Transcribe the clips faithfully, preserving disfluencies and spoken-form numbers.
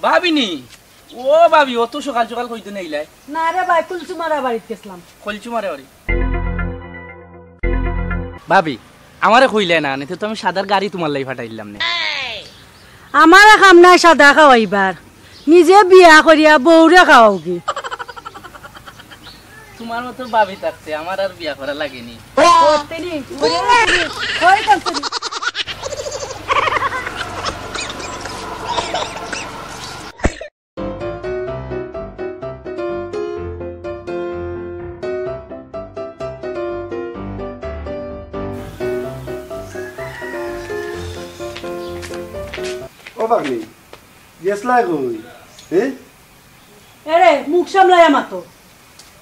ভাবিনি, ও ভাবি, অত সকাল সকাল কইতে নেইলাই? না রে ভাই, কুলসুমারা বাড়িত গেছলাম। কলচুমারে বাড়ি। ভাবি, আমারে কইলে না, নিতে তো আমি সাদার গাড়ি তুমার লাগি ফাটাইলাম নে। আমারে কাম নাই সাদা খাওয়াইবার, নিজে বিয়া করিয়া বউরে খাওয়াওগি। তুমার মতো ভাবি থাকতে আমার আর বিয়া করা লাগেনি। ও পাগলি, গেছলায় কই? হে? এরে, মুখ সামলাইয়া মাতো।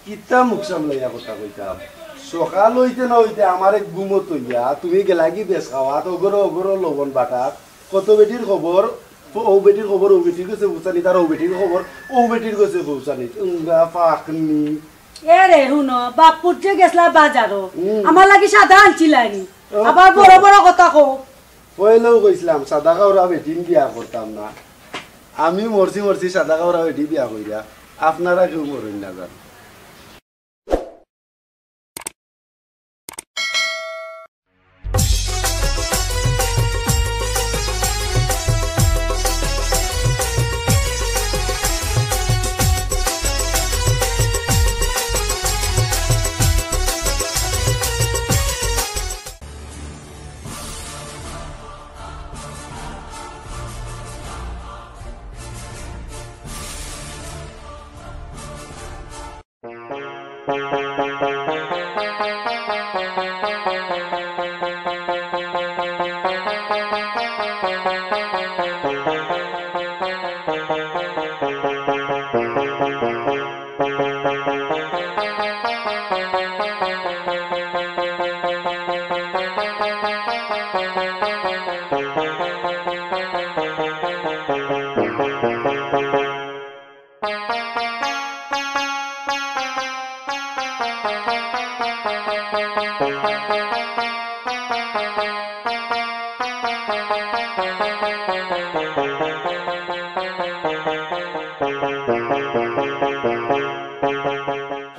কিতা মুখ সামলাইয়া কথা কইতাম? সকাল অইতে না অইতে আমারে ঘুমো থইয়া তুমি গেলাগি বেশ খাওয়াত, অগরো অগরো লবণ বাটাত। কত বেটির খবর, ও বেটির খবর, ও বেটির গেছে পৌঁছানি, তার ও বেটির খবর, ও বেটির গেছে পৌঁছানি। উঙ্গা ফাকনি। এরে, হুনো, বাপ পুত যে গেছলা বাজারো, হুম। আমার লাগি সাদা আনছিলায়নি। ও, আবার তো। বড় বড় কথা কও। পয়লাউ কইছলাম, সাদা কাউরা বেটিন বিয়া করতাম না। আমি মরছি মরছি সাদা কাউরা বেটি বিয়া কইরা। আপনারা কেউ মরইন না যান।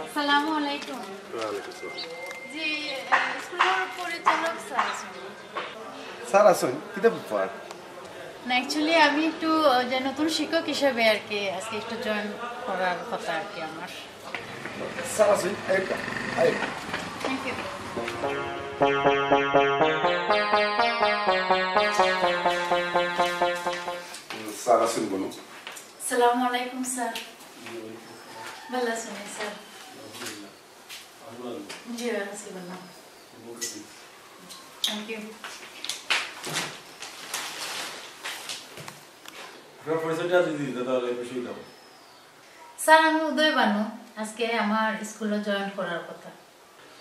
আসসালামু আলাইকুম। ওয়ালাইকুম আসসালাম। জি, আহ, স্কুলর পরিচালক স্যার আছইন? স্যার আছইন, কিতা ব্যাপার? না, actually আমি একটু, আহ, যে নতুন শিক্ষক হিসেবে আর কি আজকে একটু জয়েন করার কথা আর কি আমার। স্যার আছইন, আরেকটা, আরেকটা। Thank you. স্যার আছইন বলুন। আসসালামু আলাইকুম স্যার। ভালা আছইন স্যার? জি, আছি ভালা। Thank you. আপনার পরিচয়টা যদি দিতে তাহলে খুশি হইতাম। স্যার, আমি উদয় বানু, আজকে আমার স্কুলে জয়েন করার কথা।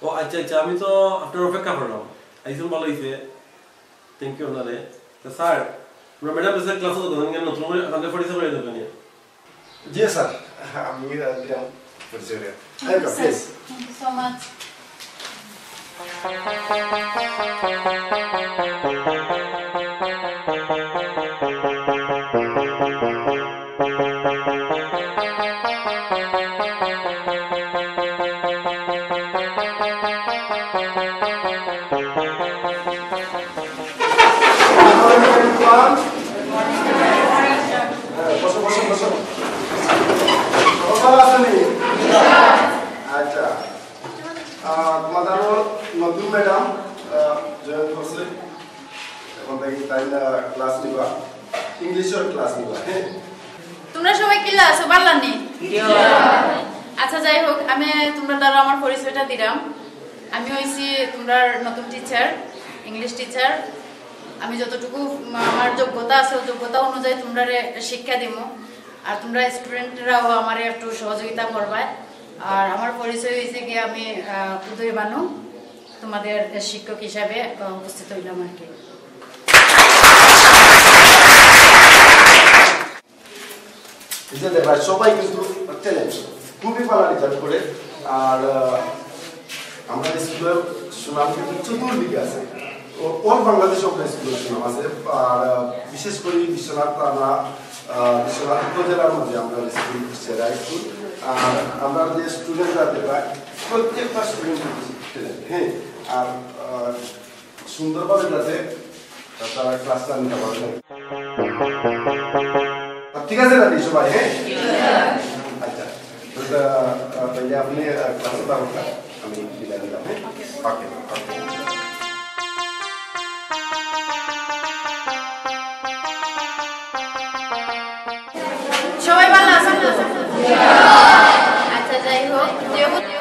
ও আচ্ছা, আচ্ছা, আমি তো আপনার অপেক্ষা করলাম। একদম ভালা অইছে। Thank you আপনারে। তো স্যার, আমরা ম্যাডাম এসে ক্লাসে তো ধরেন নতুন করে আমাদের পরিচয় করে দেবেন। জি স্যার, আমি দিলাম পরিচয়। Thank you, sir. Please. Thank you so much. বসো, বসো, বসো। সবাই ভালা আছইন নি? আচ্ছা। আহ, তোমাদের নতুন ম্যাডাম, আহ, জয়েন করছে। এখন থাকি তাই না ক্লাস নিবা, ইংলিশর ক্লাস নিবা, হ্যাঁ? তোমরা সবাই কিলা আছো, ভালা নি? আচ্ছা, যাই হোক, আমি তোমরার দ্বারা আমার পরিচয়টা দিলাম। আমি অইছি তোমরার নতুন টিচার, ইংলিশ টিচার। আমি যতটুকু, উম, আমার যোগ্যতা আছে, ওই যোগ্যতা অনুযায়ী তোমরারে শিক্ষা দিমু। আর তোমরা স্টুডেন্টরাও আমারে একটু সহযোগিতা করবায়। আর আমার পরিচয় অইছে কি, আমি, আহ, উদয় বানু, তোমাদের শিক্ষক হিসাবে, আহ, উপস্থিত হইলাম আর কি। এই যে দেখবা, সবাই কিন্তু ট্যালেন্ট, খুবই ভালো রেজাল্ট করে। আর, আহ, আমরা স্কুলের সুনাম কিন্তু চতুর্দিকে আছে। ও-, অল বাংলাদেশে আমরা স্কুলের সুনাম আছে। আর, আহ, বিশেষ করে বিশ্বনাথ থানা, আহ, সীমান্ত জেলার মধ্যে আমরা স্কুল, সেরা স্কুল। আর আমরা যে স্টুডেন্ট আছে, প্রায় প্রত্যেকটা স্টুডেন্ট, হ্যাঁ। আর, আহ, সুন্দরভাবে যাতে তারা ক্লাসটা নিতে পারে। ঠিক আছে দাদি, সবাই, হ্যাঁ? আচ্ছা, তো, আহ, তাহলে আপনি, আহ, ক্লাসে থাকুন, আমি বিদায় নিলাম, হ্যাঁ? ওকে, ওকে। সবাই ভালো আছেন তো? আচ্ছা, যাই হোক, যেহেতু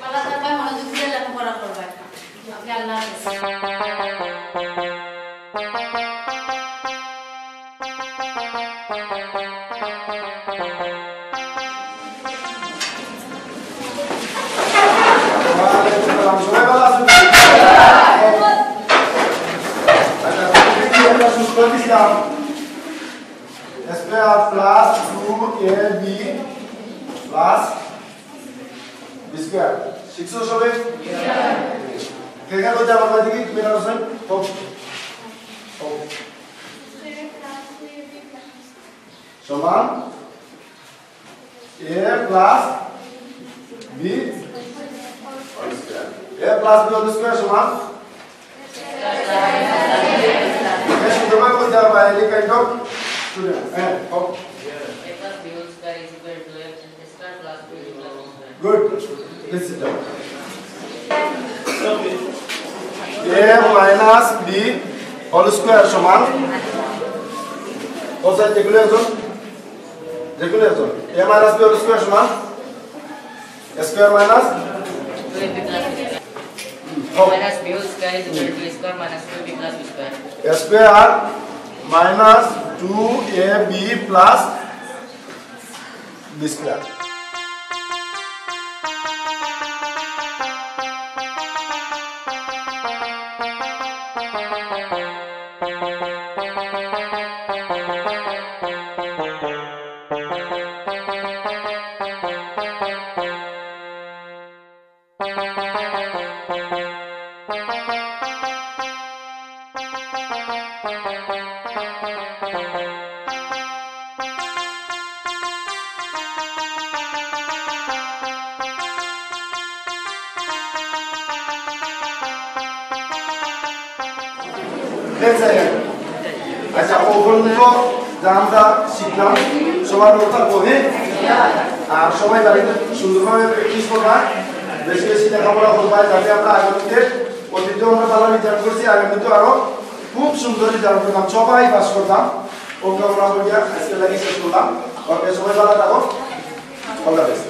ভালো থাকবা, মনোযোগ দিয়ে লেখাপড়া করবা। ওকে, আল্লাহ হাফেজ। ওয়ালাইকুম সালাম। সবাই ভালো আছেন? আচ্ছা, তুমি কি একটা সূত্র দিছিলাম? Square plus two A B plus B square। শিখছো সবে? কে কে বলতে আমার বাড়ি থেকে মেয়েরা আছেন? হোক। হোক। সমান A plus B whole square। A plus B whole square সমান? বেশ, তোমার মধ্যে আবার any kind of student? হ্যাঁ, হোক। A plus B whole square is equal to A square plus B plus square। Good। Please sit down। A minus B whole square সমান? ও স্যার, যেগুলো একজন, যেগুলো একজন। A minus B whole square সমান? A square minus? Two A B plus B square। হোক। Minus B whole square is equal to A square minus two A B plus B square। A square minus two A B plus B square। আচ্ছা, ও পর্যন্ত যা আমরা শিখলাম, সবার নোট থাকবো, হ্যাঁ? আর সবাই বাড়িতে সুন্দরভাবে প্র্যাকটিস করবা, বেশি বেশি লেখাপড়া করবা, যাতে আমরা আগামীতে, অতীতেও আমরা ভালো রেজাল্ট করছি, আগামীতেও আরো খুব সুন্দর রেজাল্ট করতাম, সবাই পাস করতাম। ওকে, আমরা বলিয়া আজকে লাগি শেষ করলাম। ওকে, সবাই ভালো থাকো, all the best।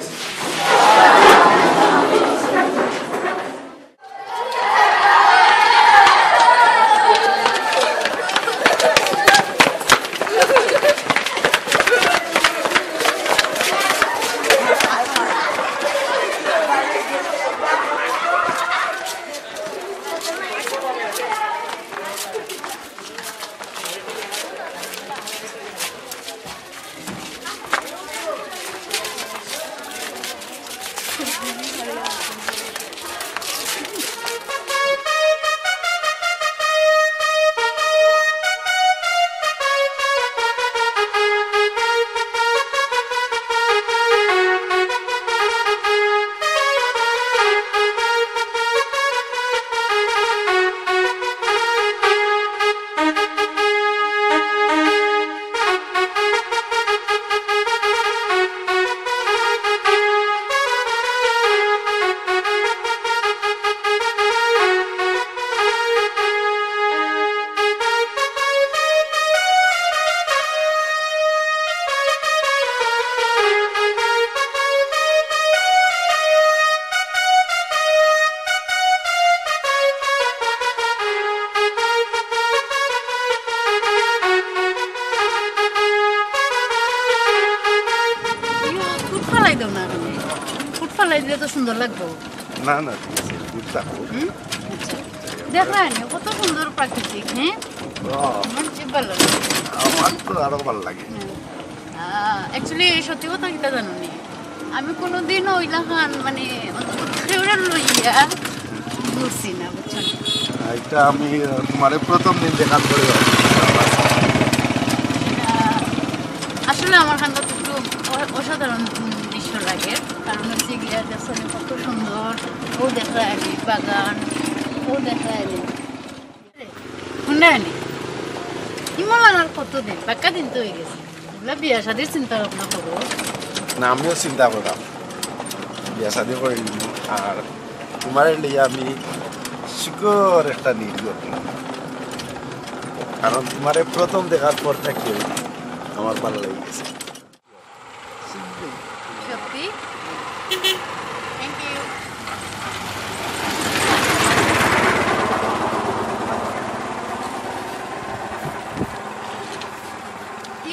এটা তো সুন্দর লাগবো। না, না, ঠিক আছে, ঘুরতে থাকো। হুম? আচ্ছা। দেখরা নি, কত সুন্দর প্রাকৃতিক, হ্যাঁ? বাহ। আমার যে ভালো লাগে। আমার তো আরো ভালো লাগে। হ্যাঁ। আহ, actually, সত্যি কথা কিতা জানো নি? আমি কোনোদিনও ওইলাখান, মানে, অন্তত কেউরে লইয়া ঘুরছি না, বুঝছো নি? এটা আমি, আহ, তোমারে প্রথম দিন দেখার পরে আহ, আসলে আমার কাছে একটু অ-, অসাধারণ, উম, দৃশ্য লাগে। কারণ হচ্ছে গিয়া দেখছো নি কত সুন্দর, ও দেখরা নি বাগান, ও দেখরা নি। হুনরা নি? ইমন আর কতদিন? বাক্কা দিন তো হয়ে গেছে। এগুলা বিয়া শাদির চিন্তা ভাবনা করো। না, আমিও চিন্তা করলাম বিয়া শাদি করে নিব। আর তোমারে লইয়া আমি শিকড় একটা নির্গত। কারণ তোমারে প্রথম দেখার পর থেকে আমার ভালো লেগে গেছে। সত্যি? Thank you.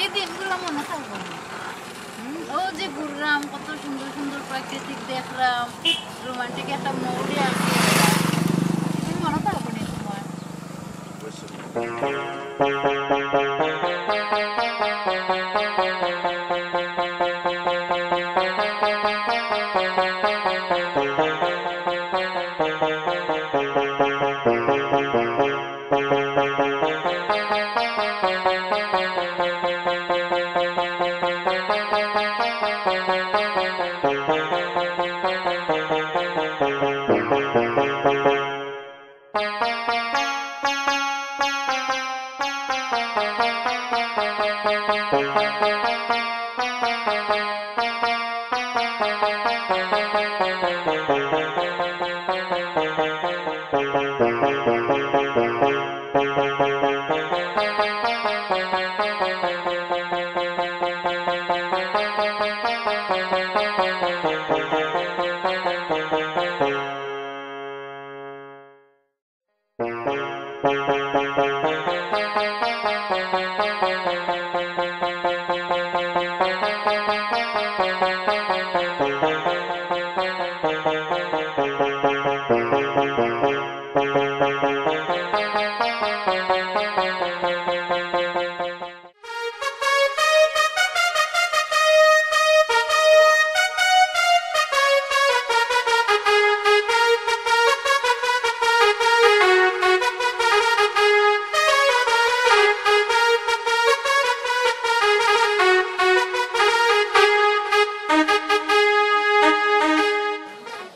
এই দিনগুলো মনে থাকবো না। হুম, ও যে ঘুরলাম, কত সুন্দর সুন্দর প্রাকৃতিক দেখলাম, রোমান্টিক একটা মুডে আছি। তুমি মনে থাকবো না তোমার?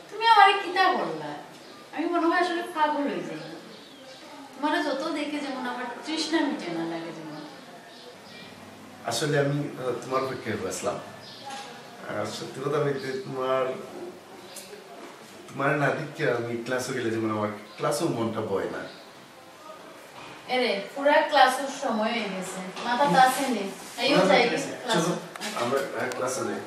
তুমি আমারে কিতা বললা? আমি মনে হয় আসলে পাগল হয়ে যাই। তোমারে যত দেখে যেমন আমার তৃষ্ণা মিটে না লাগে যেমন। আসলে আমি, আহ, তোমার অপেক্ষায় বসলাম। আর সত্যি কথা বলতে তোমার, তোমার না দেখে আমি ক্লাসও গেলে যেমন আমার ক্লাসও মনটা বয় না। এরে, পুরা ক্লাসের সময় হয়ে গেছে। মাথা তো আছে নি। তাইও যাই ক্লাসে। চলো, আমরা, আহ, ক্লাসে যাই।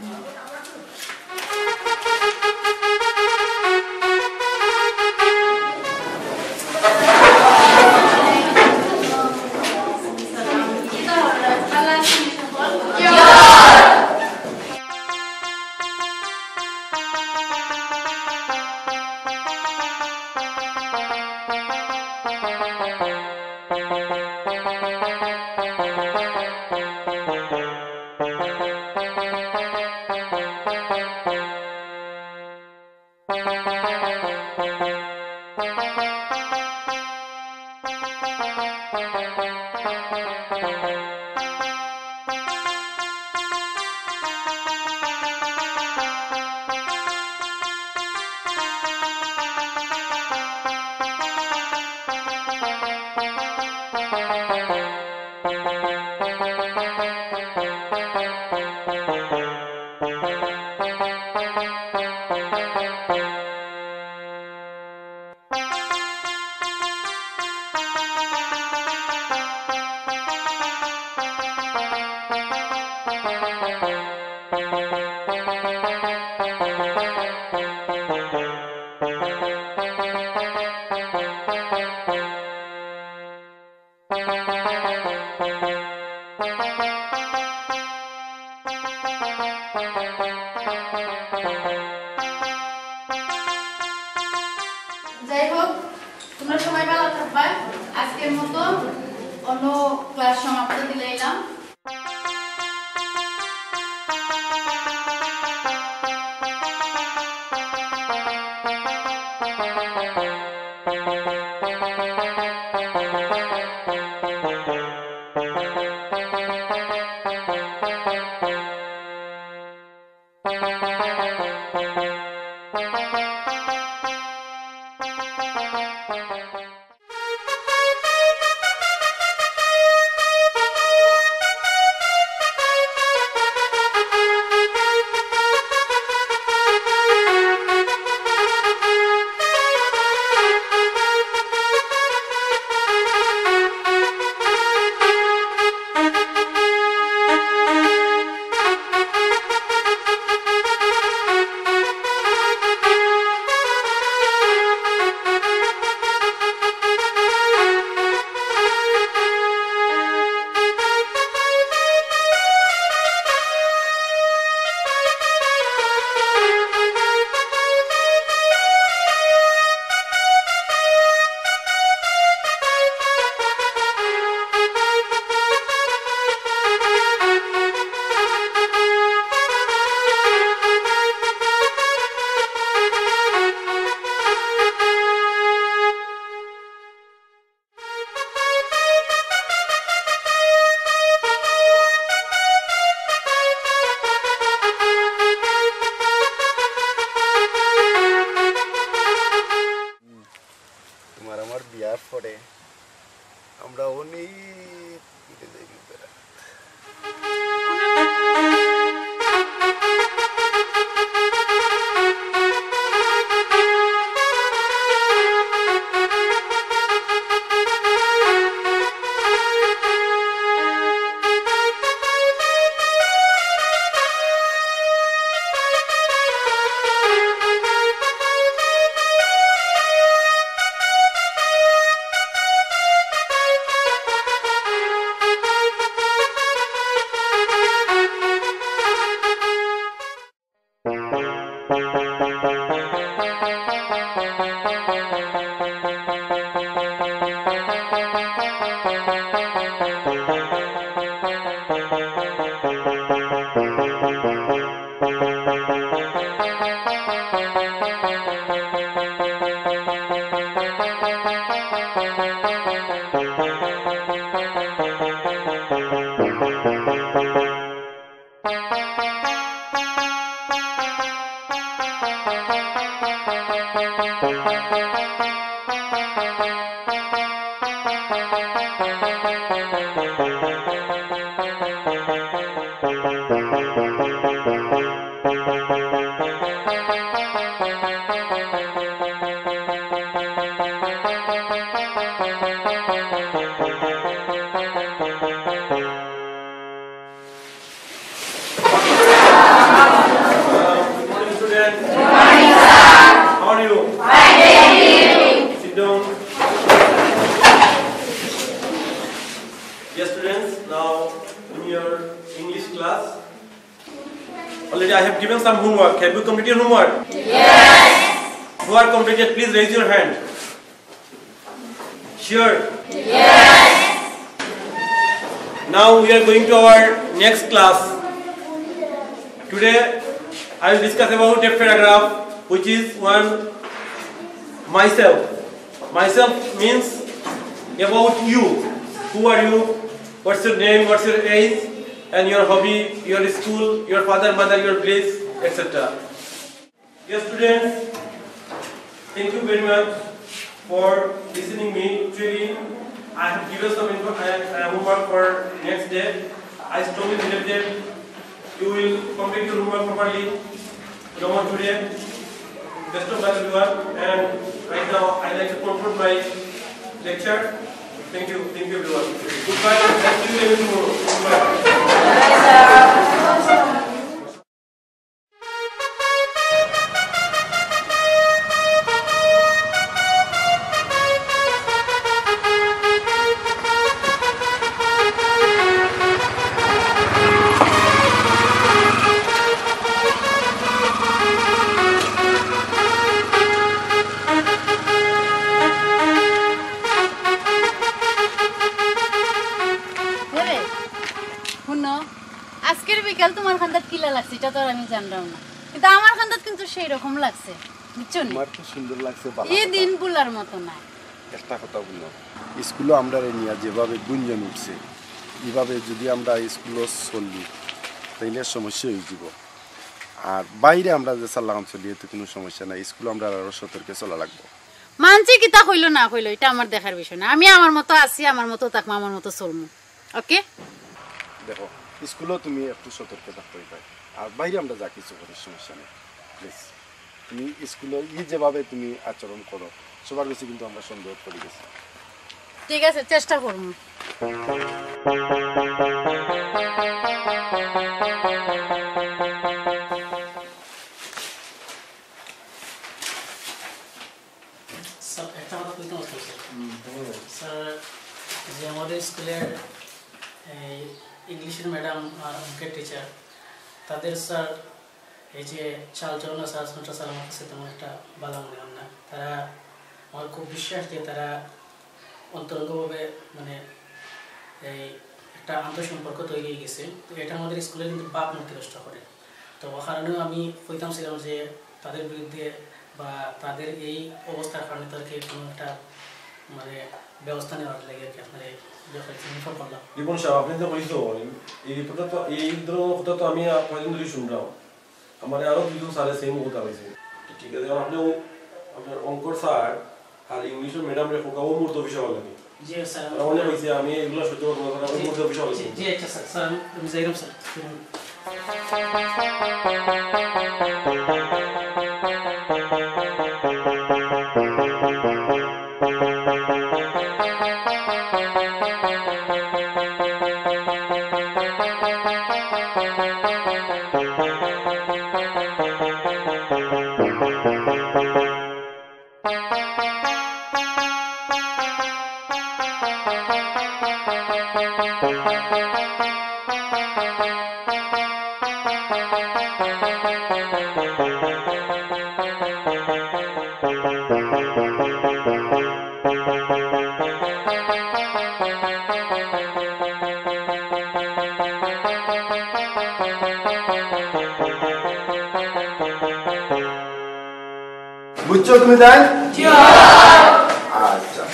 মতো অন্য ক্লাস সমাপ্ত দিলাইলাম। তোমার আমার বিয়ার পরে আমরা অনেক দূরে যাই বেড়াইতে। Good morning, students. Good morning, sir. How are you? Fine, thank you. Sit down. Yes, students, now in your English class, already I have given some homework. Have you completed homework? Yes. Who are completed, please raise your hand. Sure? Yes. Now we are going to our next class. Today I will discuss about a paragraph which is one myself. Myself means about you. Who are you? What's your name? What's your age? And your hobby, your school, your father, mother, your place, et cetera. Dear students, thank you very much for listening me. Actually, I have given some info, I, I homework for next day. I strongly believe that you will complete your homework properly. No more today. Best of luck, everyone. And right now, I like to conclude my lecture. Thank you. Thank you, everyone. Goodbye. And see you again tomorrow. Goodbye. আজকের বিকাল তোমার কান্দাত কিলা লাগছে, ইটা তো আর আমি জানরাম না, কিন্তু আমার কান্দাত কিন্তু সেই রকম লাগছে, বুঝছো নি? তোমার তো সুন্দর লাগছে, ভালা এই কথা। দিন ভুলার মতো নায়। একটা কথা বুঝলাম, স্কুলো আমরারে নিয়া যেভাবে গুঞ্জন উঠছে, ইভাবে যুদি আমরা স্কুলো চলি, তাইলে সমস্যা অইযিবো। আর বাইরে আমরা যে চালান চলি, এতে কুনু সমস্যা নাই। স্কুলো আমরার আরো সতর্কে চলা লাগবো। মানষে কিতা কইলো না কইলো, ইটা আমার দেখার বিষয় না। আমি আমার মতো আছি, আমার মতো থাকমু, আমার মতো চলমু। ওকে? দেখো, স্কুলো তুমি একটু সতর্ক থাকতে অইবো, আর বাইরে আমরা যা কিছু করি সমস্যা নেই। প্লিজ, তুমি স্কুলো ই যেভাবে তুমি আচরণ করো, সবার গেছে কিন্তু আমরা সন্দেহ করি গেছি। ঠিক আছে, চেষ্টা করমু। স্যার, একটা কথা কইতাম আসলে, স্যার। স্যার, যে আমাদের স্কুলের এই ইংলিশের ম্যাডাম আর অঙ্কের টিচার, তাদের স্যার এই যে চালচলন আছে, আচরণটা স্যার আমার কাছে তেমন একটা ভালো মনে হয় না। তারা, আমার খুব বিশ্বাস যে তারা অন্তরঙ্গভাবে, মানে, এই একটা আন্তঃসম্পর্ক তৈরি হয়ে গেছে। তো এটা আমাদের স্কুলে কিন্তু ভাবমূর্তি নষ্ট করে। তো ও কারণেও আমি কইতাম ছিলাম যে তাদের বিরুদ্ধে বা তাদের এই অবস্থার কারণে তাদেরকে কোনো একটা, মানে, ব্যবস্থা নেওয়ার লাগে আর কি আপনারা এই ব্যাপারে ইনফর্ম করলাম। রিপন সাহেব, আপনি তো কইছো, এই রিপোর্টটা তো, এই ধরনের কথা তো আমি কয়দিন ধরে শুনলাম। আমার আরো দুইজন স্যারে সেম কথা কইছে। তো ঠিক আছে, এখন আপনি ও-, আপনার অঙ্কর স্যার আর ইংলিশের ম্যাডাম রে খোকা ও মুহূর্তে অফিসে পারলেন। জি, স্যার। আর অনেক হইছে, আমি এগুলা সহ্য করতে পারবো না, ও জি, মুহূর্তে অফিসে পারলেন। জি, জি, আচ্ছা, স্যার, স্যার, আমি, আমি যাইলাম, স্যার। বুঝছো তুমি তাই? আচ্ছা,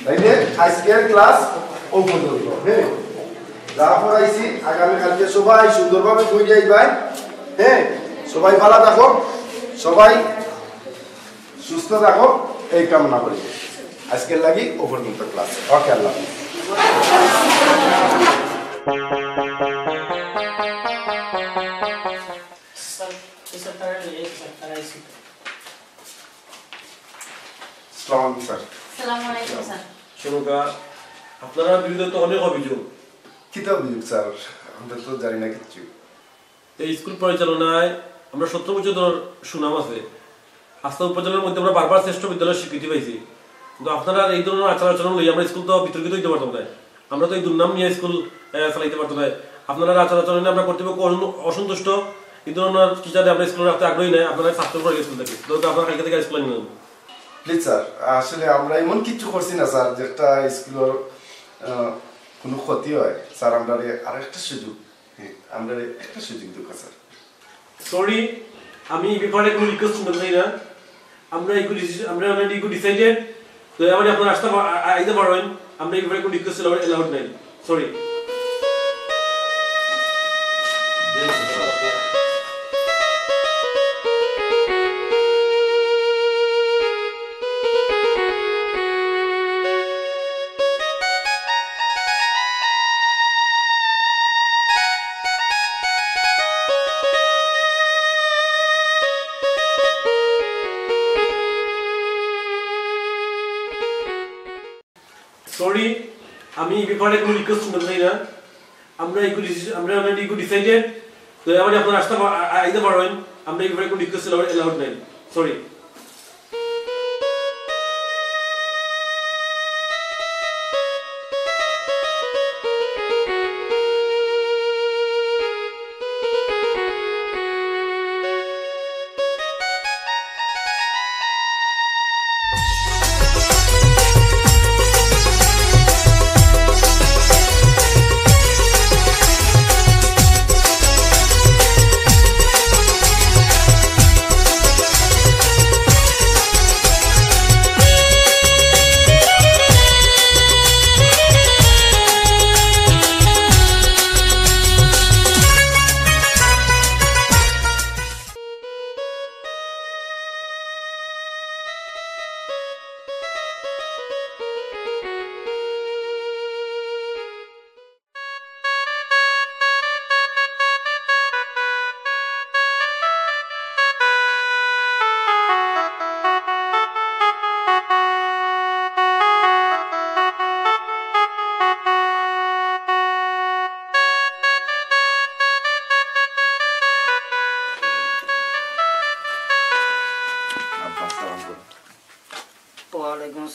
তাইলে আজকের ক্লাস ও পর্যন্ত। হ্যাঁ, যা পড়াইছি আগামী কালকে সবাই সুন্দরভাবে বই যাই ভাই। হ্যাঁ, সবাই ভালো থাকো, সবাই সুস্থ থাকো, এই কামনা করি। আজকের লাগি ও পর্যন্ত ক্লাস। ওকে, আল্লাহ হাফেজ। স্যার, স্যার, তারা এই, স্যার, তারা এই, স্যার। আসসালামু আলাইকুম, স্যার। আসসালামু আলাইকুম, স্যার। শুনুকা, আপনারা বিরুদ্ধে তো অনেক অভিযোগ। কিতা অভিযোগ, স্যার? আমরা তো জানি না কিচ্ছু। এই স্কুল পরিচালনায় আমরা সতেরো বছর ধরে সুনাম আছে। আস্তা উপজেলার মধ্যে আমরা বারবার শ্রেষ্ঠ বিদ্যালয়ের স্বীকৃতি পাইছি, কিন্তু আপনারা এই ধরনের আচার আচরণ লইয়া আমরা স্কুল তো বিতর্কিত হইতে পারতাম না। আমরা তো এই দুর্নাম নিয়ে স্কুল, আহ, চালাইতে পারতাম না। আপনারা আচার আচরণে আমরা কর্তৃপক্ষ অসন্ত-, অসন্তুষ্ট। এই ধরনের টিচারে আমরা স্কুলে রাখতে আগ্রহী নয়। আপনারা সাসপেন্ড করে স্কুল থেকে, ধরো আপনারা কালকে থেকে স্কুলে নিয়ে নেন। প্লিজ স্যার, আসলে আমরা এমন কিছু করছি না স্যার, যেটা স্কুলের, আহ, কোনো ক্ষতি হয়। স্যার, আমরা আরেকটা সুযোগ, হ্যাঁ, আমরা একটা সুযোগ দেবো স্যার। সরি, আমি এই ব্যাপারে কোনো রিকোয়েস্ট শুনতে চাই না। আমরা এগুলো ডিসি-, আমরা অলরেডি এগুলো ডিসাইডেড। তো এবার আপনারা আসতে পা-, আ-, আ-, আইতে পারবেন। আমরা এই ব্যাপারে কোনো রিকোয়েস্ট অ্যালাউড নাই। সরি। সরি, আমি এই ব্যাপারে কোনো রিকোয়েস্ট শুনতে চাই না। আমরা এগুলো ডিসি-, আমরা অলরেডি এগুলো ডিসাইডেড। তো এবার আপনারা আসতে পা-, আ-, আ-, আইতে পারবেন। আমরা এই ব্যাপারে কোনো রিকোয়েস্ট অ্যালাউড নাই। সরি।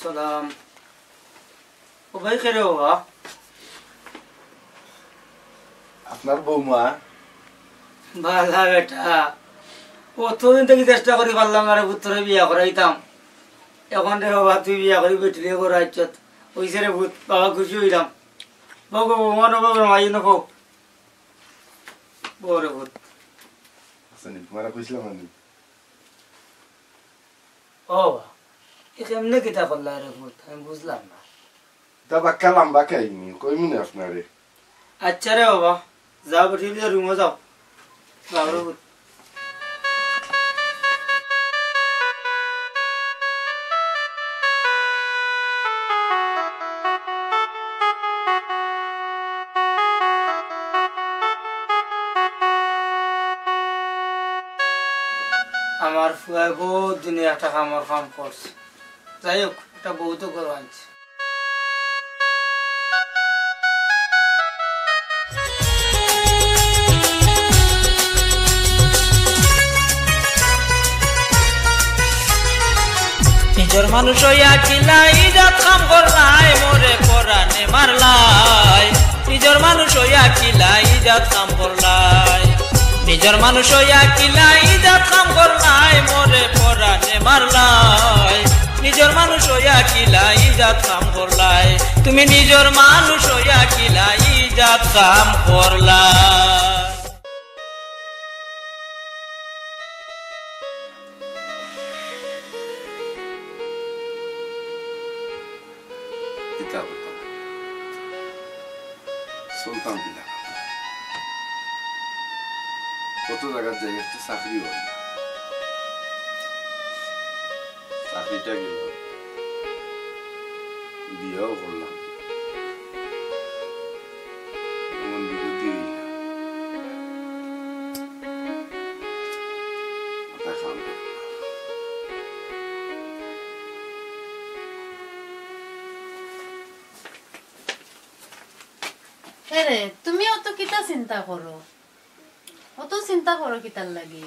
সালাম। ও ভাই, কে রে বাবা? আপনার বৌমা? বালা বেটা, অতদিন থাকি চেষ্টা করি পারলাম না রে পুত, তোরে বিয়া করাইতাম। এখন রে বাবা, তুই বিয়া করি বেটিরে ঘরো আইছত, অইছে রে পুত, বাবা খুশি অইলাম। বউ গো, বৌমা নবো, বড় মাই নবো। বউ রে পুত। আচ্ছা, নি, তোমারে কইছিলাম আমি। ও বা, এ কেমনে কিতা করলা রে পুত? আমি বুঝলাম না। তা বাক্কা লম্বা কাহিনী, কইমু না আপনারে। আচ্ছা রে বাবা, যাও বেটি, রুমো যাও। যাও রে পুত। আমার ফুয়ায় বহুত দিনে একটা কামর কাম করছে। যাই হোক, একটা বউ তো ঘরো আনছে। নিজর মানুষ অইয়া কিলা ইজাত কাম করলায়, মোরে পরানে মারলায়। নিজর মানুষ অইয়া কিলা ইজাত কাম করলায়, নিজর মানুষ অইয়া কিলা ইজাত কাম করলায়, মোরে পরানে মারলায়। নিজর মানুষ অইয়া কিলা ইজাত কাম করলায়, তুমি নিজর মানুষ অইয়া কিলা ইজাত কাম করলায়। কিতা করতাম? চলতাম কিলা? কত জাগাত যাই, একটা চাকরি অয় না। চাকরিটা গেল, বিয়াও করলাম, এমন বিপদে অইলাম। মাথা খারাপ। এরে, তুমি অত কিতা চিন্তা করো? অত চিন্তা করো কিতার লাগি?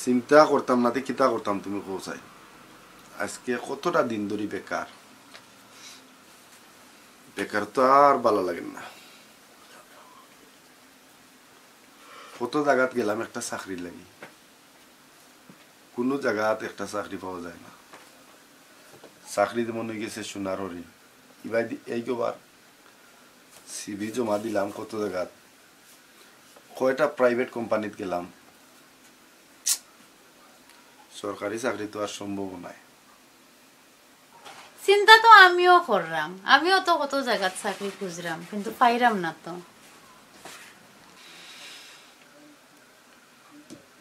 চিন্তা করতাম না তে কিতা করতাম, তুমি কও চাই। আজকে কতটা দিন ধরি বেকার, বেকার তো আর ভালা লাগে না। কত জাগাত গেলাম একটা চাকরির লাগি, কুনু জাগাত একটা চাকরি পাওয়া যায় না। চাকরি মনে অইগেছে সোনার হরিণ। ইবাদি এই গোবার সিভি জমা দিলাম কত জাগাত, কয়টা প্রাইভেট কোম্পানিত গেলাম, সরকারি চাকরি তো আর সম্ভব নায়। চিন্তা তো আমিও কররাম, আমিও তো কত জাগাত চাকরি খুঁজরাম, কিন্তু পাইরাম না তো।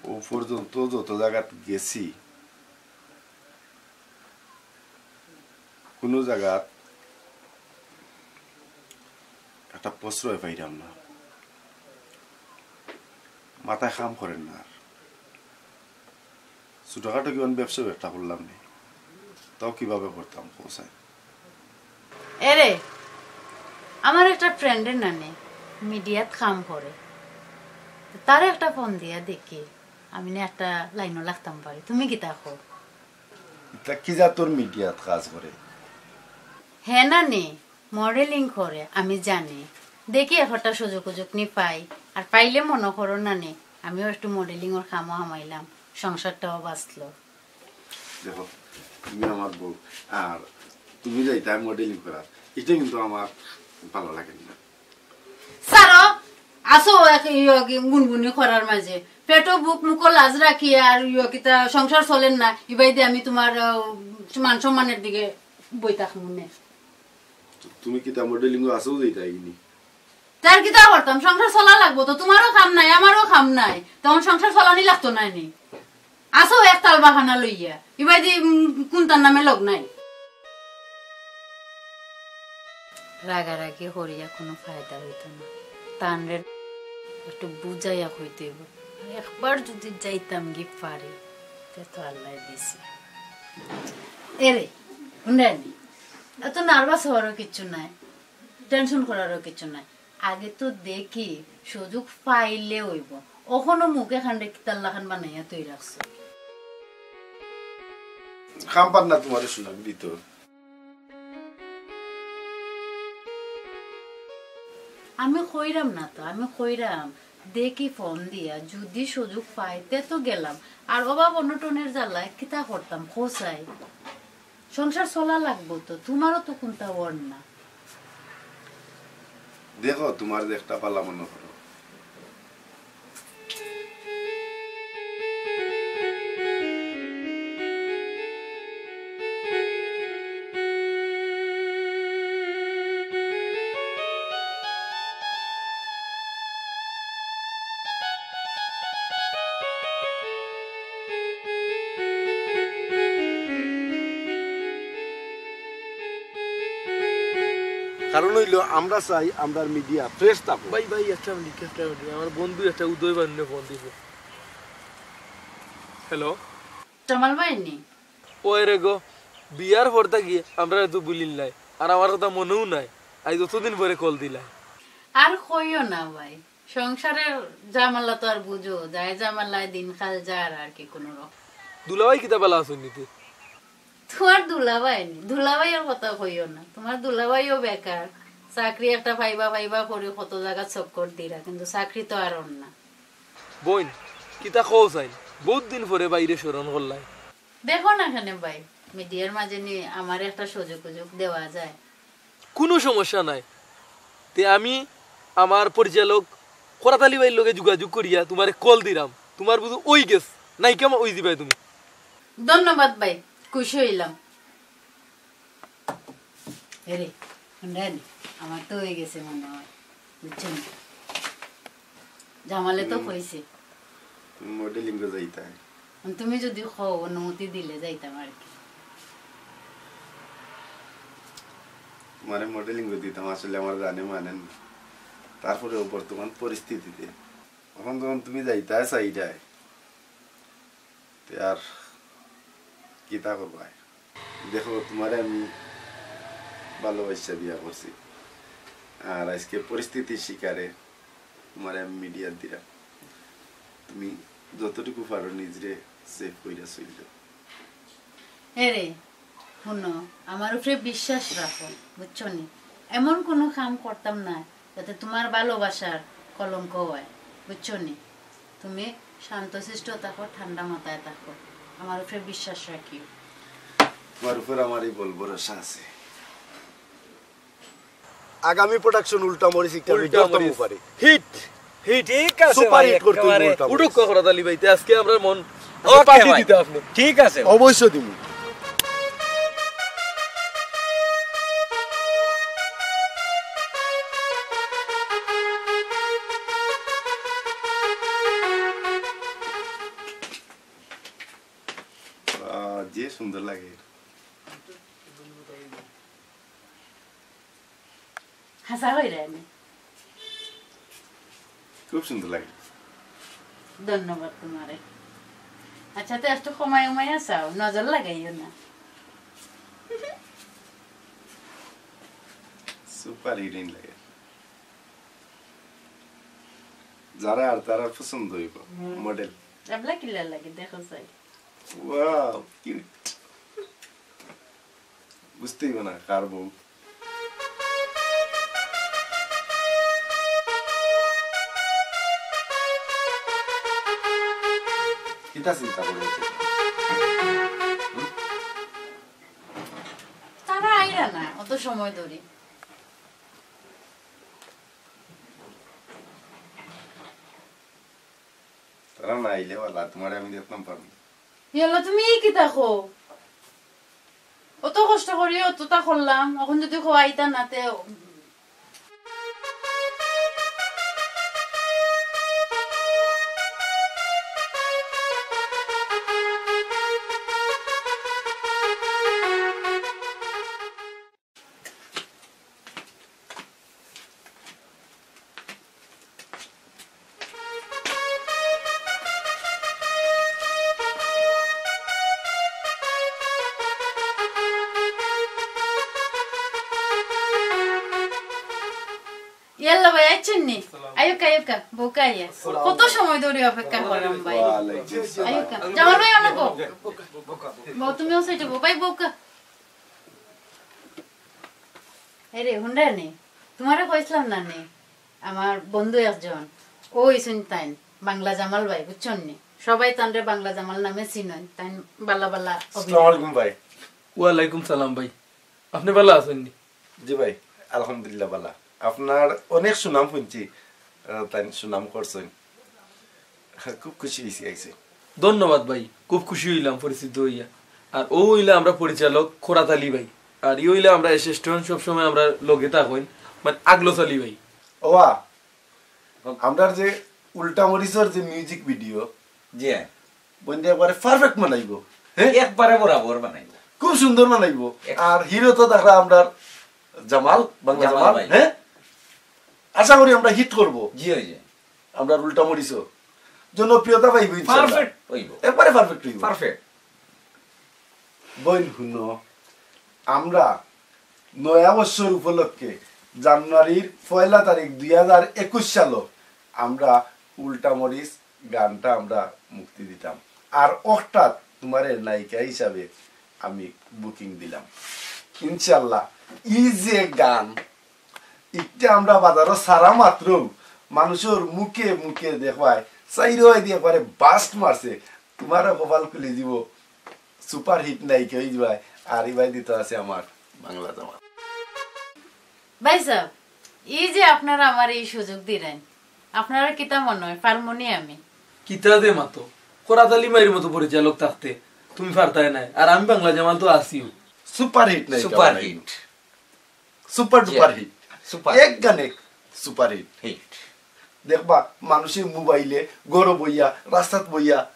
ও পর্যন্ত যত জাগাত গেছি, কুনু জাগাত একটা প্রশ্রয় পাইরাম না, মাথায় কাম করের না আর। ছোটখাটো কিমান ব্যবসা একটা করলাম নি, তাও কিভাবে করতাম, কও চাই। এরে, আমার একটা ফ্রেন্ডর নানি মিডিয়াত কাম করে, তারে একটা ফোন দিয়া দেখি, আমি নে একটা লাইনো লাগতাম পারি। তুমি কিতা কও? ইতা কি জাতর মিডিয়াত কাজ করে? হে নানি, মডেলিং করে, আমি জানি। দেখি একটা সুযোগ উজুক নি পাই, আর পাইলে মনো করো নানি, আমিও একটু মডেলিংর কামো হামাইলাম, সংসারটাও বাঁচলো। দেখো, তুমি আমার বউ, আর তুমি যাইতায় মডেলিং করার, ইটা কিন্তু আমার ভালা লাগে না। ছাড়ো, আছো এক ইয়ো কি গুনগুনি করার মাঝে, পেটো বুক মুখো লাজ রাখি আর ইয়ো কিতা সংসার চলের না, ইবাইদি আমি তুমার, আহ, মান সম্মানর দিকে বই থাকমু নে। তো তুমি কিতা মডেলিংও আছো যাইতায় নি? তার কিতা করতাম, সংসার চলা লাগবো তো, তুমারও কাম নাই, আমারও কাম নাই, তখন সংসার চলানি লাগতো নায় নি? আছো এক তাল বাহানা লইয়া, ইবাইদি, উম, কুনটার নামে লগ নাই। রাগারাগি করিয়া কুনু ফায়দা অইতো না। তানরে একটু বুঝাইয়া কইতে অইবো। একবার যুদি যাইতাম গি পারি, তে তো আল্লায় দিছে। এরে, হুনরায়নি, এত নার্ভাস অওয়ারও কিচ্ছু নাই, টেনশন করারও কিচ্ছু নাই। আগে তো দেখি সুযোগ পাইলে অইবো। অখনো মুখে খান্ডে কিতার লাখান বানাইয়া তুই রাখছো। খাম পার না তোমার শুনাম দিত। আমি কইরাম না তো, আমি কইরাম, দেখি ফোন দিয়া, যদি সুযোগ পাই, তে তো গেলাম। আর অভাব অনটনের জ্বালায় কিতা করতাম, কও চাই? সংসার চলা লাগবো তো, তোমারও তো কুনতা অর না। দেখো, তোমার যে একটা পালা মনে করো। কারণ অইলো আমরা চাই আমরার মিডিয়া ফ্রেশ থাকো। ভাই, ভাই, একটা মিনিট, একটা মিনিট। আমার বন্ধু একটা উদয় বান্নে ফোন দিছে। হ্যালো। জামাল ভাই নি? ওই রে গো, বিয়ার পর থাকি আমরা তো বুলিল নাই, আর আমার কথা মনেও নাই। আইজ অতদিন পরে কল দিলা। আর কইও না ভাই, সংসারের ঝামেলা তো আর বুঝো, যায় ঝামেলায় দিনকাল যার আর কি কোনো রকম। দুলাভাই কিতা বালা আছইন নি তে? তোমার দুলাভাই নি, দুলাভাইর কথা কইও না। তোমার দুলাভাইও বেকার, চাকরি একটা পাইবা পাইবা করি কত জাগা চক্কর দিরা, কিন্তু চাকরি তো আর অর না। বইন, কিতা কও চাইন? বউত দিন পরে ভাইরে স্মরণ করলায়। দেখো না কেনে ভাই, মিডিয়ার মাঝে নি আমারে একটা সুযোগ উযোগ দেওয়া যায়। কুনু সমস্যা নাই। তে আমি আমার পরিচালক করাত আলী ভাইর লগে যোগাযোগ করিয়া তুমারে কল দিরাম। তুমার বুঝি অই গেছে, নায়িকা অই যিবায় তুমি। ধন্যবাদ ভাই, খুশি অইলাম। এরে, হুনরায়নি, আমার তো অই গেছে মনে অয়, বুঝছো নি? জামালে তো হুম। কইছে। তুমি মডেলিং এ যাইতায়। তুমি যদি কও, অনুমতি দিলে যাইতাম আর কি। তোমারে মডেলিং এ দিতাম, আসলে আমার জানে মানে না। তারপরেও বর্তমান পরিস্থিতিতে এখন যখন তুমি যাইতায় চাইরায়, তে আর কিতা করবায়? দেখো, তোমারে আমি ভালোবাসা বিয়া করছি, আর আইজকে পরিস্থিতির শিকারে তোমারে আমি মিডিয়াত দিরাম। তুমি যতটুকু পারো নিজরে সেভ কইরা চইলো। এরে, হুনো, আমার উপরে বিশ্বাস রাখো, বুঝছো নি? এমন কুনু কাম করতাম না যাতে তোমার ভালোবাসার কলঙ্ক অয়, বুঝছো নি? তুমি শান্তশিষ্ট থাকো, ঠান্ডা মাথায় থাকো, আমার উপরে বিশ্বাস রাখিও। তোমার উপর আমার এই বল ভরসা আছে। আগামী প্রোডাকশন উল্টা মরিচ একটা উল্টা ধরতাম মরিচ। পারি। হিট। হিট। ঠিক আছে সুপার ভাই, হিট করতে একেবারে। উল্টা মরিচ। উঠুক করাত আলী ভাই, তে আজকে আমরার মন আচ্ছা, পার্টি ভাই। দিতা আপনে। ঠিক আছে। অবশ্যই দিমু। আহ, যে সুন্দর লাগে। হাছা কইরায়নি? খুব সুন্দর লাগে। ধন্যবাদ তোমারে। আচ্ছা, তে একটু কমাই উমাইয়া চাও, নজর লাগাইও না। সুপার হিরোইন লাগে। যারা আর তারা পছন্দ অইবো, হুম। মডেল। এবলা কিলা লাগে, দেখো চাই। Wow, cute. বুঝতেই না, কার বউ। কিতা চিন্তা করো? তারা আইরা না, অত সময় ধরি। তারা না আইলে বালা, তোমারে আমি দেখতাম পারবো না। ইয়াল্লা, তুমি ই কিতা কও? অত কষ্ট করি অতটা করলাম, অখন যদি কও আইতা না তে। ইয়াল্লা ভাই, আইচ্ছইন নি? আইউক্কা, আইউক্কা, বউক্কা আইয়া। কত সময় ধরি অপেক্ষা করলাম ভাই। ওয়ালাইকুম আসসালাম। আইউক্কা, জামাল ভাই, অনো বও। বও, তুমিও সাইডে বও, ভাই, বউক্কা। এরে, হুনরা নি? তুমারে কইছলাম না নি? আমার বন্ধু একজন, অউ অইছইন তাইন, বাংলা জামাল ভাই, বুঝছইন নি? সবাই তানরে বাংলা জামাল নামে চিনইন, তাইন বালা বালা অভিনয়। আসসালামু আলাইকুম ভাই। ওয়ালাইকুম সালাম ভাই, আপনে বালা আছইন নি? জি ভাই, আলহামদুলিল্লাহ বালা। আপনার অনেক সুনাম হুনছি, আহ, তাইন সুনাম করছইন। খুব খুশি অইছি আইছি। ধন্যবাদ ভাই, খুব খুশি অইলাম পরিচিত অইয়া। আর অউ অইলা আমরার পরিচালক খরাত আলী ভাই, আর ই অইলা আমরার assistant, সবসময় আমরার লগে থাকইন, মানে আগলস আলী ভাই। ওয়া, আমরার যে উল্টা মরিচর যে music video, জি। বন্ধু একবারে perfect বানাইবো, হ্যাঁ? একবারে বরাবর বানাইবো। খুব সুন্দর বানাইবো। এক- আর hero তো দেখরা আমরার জামাল, বাংলা জামাল জামাল, ভাই। হ্যাঁ? আশা করি আমরা hit করব। জি, অই যে। আমরার উল্টা মরিচও জনপ্রিয়তা পাইবো ইনশাআল্লাহ। Perfect অইবো। একবারে perfect অইবো। Perfect। বইন হুনো, আমরা নয়া বছর উপলক্ষে জানুয়ারির পয়লা তারিখ দুই হাজার একুশ সালো আমরা উল্টা মরিচ গানটা আমরা মুক্তি দিতাম। আর অর্থাৎ তুমারে নায়িকা হিসাবে আমি booking দিলাম। ইনশাআল্লাহ, ই যে গান, ইটা আমরা বাজারো ছাড়া মাত্র মানুষর মুখে মুখে দেখবায়, চাইরোবায়দি একবারে burst মারছে। তুমারও কপাল খুলি দিবো, superhit নায়িকা অইযিবায়। আর ইবায়দি তো আছে আমার বাংলা জামাল। ভাইসাব, ই যে আপনারা আমারে ই সুযোগ দিরাইন, আপনারার কিতা মনো অয়, পারমুনি আমি? কিতা যে মাতো, খরাত আলী ভাইর মতো পরিচালক থাকতে তুমি পারতায় নায়, আর আমি বাংলা জামাল তো আছিউ। Superhit নায়িকা বানাইবো। Superhit। Super duper hit। Super। এক গানে superhit। Hit। দেখবা, মানুষে মোবাইলে, ঘরো বইয়া, রাস্তাত বইয়া,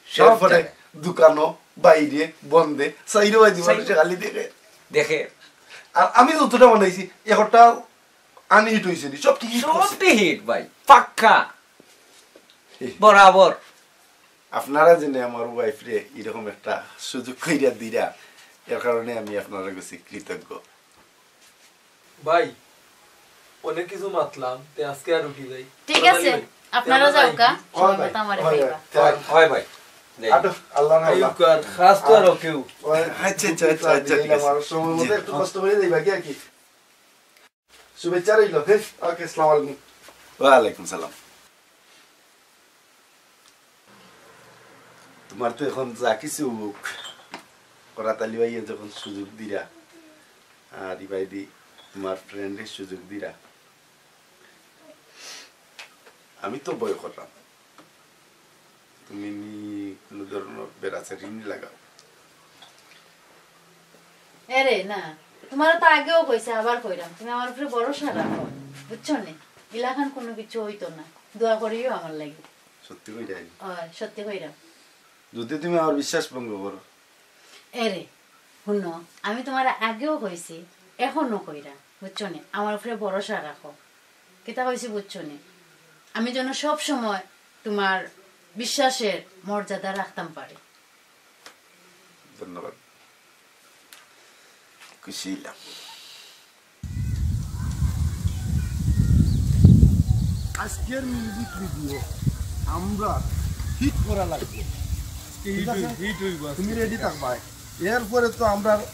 সব এরপরে জায়গায়। দোকানো, বাইরে, বন্দে, চাইরোবায়দি চাইরো- মানুষে খালি দেখে। দেখে। আর আমি যতটা বানাইছি, একটা unhit অইছে নি, সবটি hit করছে। সবটি hit ভাই, পাক্কা। Hit। বরাবর। আপনারা যেনে আমার wife রে এরকম একটা সুযোগ কইরা দিরা, এর কারণে আমি আপনারার কাছে কৃতজ্ঞ। ভাই, অনেক কিছু মাতলাম, তে আজকে আর উঠি যাই। ঠিক আছে, ভাই, আপনারা যাও কা, সময় মতো আমারে কইবা। হয়, হয় ভাই। যাই। আটো, আল্লাহ না আল্লাহ। আইউক্কা, খাস তো আর ওকেউ। ওই, আচ্ছা, আচ্ছা, আচ্ছা, আচ্ছা, ঠিক আছে। আমার সময় মতো জি। একটু কষ্ট করে যাইবা কি আর কি? শুভেচ্ছা রইল, হ্যাঁ? ওকে, আসসালামু আলাইকুম। ওয়ালাইকুম সালাম। তুমার তো এখন যা কিছু হোক, খরাত আলী ভাইয়ে যখন সুযোগ দিরা, আর ইবায়দি তুমার friend এ সুযোগ দিরা, আমি তো ভয় করলাম। তুমি নি কুনু ধরনর বেড়াচেরি নি লাগাও। এরে না, তুমারে তো আগেও কইছি, আবার কইরাম, তুমি আমার উপরে ভরসা রাখো, বুঝছো নি? ইলাখান কুনু কিছু অইতো না, দোয়া করিও আমার লাগি। সত্যি কইরায়? অয়, সত্যি কইরাম। যদি তুমি আমার বিশ্বাস ভঙ্গ করো। এরে, হুনো, আমি তুমারে আগেও কইছি, এখনো কইরাম, বুঝছো নি? আমার উপরে ভরসা রাখো। কিতা কইছি বুঝছো নি? আমি যেন সব সময় তুমার বিশ্বাসের মর্যাদা রাখতাম পারি। ধন্যবাদ, খুশি অইলাম। আজকের music video আমরা hit করা লাগবে। আজকে hit ঠিক আছে? হই-, hit হইব আজকে। তুমি ready থাকবায়। এরপরে তো আমরা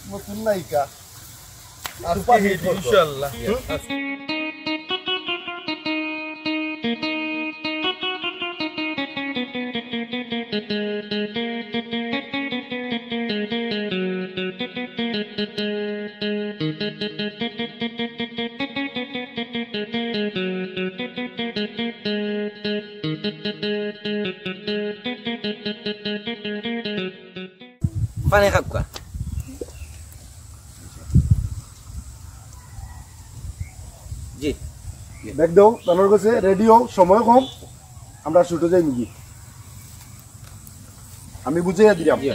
নতুন নায়িকা আজকে hit, ইনশাআল্লাহ। পানি খাউক্কা। জি। Bag দাও, তানর কাছে, ready হও, সময় কম, আমরা shoot এ যাইমুগি। আমি বুঝাইয়া দিলাম। জি।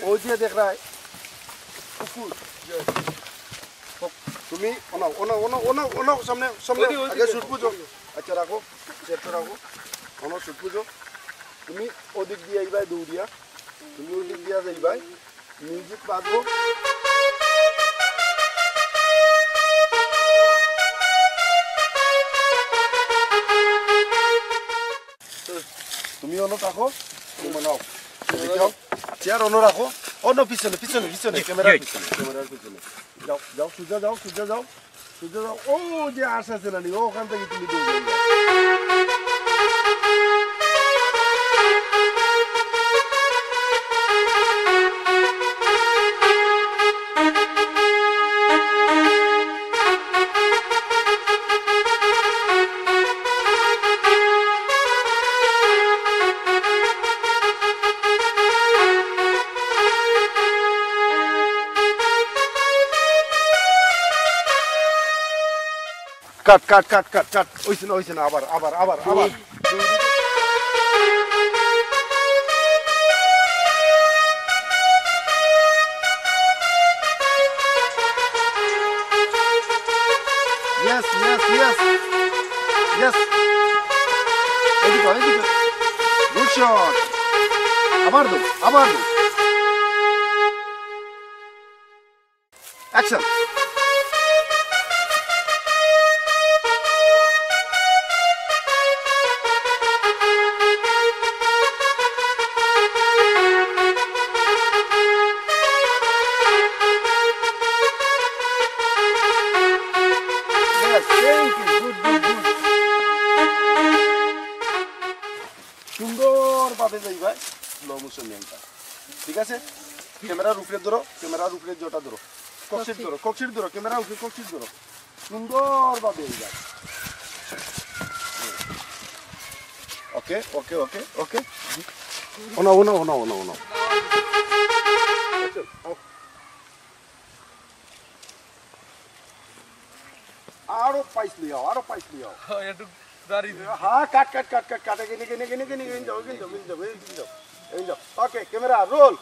ওই যে দেখরায়, কুকুর। তুমি ওনাও, ওনাও, ওনাও, ওনাও, ওনাও, সামনে, সামনে, ওদিকে, ওদিকে। আগে shoot বুঝো। আচ্ছা, রাখো। চেষ্টা রাখো। আমার সুখ বুঝো। তুমি ওদিক দিয়া আইবায় দৌড়িয়া, তুমি ওদিক দিয়া যাইবায়। মিউজিক বাজবো। তুমি অনো থাকো, তুমি নাও। দেখি যাও। চেয়ার অনো রাখো। অনো পিছনে, পিছনে, পিছনে, ক্যামেরার পিছনে, ক্যামেরার পিছনে। যাও, যাও, সোজা যাও, সোজা যাও, সোজা যাও। ও যে আশ আছে না নি, ওখান থেকে তুমি দৌড়ে যাও। কাট, কাট, কাট, কাট, কাট। অইছে না, অইছে না, আবার, আবার, আবার, আবার। Yes, yes, yes. Yes. এদিকে, এদিকে। Good shot. আবার দাও, আবার দাও। Action. Yes, thank you. Good, good, good. সুন্দরভাবে যাইবা slow motion নিয়মটা। ঠিক আছে? ক্যামেরার উপরে ধরো, ক্যামেরার উপরে যেটা ধরো। ককশিট ধরো, ককশিট ধরো, ক্যামেরার উপরে ককশিট ধরো। সুন্দরভাবে এই যায়। ওকে, ওকে, ওকে, ওকে। ওনা, ওনা, ওনা, ওনা, ওনা। আরো পাইস লিয়াও, আরো পাইস লিয়াও। একটু দাঁড়িয়ে দিন। হ্যাঁ, কাট, কাট, কাট, কাট, কাট। এগিন, এগিন, এগিন, এগিন, এগিন যাও, এগিন যাও, এগিন যাও, এগিন যাও, এগিন যাও। Okay, camera, roll.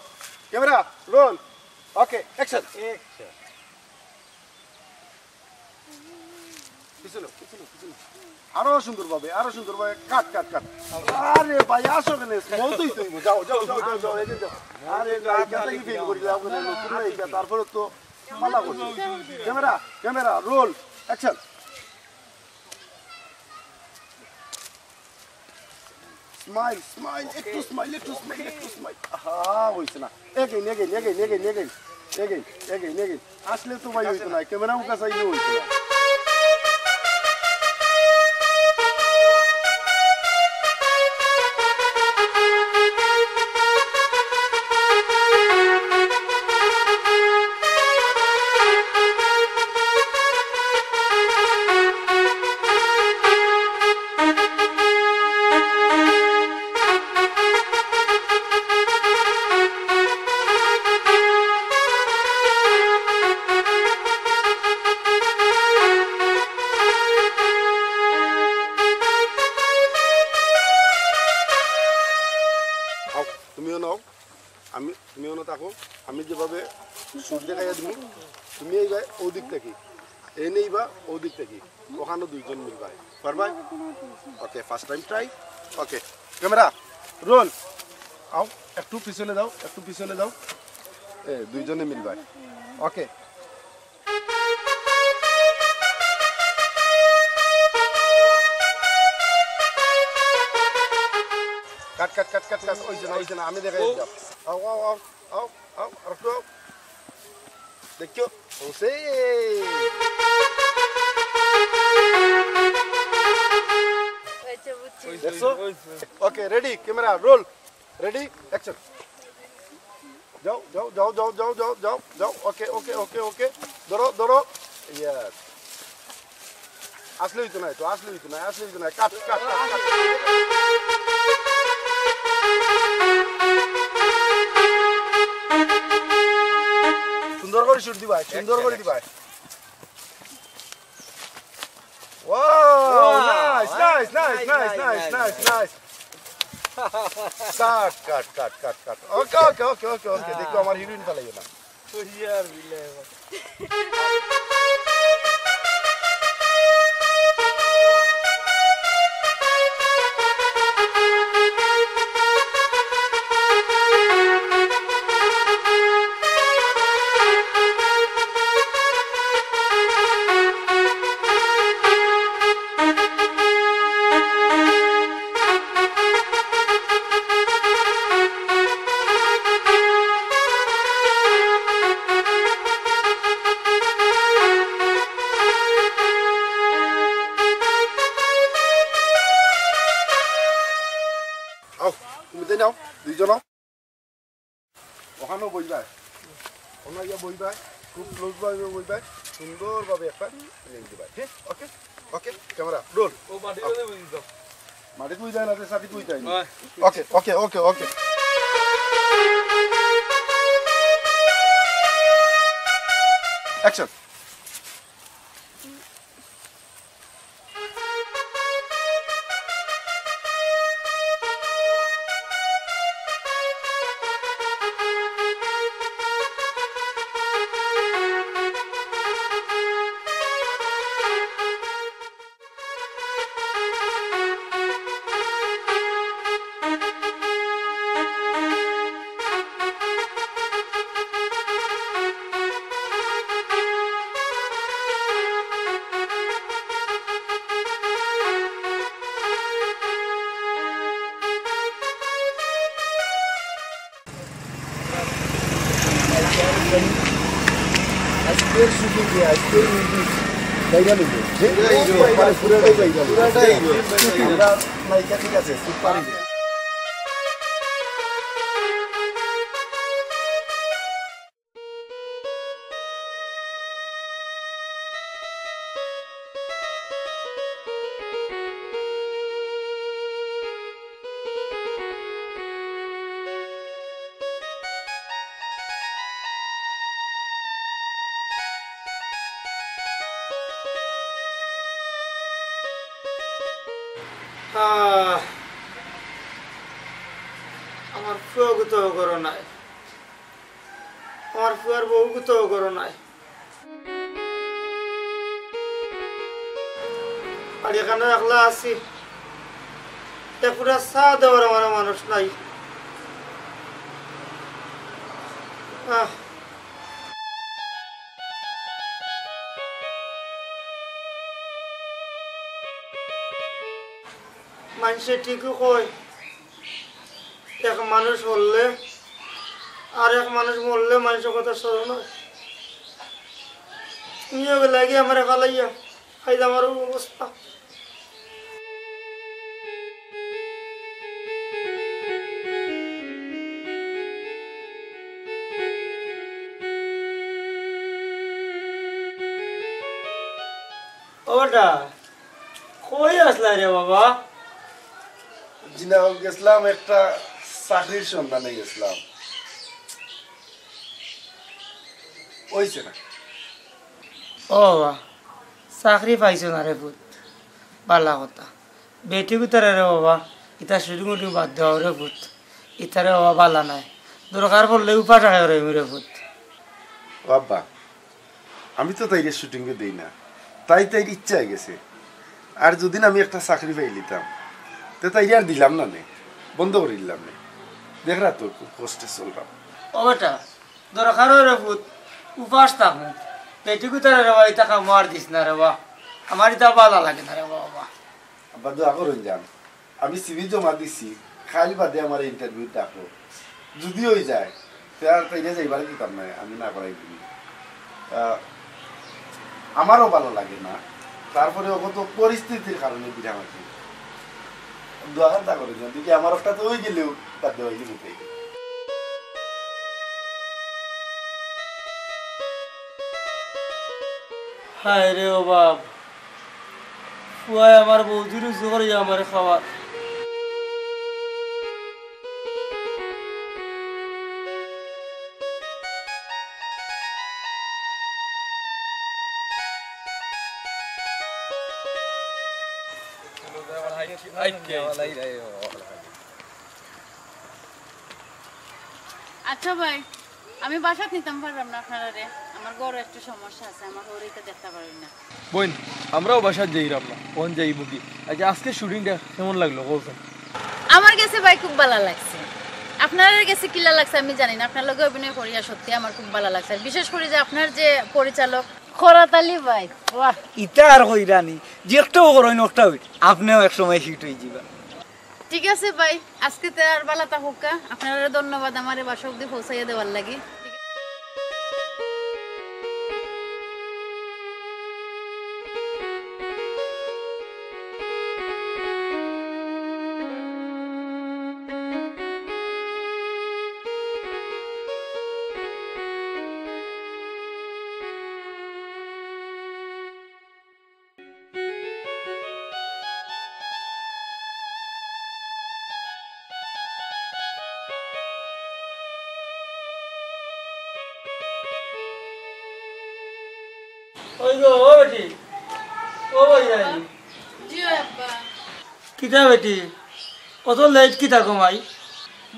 Camera, roll. Okay, action. Action. পিছনে, পিছনে, পিছনে। আরো সুন্দরভাবে, আরো সুন্দরভাবে। কাট, কাট, কাট। আরে ভাই, আসো কেন? মতই তো হইবো। যাও, যাও, যাও, যাও, যাও, এগিয়ে যাও। আরে ভাই, এটা কি ফিল করি? লাভ করে নতুন না এটা, তারপরে তো মালা করছি। Camera, camera, roll, action. Smile, smile, একটু স্মাইল, একটু স্মাইল, একটু স্মাইল। আহা, হইছে না। Again, again, again, again, again. Again, again, again. আসলে তো ভাই হইতো না, ক্যামেরা উকা চাইলে হইতো না। আও, তুমিও নাও। আমি, তুমি অনো থাকো, আমি যেভাবে শুট দেখাইয়া দিমু, তুমি এইবায় ওদিক থাকি, এই নেইবা ওদিক থাকি, ওখানো দুইজন মিলবায়, পারবায়? ওকে, ফার্স্ট টাইম ট্রাই। ওকে, ক্যামেরা, রোল। আও, একটু পিছনে যাও, একটু পিছনে যাও। এ, দুইজনে মিলবায়। ওকে। কাট, কাট, কাট, কাট, কাট। ওই যে না, ওই যে না, আমি দেখাই দিলাম। আও, আও, আও, আও, আও, আর একটু আও। দেখো, ও সে। ওই যে বুঝছি। দেখছো? Okay, ready, camera, roll. Ready, action. যাও, যাও, যাও। ওকে, ওকে, ওকে, ওকে। ধরো, ধরো। ইয়েস। আসলে হইতো না, তো আসলে হইতো না, আসলে হইতো না। কাট, কাট, কাট, কাট। সুন্দর করে শুট দিবা, সুন্দর করে দিবা। Wow, wow, nice, nice, nice, nice, nice, nice, nice, nice. Cut, cut, cut, cut, cut. Okay, okay, okay, okay, okay. দেখো আমার হিরোইন ফালাইও না। ওই আর বিলে। দুইজন ওখানেও বইবায়, ওখানে গিয়া বইবায়, খুব ক্লোজ ভাবে বইবায়, সুন্দরভাবে একটা ফিলিং দিবায়। হ্যাঁ, ওকে, ওকে, ক্যামেরা রোল। ও মাটি করে বুঝি তো। মাটি তুই যায় না, সাথে তুই যায় না। ওকে, ওকে, ওকে, ওকে। অ্যাকশন। আজকের শুটিং, আজকের মিউজিক ভাইরাল হইব। যে কোনো ভাইরাল, পুরোটাই ভাইরাল। আমরা নায়িকা ঠিক আছে, সুপার হিট। আহ, আমার ফুয়াগু তো ঘরো নাই, আমার ফুয়ার বউগু তো ঘরো নাই। আর এখানে একলা আছি, এ পুরা চা দেওয়ার আমার মানুষ নাই। আহ। মানষে ঠিকই কয়, এক মানুষ হরলে আর এক মানুষ মরলে মানষর কথা স্মরণ অয়। তুমিও গেলাগি আমারে ফালাইয়া, আইজ আমার অউ অবস্থা। ও বেটা, কই আছলায় রে বাবা? জি না, গেছলাম একটা চাকরির সন্ধানে গেছলাম। অইছে না। ও বাবা, চাকরি পাইছো না রে পুত, বালা কথা। বেটি গুতারে রে বাবা, ইতা শুটিং উটিং বাদ দেও রে পুত। ইতারে বাবা বালা নায়, দরকার পড়লে উপাস আয় রইমু রে পুত। ও আব্বা, আমি তো তাইরে শুটিংয়ে দেই না, তাই তাইর ইচ্ছায় গেছে। আর যুদি আমি একটা চাকরি পাইলিতাম, তে তাইরে আর দিলাম না নে, বন্ধ করি দিলাম নে। দেখরা তো খুব কষ্টে চলরাম। ও বেটা, দরকার অয় রে পুত, উপাস থাকমু। বেটি গুতারে রে বা, ইতা কামো আর দিস না রে বা। আমার ইতা বালা লাগে না রে বাবা। আব্বা, দোয়া করইন যান। আমি সিভি জমা দিছি, কাইল বাদে আমারে ইন্টারভিউ ডাকো। যুদি অই যায়, তে আর তাইরে যাইবার দিতাম নায়, আমি না করাই দিমু। আহ, আমারও বালা লাগে না, তারপরে অগত পরিস্থিতির কারণে দিরাম আর কি। দোয়া খান তা করে দিলাম, দেখি আমার একটা তো অই গেলেও বাদ দেওয়া অই গেলে। হায় রে ও বাপ, পুয়ায় আমার বউজির উজু করিয়া আমারে খাওয়ার। আচ্ছা ভাই, আমি বাসাত নিতাম পাররাম না আপনারারে, আমার ঘরো একটু সমস্যা আছে, আমার হউরে ইতা দেখতা পারইন না। বইন, আমরাও বাসাত যাইরাম না, অন যাইমু কি? আচ্ছা, আজকে শুটিংটা কেমন লাগলো কও চাই? আমার গেছে ভাই খুব বালা লাগছে। আপনারার গেছে কিলা লাগছে আমি জানি না, আপনার লগে অভিনয় করিয়া সত্যি আমার খুব বালা লাগছে। আর বিশেষ করি যে আপনার যে পরিচালক খরাত আলী ভাই, ওয়াহ। ইতা আর কইরানি, যে একটাও করইন, ওটাও আপনেও এক সময় হিট অই যিবা। ঠিক আছে ভাই, আজকে তে আর বালা থাকউক্কা। আপনারারে ধন্যবাদ আমারে বাসা অবধি পৌঁছাইয়া দেওয়ার লাগি। ওই গো, ও বেটি, ও ভাই আইলি। জি আব্বা। কিতা বেটি, অত লেট কিতা গো মাই?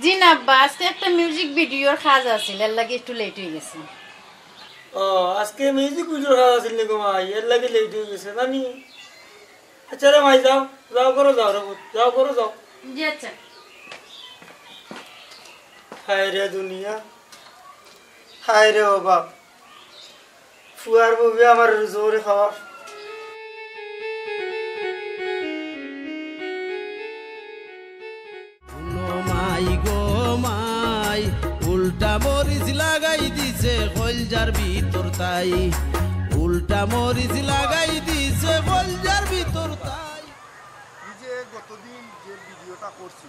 জি না আব্বা, আজকে একটা মিউজিক ভিডিওর কাজ আছিল, এর লাগি একটু লেট অই গেছে। ও, আজকে মিউজিক ভিডিওর কাজ আছিল নি গো মাই, এর লাগি লেট অই গেছে নানি? আচ্ছা রে মাই, যাও, যাও করো, যাও রে পুত, যাও করো, যাও। জি আচ্ছা। হায় রে দুনিয়া, হায় রে ও বাপ, ফুয়ার বউয়ে আমার জোরে খাওয়া। হুনো মাই গো মাই, উল্টা মরিচ লাগাই দিছে কইলজার ভিতর তাই, উল্টা মরিচ লাগাই দিছে কইলজার ভিতর তাই। এই যে গতদিন যে ভিডিওটা করছি,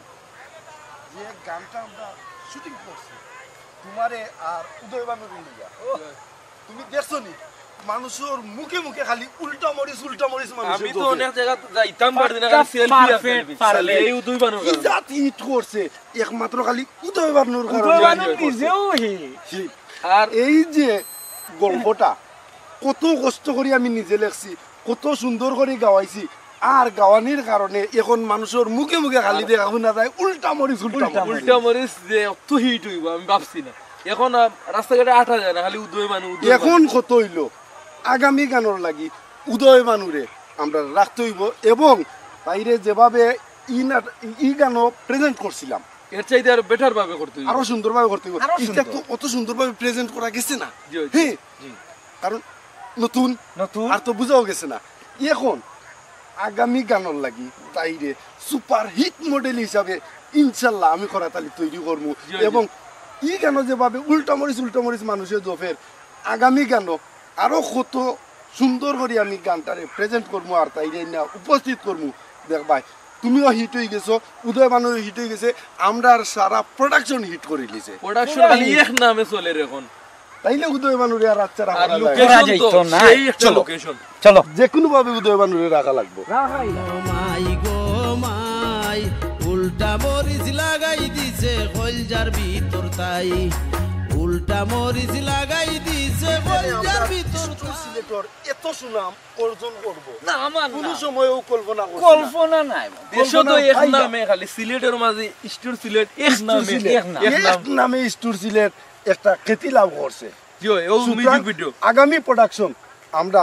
যে গানটা আমরা শুটিং করছি, তোমারে আর উদয় বানুরে লইয়া, তুমি দেখছো নি? মানুষর মুখে মুখে খালি উল্টা মরিচ, উল্টা মরিচ মানুষে আমি তো দোষে। অনেক জায়গা যাইতাম পারছি না, খালি সেলফি আর পারফেক্ট, সেলফি। পারফেক্ট। এই উদয় বানুর কি কারণে। জাত হিট করছে, একমাত্র খালি উদয় বানুর উদয় কারণে। বানু নিজেও হিট। হিট। আর এই যে গল্পটা কত কষ্ট করি আমি নিজে লেখছি, কত সুন্দর করি গাওয়াইছি, আর গাওয়ানির কারণে এখন মানুষর মুখে মুখে খালি দেখা হুনা যায় উল্টা মরিচ, উল্টা মরিচ। উল্টা মরিচ যে অত হিট অইবো আমি ভাবছি না। এখন আর রাস্তাঘাটে আটা যায় না, খালি উদয় বানু, উদয় বানু। এখন কত অইলো, আগামী গানর লাগি উদয় বানুরে আমরা রাখতে অইবো এবং তাইরে যেভাবে ই নাট-, ই গানও প্রেজেন্ট করছিলাম, এর চাইতে আরো বেটার ভাবে করতে অইবো। আরো সুন্দরভাবে করতে অইবো। আরো এটা সুন্দর। তো অত সুন্দরভাবে প্রেজেন্ট করা গেছে না। জি, জি, হ্যাঁ। জি। কারণ নতুন, নতুন। আর তো বুঝাও গেছে না। এখন আগামী গানর লাগি তাইরে সুপার হিট মডেল হিসাবে ইনশাল্লাহ আমি করাতালি তৈরি করমু। জি, জি। এবং ই গানও যেভাবে উল্টা মরিচ, উল্টা মরিচ মানুষে দোফের, আগামী গানও আরো কত সুন্দর করি আমি গানটারে প্রেজেন্ট করমু আর তাইরে না উপস্থিত করমু। দেখবায়, তুমিও হিট অই গেছো, উদয় বানুও হিট অই গেছে, আমরার সারা প্রোডাকশন হিট করি লিছে। প্রোডাকশন পুরা খালি হিট। এক নামে চলের এখন। তাইলে উদয় বানুরে আর আচ্ছা রাখা আর যায় না। লোকেশন তো যাইতো না। সেই একটা চলো। লোকেশন। চলো। যে কোনো ভাবে উদয় বানুরে রাখা লাগবো। মাই গো মাই, উল্টা মরিচ লাগাই দিছে কইলজার ভিতর তাই, উল্টা মরিচ লাগাই দিছে কইলজার ভিতর তাই। সিলেটর এত সুনাম অর্জন করব। না, আমার কোনো না। সময়ও কল্পনা করছি না। কল্পনা নাই। দেশো তো কল্পনা এক নাই। নামে খালি সিলেটর মাঝে স্টোর সিলেট, এক স্টোর নামে, সিলেট। এক নাম। এক এক নাম। নামে স্টোর সিলেট একটা খ্যাতি লাভ করছে। জি, ও সুতরাং মিউজিক ভিডিও। আগামী প্রোডাকশন আমরা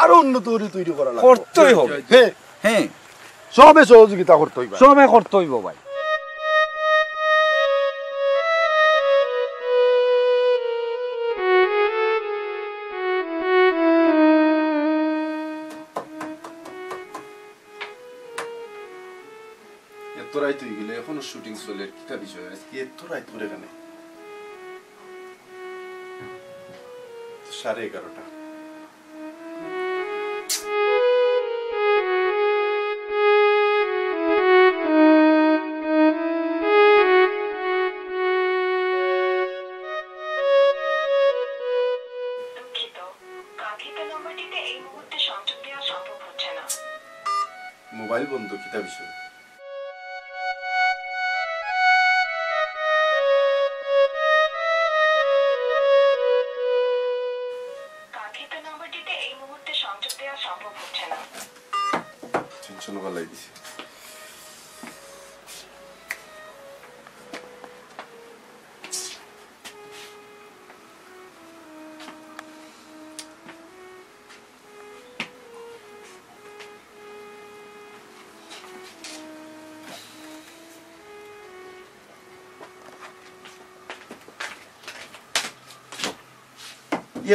আরো উন্নত করে তৈরি করা লাগবে। করতেই হবে। জি, জি, জি। হ্যাঁ। হ্যাঁ। সবে সহযোগিতা করতে হইবে। সবে করতে হইব ভাই। এত রাইত অই গেলে এখনো শুটিং চলের, কিতা বিষয়? আজকে এত রাইত করে কেনে? সাড়ে এগারোটা। দুঃখিত, কাঙ্ক্ষিত নম্বরটিতে এই মুহূর্তে সংযোগ দেওয়া সম্ভব হচ্ছে না। মোবাইল বন্ধ, কিতা বিষয়? কাঙ্ক্ষিত নম্বরটিতে এই মুহূর্তে সংযোগ দেওয়া সম্ভব হচ্ছে না। টেনশন বাড়াই দিছে।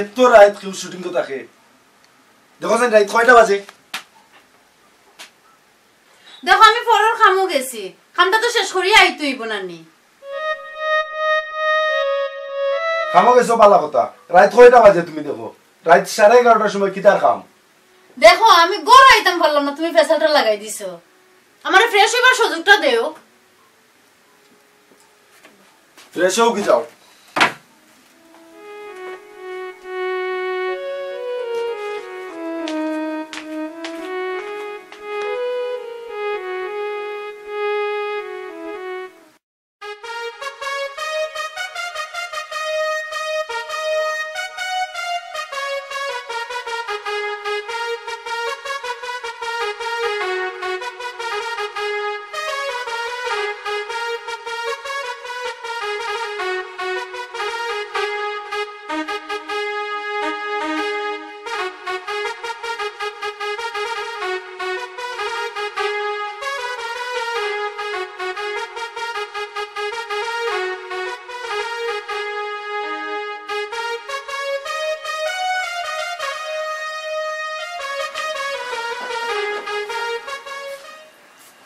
এত রাইত কেউ শুটিং তো থাকে। দেখো যেন রাইত কয়টা বাজে? দেখো, আমি পরর কামো গেছি, কামটা তো শেষ করিয়া আইতে অইব না নি? কামো গেছো, বালা কথা। রাইত কয়টা বাজে তুমি দেখো? রাইত সাড়ে এগারোটার সময় কিতার কাম? দেখো, আমি ঘর আইতাম পারলাম না, তুমি ফেসালটা লাগাই দিছো। আমারে ফ্রেশ হইবার সুযোগটা দেও। ফ্রেশ হও কি যাও।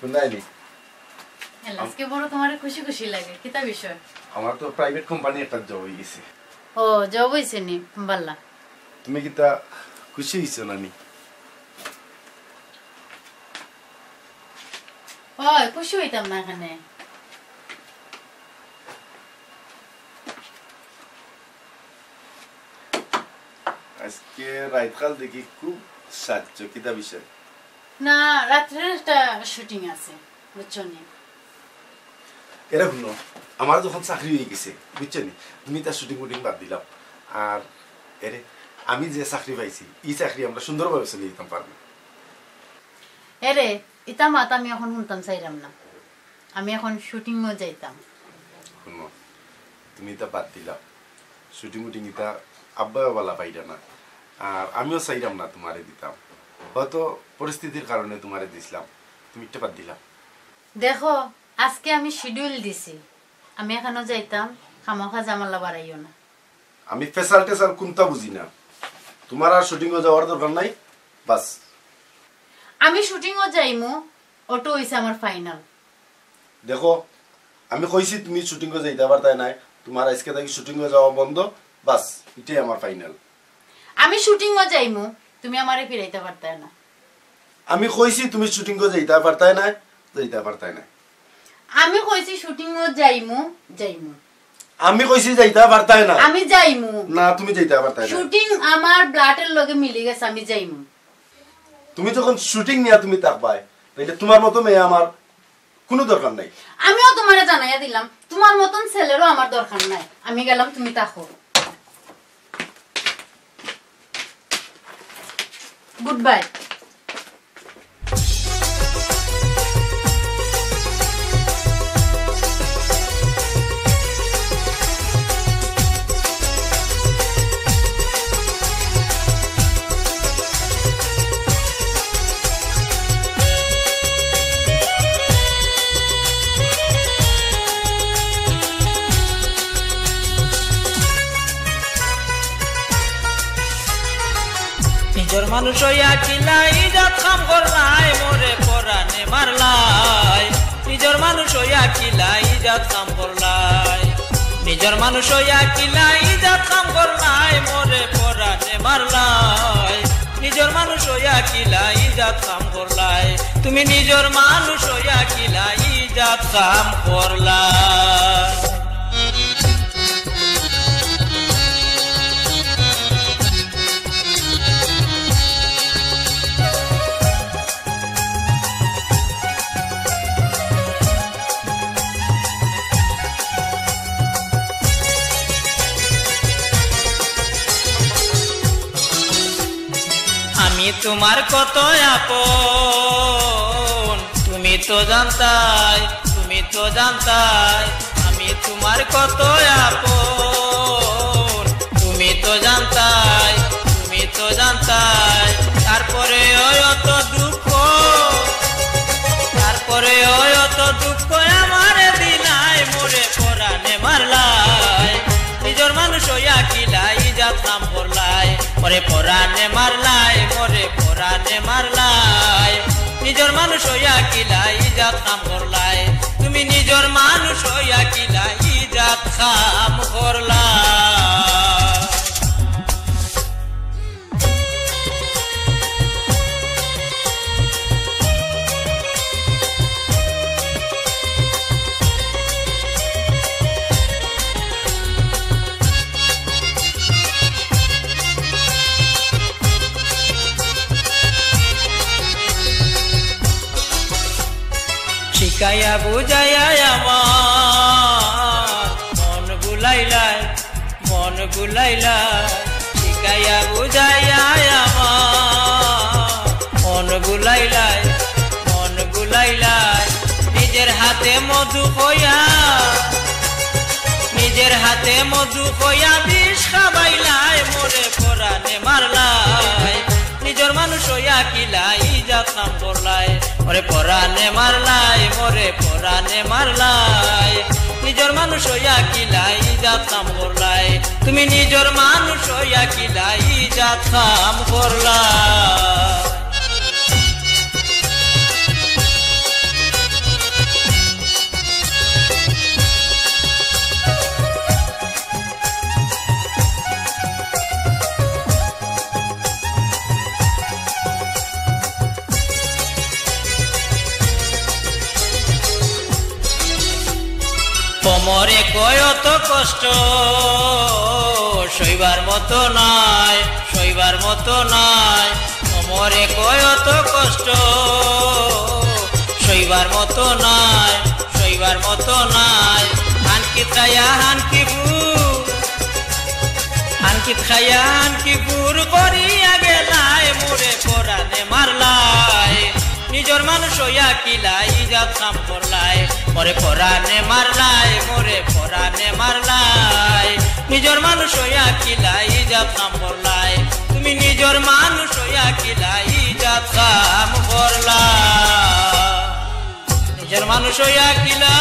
হুনো নি? এলা, আজকে বড় তুমারে খুশি খুশি লাগে, কিতা বিষয়? আমার তো প্রাইভেট কোম্পানি একটা জব অইগেছে। ও, জব অইছে নি? বালা। তুমি কিতা খুশি অইছো না নি? অয়, খুশি অইতাম না কেনে। আজকে রাইতকাল দেখি খুব সাজছো, কিতা বিষয়? না, রাত্রে একটা শুটিং আছে, বুঝছো নি? এরে হুনো, আমার যখন চাকরি অইগেছে, বুঝছো নি, তুমি তার শুটিং উটিং বাদ দিলাও। আর এরে, আমি যে চাকরি পাইছি, ই চাকরি আমরা সুন্দরভাবে চালাই যাইতাম পারমু। এরে, ইতা মাত আমি অখন হুনতাম চাইরাম না। আমি অখন শুটিংও যাইতাম। হুনো, তুমি ইতা বাদ দিলাও। শুটিং উটিং ইতা আব্বায়ও বালা পাইরা না। আর আমিও চাইরাম না তুমারে দিতাম। হয়তো পরিস্থিতির কারণে তুমারে দিছলাম। তুমি ইটা বাদ দিলাও। দেখো, আজকে আমি শিডিউল দিছি। আমি অখানো যাইতাম, খামোখা ঝামেলা বাড়াইও না। আমি ফেসাল টেসাল কুন্তা বুঝি না। তুমার আর শুটিংও যাওয়ার দরকার নাই, বাস। আমি শুটিংও যাইমু, অটো অইছে আমার ফাইনাল। দেখো, আমি কইছি তুমি শুটিংও যাইতা পারতায় নায়, তুমার আজকে থাকি শুটিংও যাওয়া বন্ধ, বাস, ইটাই আমার ফাইনাল। আমি শুটিংও যাইমু, তুমি আমারে ফিরাইতা পারতায় না। আমি কইছি তুমি শুটিংও যাইতা পারতায় নায়, যাইতা পারতায় নায়। আমি কইছি শুটিংও যাইমু, যাইমু। আমি কইছি যাইতা পারতায় না। আমি যাইমু। না, তুমি যাইতা পারতায় না। শুটিং আমার ব্লাডের লগে মিলি গেছে, আমি যাইমু। তুমি যখন শুটিং নিয়া তুমি থাকবায়, তাইলে তুমার মতো মেয়ে আমার কুনু দরকার নাই। আমিও তুমারে জানাইয়া দিলাম, তুমার মতন ছেলেরও আমার দরকার নাই। আমি গেলাম, তুমি থাকো। Good bye. নিজর মানুষ অইয়া কিলা ইজাত কাম করলায়, মোরে পরানে মারলায়। নিজর মানুষ অইয়া কিলা ইজাত কাম করলায়। নিজর মানুষ অইয়া কিলা ইজাত কাম করলায়, মোরে পরানে মারলায়। নিজর মানুষ অইয়া কিলা ইজাত কাম করলায়। তুমি নিজর মানুষ অইয়া কিলা ইজাত কাম করলায়। আমি তুমার কত আপন, তুমি তো জানতায়, তুমি তো জানতায়। আমি তুমার কত আপন, তুমি তো জানতায়, তুমি তো জানতায়। তারপরেও অত দুঃখ, তারপরেও অত দুঃখ আমারে দিলায়, মোরে পরানে মারলায়। নিজর মানুষ অইয়া কিলা ইজাত কাম করলায়, মোরে পরানে মারলায়, মোরে পরানে মারলায়। নিজর মানুষ অইয়া কিলা ইজাত কাম করলায়, তুমি নিজর মানুষ অইয়া কিলা ইজাত কাম করলায়। শিখাইয়া বুঝাইয়া আমার মন ভুলাইলায়, মন ভুলাইলায়। শিখাইয়া বুঝাইয়া আমার মন ভুলাইলায়, মন ভুলাইলায়। নিজর হাতে মধু কইয়া, নিজর হাতে মধু কইয়া বিষ খাবাইলায়, মোরে পরানে মারলায়। নিজর মানুষ অইয়া কিলা ইজাত কাম করলায়, মোরে পরানে মারলায়, মোরে পরানে মারলায়। নিজর মানুষ অইয়া কিলা ইজাত কাম করলায়, তুমি নিজর মানুষ অইয়া কিলা ইজাত কাম করলায়। মরে কয় অত কষ্ট, সইবার মতো নায়, সইবার মতো নায়। মরে কয় অত কষ্ট, সইবার মতো নায়, সইবার মতো নায়। হানকি খায়া হানকি ফু, হানকি খায়া হানকি ফুর করিয়া গেলায়, মোরে পরানে মারলায়। নিজর মানুষ অইয়া কিলা ইজাত কাম করলায়, মোরে পরানে মারলায়, মোরে পরানে মারলায়। নিজর মানুষ অইয়া কিলা ইজাত কাম করলায়, তুমি নিজর মানুষ অইয়া কিলা ইজাত কাম করলা। নিজর মানুষ অইয়া কিলা,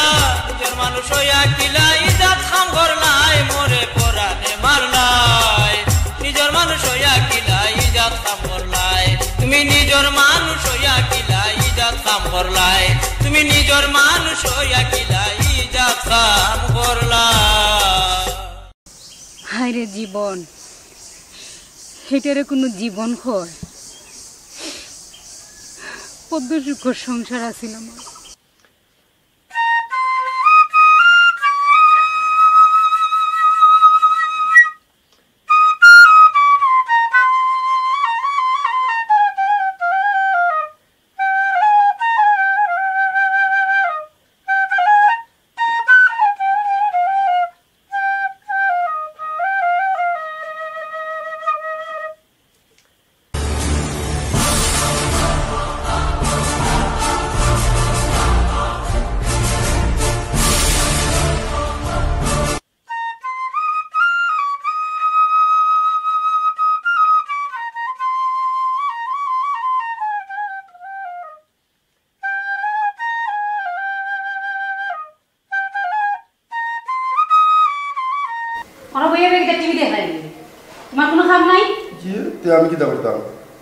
নিজর মানুষ অইয়া কিলা ইজাত কাম করলায়, মোরে পরানে মারলায়। নিজর মানুষ অইয়া কিলা ইজাত কাম করলায়, তুমি নিজর মানুষ অইয়া কিলা ইজাত কাম করলায়, তুমি নিজর মানুষ অইয়া কিলা ইজাত কাম করলা। হায় রে জীবন, হেটারে কুনু জীবন কয়? কত সুখর সংসার আছিল আমার। ওরা বইয়া বইয়া টিভি দেখে। তোমার কোনো কাম নাই? জি, তে আমি কিতা করতাম?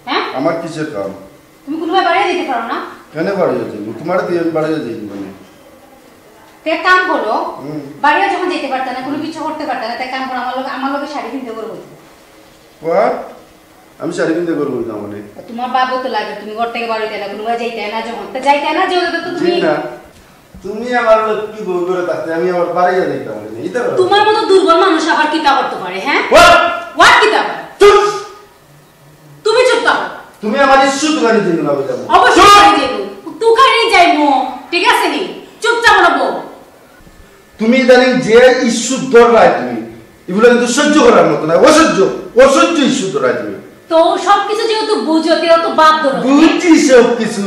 হ্যাঁ? আমার কিসের কাম? তুমি কুনু বাড়িয়ে যাইতে পারো না? কেনে বাড়িয়ে যাইমু? তোমারে দিয়া আমি বাড়িয়ে যাইমু কেনে? তে এক কাম করো, হুম। বাড়িয়ে যখন যাইতে পারতা না, কুনু কিছু করতে পারতা না, তে এক কাম করো, আমার লগে, আমার লগে শাড়ি কিনতে করবো। What? আমি শাড়ি কিনতে করবো না মানে? তোমার বাবু তো লাগে, তুমি ঘর থেকে বাড়িতে না, কুনু বাড়ি যাইতে না যখন, তে যাইতে না যে তো তুমি জি না। তুমি আমার লক্ষ্মী বউ করে থাকতে আমি আবার বাড়িয়ে যাইতাম মানে, এটা করো। তোমার মতো দুর্বল মানুষ আবার কিতা করতে পারে, হ্যাঁ? What? What কিতা করে? চুপ! তুমি চুপ থাকো। তুমি আমার ইস্যু দোকানে দিও না, বুঝলাম। অবশ্যই দোকানে যাইবো। দোকানে যাইবো, ঠিক আছে নি? চুপচাপ বলো। তুমি ইদানিং যে ইস্যু ধররায় তুমি, এগুলো কিন্তু সহ্য করার মতো না, অসহ্য, অসহ্য ইস্যু ধররায় তুমি। তো সবকিছু যেহেতু বুঝো, তেও তো বাদ ধরো। বুঝছি সব কিছু।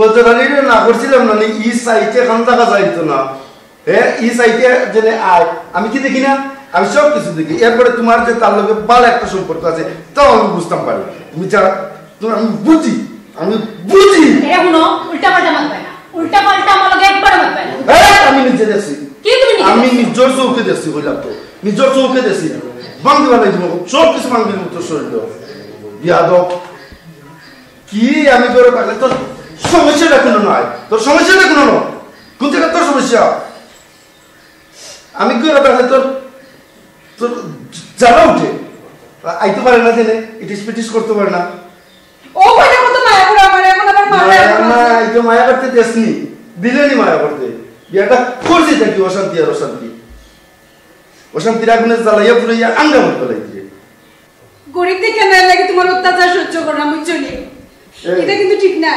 গতকালই না করছিলাম না, ই সাইটে এখন থাকা যাইতো না। হ্যাঁ, ই সাইটে জেনে আয়। আমি কি দেখি না? আমি সব কিছু দেখি। এরপরে তোমার যে তার লগে ভালো একটা সম্পর্ক আছে, তাও আমি বুঝতাম পারি। তুমি যারা, তুমি, আমি বুঝি, আমি বুঝি। এ হুনো, উল্টা পাল্টা মাত পায় না। উল্টা পাল্টা আমার লগে একবারও মাত পায় না। হ্যাঁ, আমি নিজে দেখছি। কি তুমি নিজে আমি দেখছো? নিজের চোখে দেখছি, কইলাম তো। নিজের চোখে দেখছি। ভাঙি বানাই দিব, সব কিছু ভাঙি দিব তোর শরীরে। বিয়াদব। কি আমি করে পারলে তোর সমস্যাটা কোনো নয়, তোর সমস্যাটা কোনো নয়। কোন জায়গা তোর সমস্যা? আমি করে পারলে তোর, তোর জ্বালা উঠে। আইতে পারে না জেনে, ইটিস পিটিস করতে পারে না। ও কইলে কত মায়া করে আমার, এখন আবার মায়া মায়া করে। না, এই তো মায়া করতে দেসনি, দিলেনি মায়া করতে। বিয়াটা করছি দেখি অশান্তি আর অশান্তি। অশান্তির আগুনে জ্বালাইয়া পুড়াইয়া আঙ্গা মত ফেলাই দিয়ে। গরিব দেখে না লাগে তোমার অত্যাচার সহ্য করা, বুঝছো নি? এই, এটা কিন্তু ঠিক না।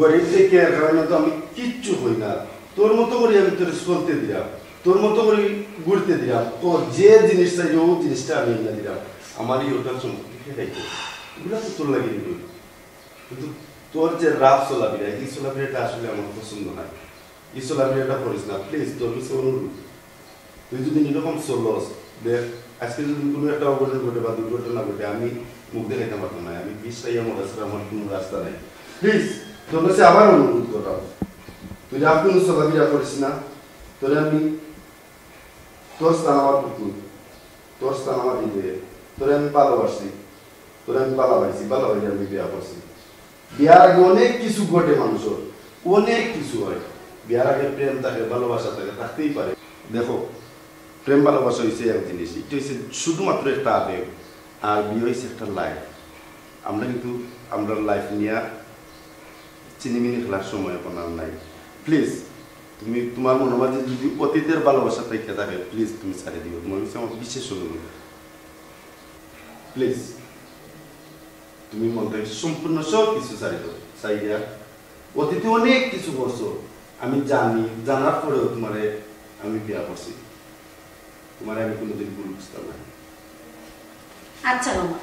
গরিব দেখে এর কারণে তো আমি কিচ্ছু হই না। তোর মতো করি আমি তোরে চলতে দিলাম, তোর মতো করি ঘুরতে দিলাম, তোর যে জিনিস চাই ও জিনিসটা আমি এনে দিলাম। আমার এই হোটেল সম্পত্তি খাইতে এগুলা তো তোর লাগে নিবি। কিন্তু তোর যে রাফ চলাফেরা, এই চলাফেরাটা আসলে আমার পছন্দ নয়। এই চলাফেরাটা করিস না, প্লিজ, তোর কাছে অনুরোধ। তুই যদি এরকম চলস, দেখ, আজকে যদি কোনো একটা অঘটন ঘটে বা দুর্ঘটনা ঘটে, আমি মুখ দেখাইতে পারতাম না। আমি বিষ খাইয়া মরা ছাড়া আমার কোনো রাস্তা নাই। প্লিজ, তোর কাছে আবার অনুরোধ করলাম, তুই রাফ কোনো চলাফেরা করিস না। তোরে আমি তোর স্থান আমার বুকে, তোর স্থান আমার হৃদয়ে। তোরে আমি ভালোবাসি, তোরে আমি ভালোবাসি, ভালোবাসি আমি বিয়া করছি। বিয়ার আগে অনেক কিছু ঘটে মানুষের, অনেক কিছু হয়। বিয়ার আগে প্রেম থাকে, ভালোবাসা থাকে, থাকতেই পারে। দেখো, প্রেম ভালোবাসা হইছে এক জিনিস, এটা হইছে শুধুমাত্র একটা আবেগ, আর বিয়ে হইছে একটা লাইফ। আমরা কিন্তু আমরা লাইফ নিয়ে চিনিমিনি খেলার সময় এখন আর নাই। প্লিজ, তুমি, তোমার মনর মাঝে যদি অতীতর ভালোবাসা থাকি থাকে, please তুমি ছাড়ি দিও। তোমার কাছে আমার বিশেষ অনুরোধ, please। তুমি মন থাকি সম্পূর্ণ সব কিছু ছাড়ি দাও। ছাড়িয়া অতীতে অনেক কিছু করছো, আমি জানি, জানার পরেও তোমারে আমি বিয়া করছি। তোমারে আমি কোনোদিন ভুল বুঝতাম না। আচ্ছা মামা।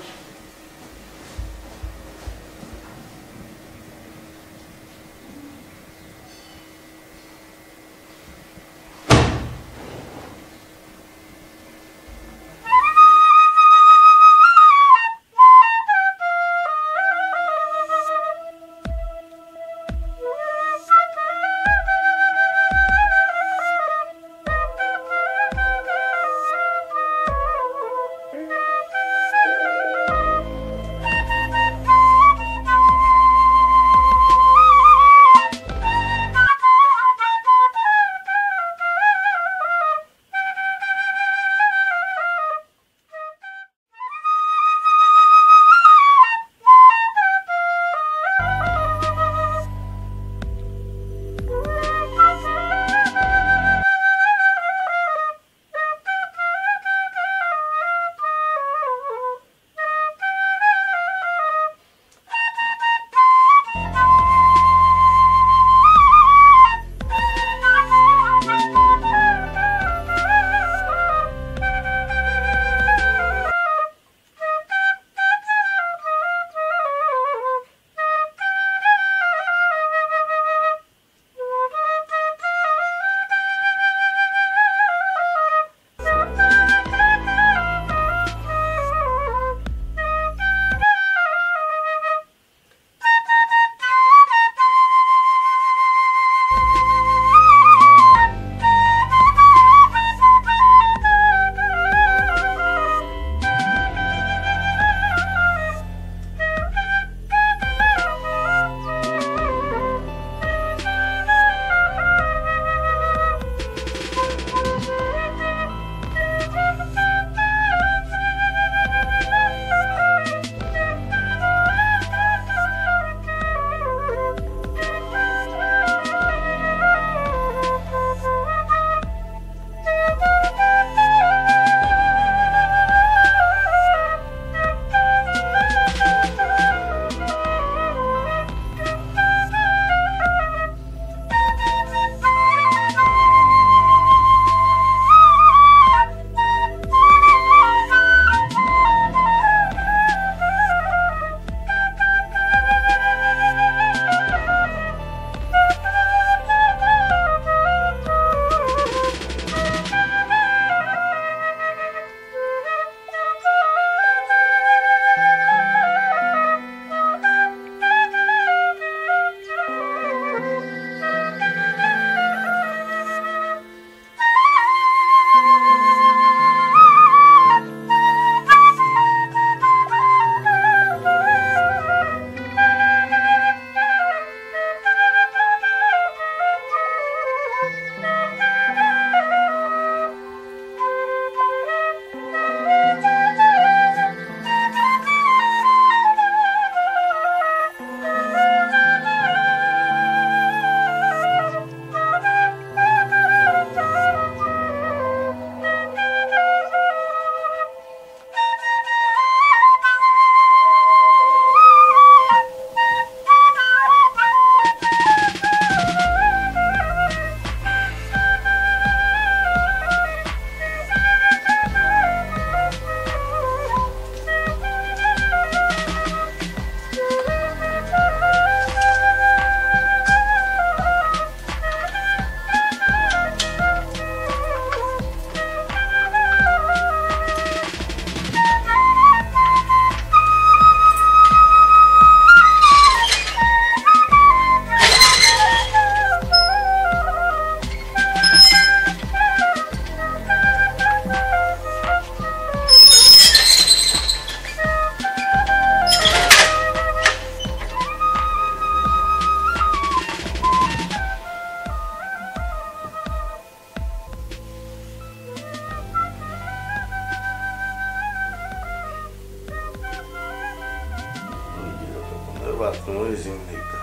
Bathroom-র এই সিন নেই তো।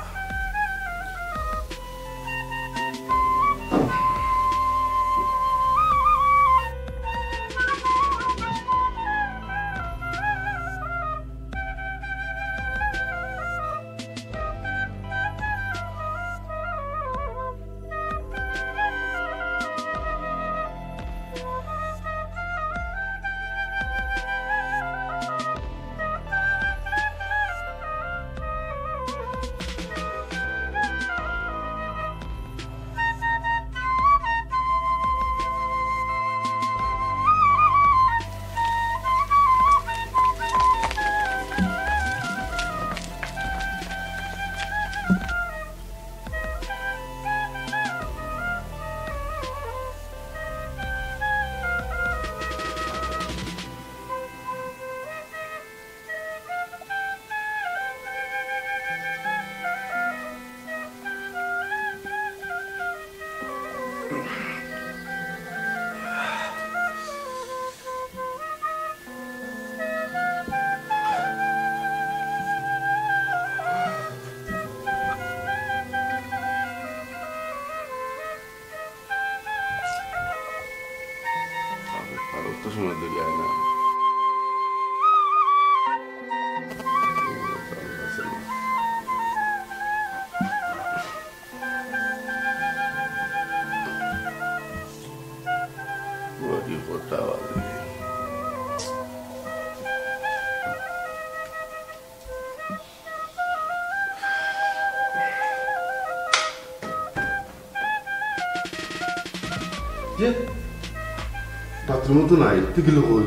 বাথরুমো তো নাই, তে গেল কই?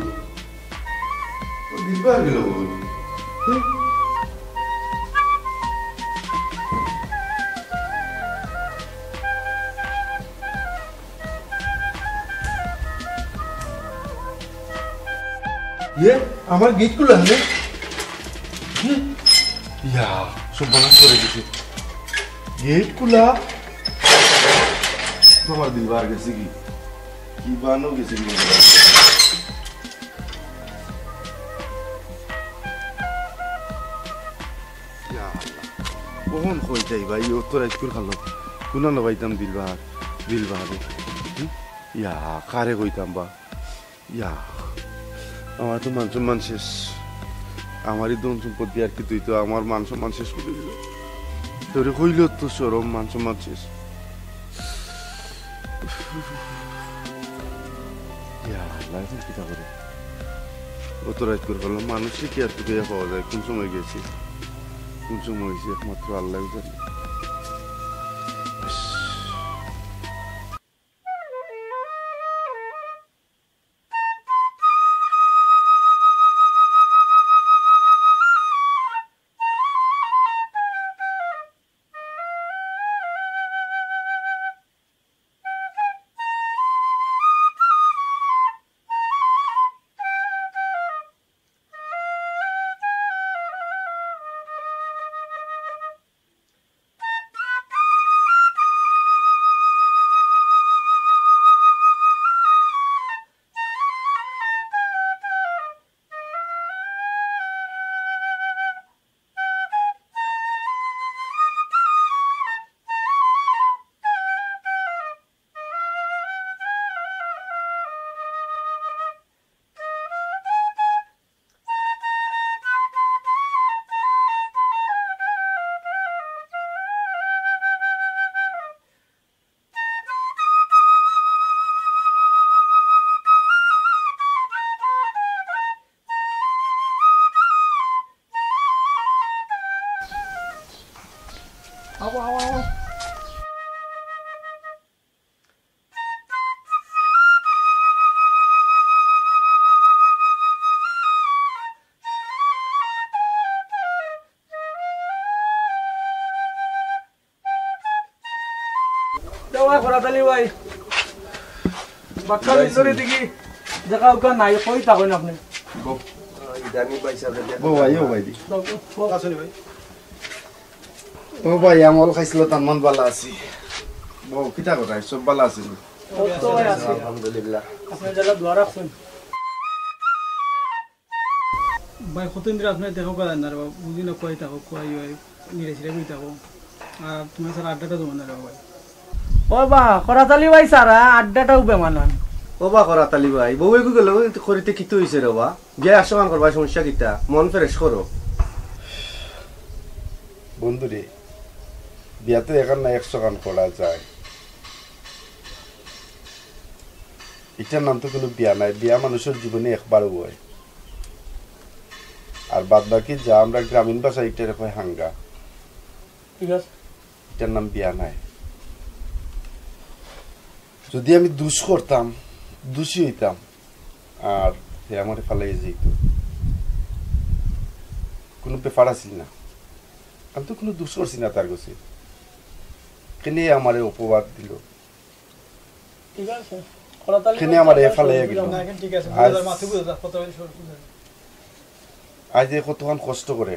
ও, দিলবার গেল কই? হুম? ইয়ে, আমার গেট খুলা, হ্যাঁ? ইয়ে, ইয়া, সব বন্ধ করে দিছে। গেট খুলা। আমার দিলবার গেছে কি? কি বানো গেছে কি? ইয়া আল্লাহ। কখন কই যাই ভাই, ও তো রাইত করে খালো। কোন না পাইতাম দিলবার, দিলবার। হুম? ইয়া, কারে কইতাম বা? ইয়া, আমার তো মান সম্মান শেষ। আমারই ধন সম্পত্তি আর কি, তুই তো আমার মান সম্মান শেষ করে দিল। তোরে কইলেও তো শরম, মান সম্মান শেষ। ইয়া আল্লাহ, এখন কিতা করে? অত রাইত করে ফেললাম, মানুষরে কি আর খুঁজিয়া পাওয়া যায়? কোন সময় গেছে, কোন সময় হয়েছে, একমাত্র আল্লাহ জানে। দেওয়া করাতালি ভাই। বাক্কা ভাই, ভিতরে দেখি দেখা উকা নাই, কই থাকইন আপনি? বউ, ইদানি ভাই সাহেব দেখা বউ ভাই, ও ভাই দি। বউ, বউ। আসুন ভাই। ও ভাই, আমল খাইছিল, তার মন ভালা আছি। বউ, কিতা কথা, সব ভালা আছি? ও তো ভাই আছে। আলহামদুলিল্লাহ। আপনি যারা দোয়া রাখছেন। ভাই, কতদিন ধরে আপনার দেখা করা যায় না রে বাবা, বুঝি না, কই থাকো, কই হয়, নিরে ছিরে কই থাকো। আর তুমি স্যার আড্ডাটা জমে না রে বাবা। ও বা, করাতালি ভাই সারা আড্ডাটাও বেমানান। ও বা, করাতালি ভাই, বউ এগু গেল, করিতে কিতা হইছে রে বা? বিয়া একশো খান করবা, সমস্যা কিতা? মন ফ্রেশ করো। বন্ধুরে, বিয়া তো এখান না একশো খান করা যায়। ইটার নাম তো কোনো বিয়া নাই, বিয়া মানুষের জীবনে একবারও হয়। আর বাদ বাকি যা আমরা গ্রামীণ ভাষায় ইটারে কয় হাঙ্গা। ঠিক আছে। ইটার নাম বিয়া নাই। যদি আমি দুষ করতাম, দুষী হইতাম, আর হে আমারে ফালাইয়া যাইতো, কোনো ব্যাপার আছিল না। আমি তো কোনো দুষ করছি না তার কাছে। কেনে আমারে অপবাদ দিল? ঠিক আছে। কেনে আমার এ ফালাইয়া গেল? না, এখন ঠিক আছে। আজ বুঝা যায়, মাথা বুঝা যায়, কথা বলে সব বুঝা যায়। আজ যে কতক্ষণ কষ্ট করে,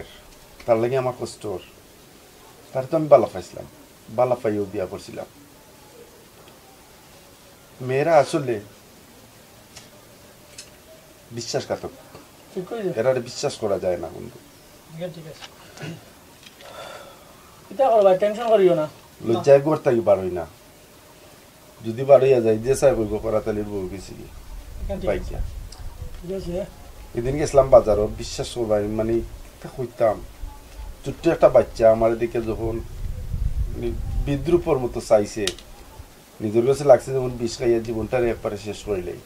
তার লাগি আমার কষ্ট ওর। তার তো আমি বালা পাইছিলাম, বালা পাইও বিয়া করছিলাম। মেয়েরা আসলে বিশ্বাসঘাতক। ঠিক কইছো। এরারে বিশ্বাস করা যায় না, বন্ধু। ঠিক আছে, ঠিক আছে। কিতা করবা, টেনশন করিও না। লজ্জায় ঘর থাকি বারই না। যদি বারইয়া যাই, যে সাহেব কইব করাতালির বউ গেছি কি? ঠিক আছে। বাইক দিয়া। ঠিক আছে। এদিন গেছিলাম বাজারো, বিশ্বাস করবা, আমি মানে, কিতা কইতাম, ছোট্ট একটা বাচ্চা আমার দিকে যখন মানে বিদ্রূপর মতো চাইছে, নিজের কাছে লাগছে যেমন বিষ খাইয়া জীবনটারে একবারে শেষ করিলাই,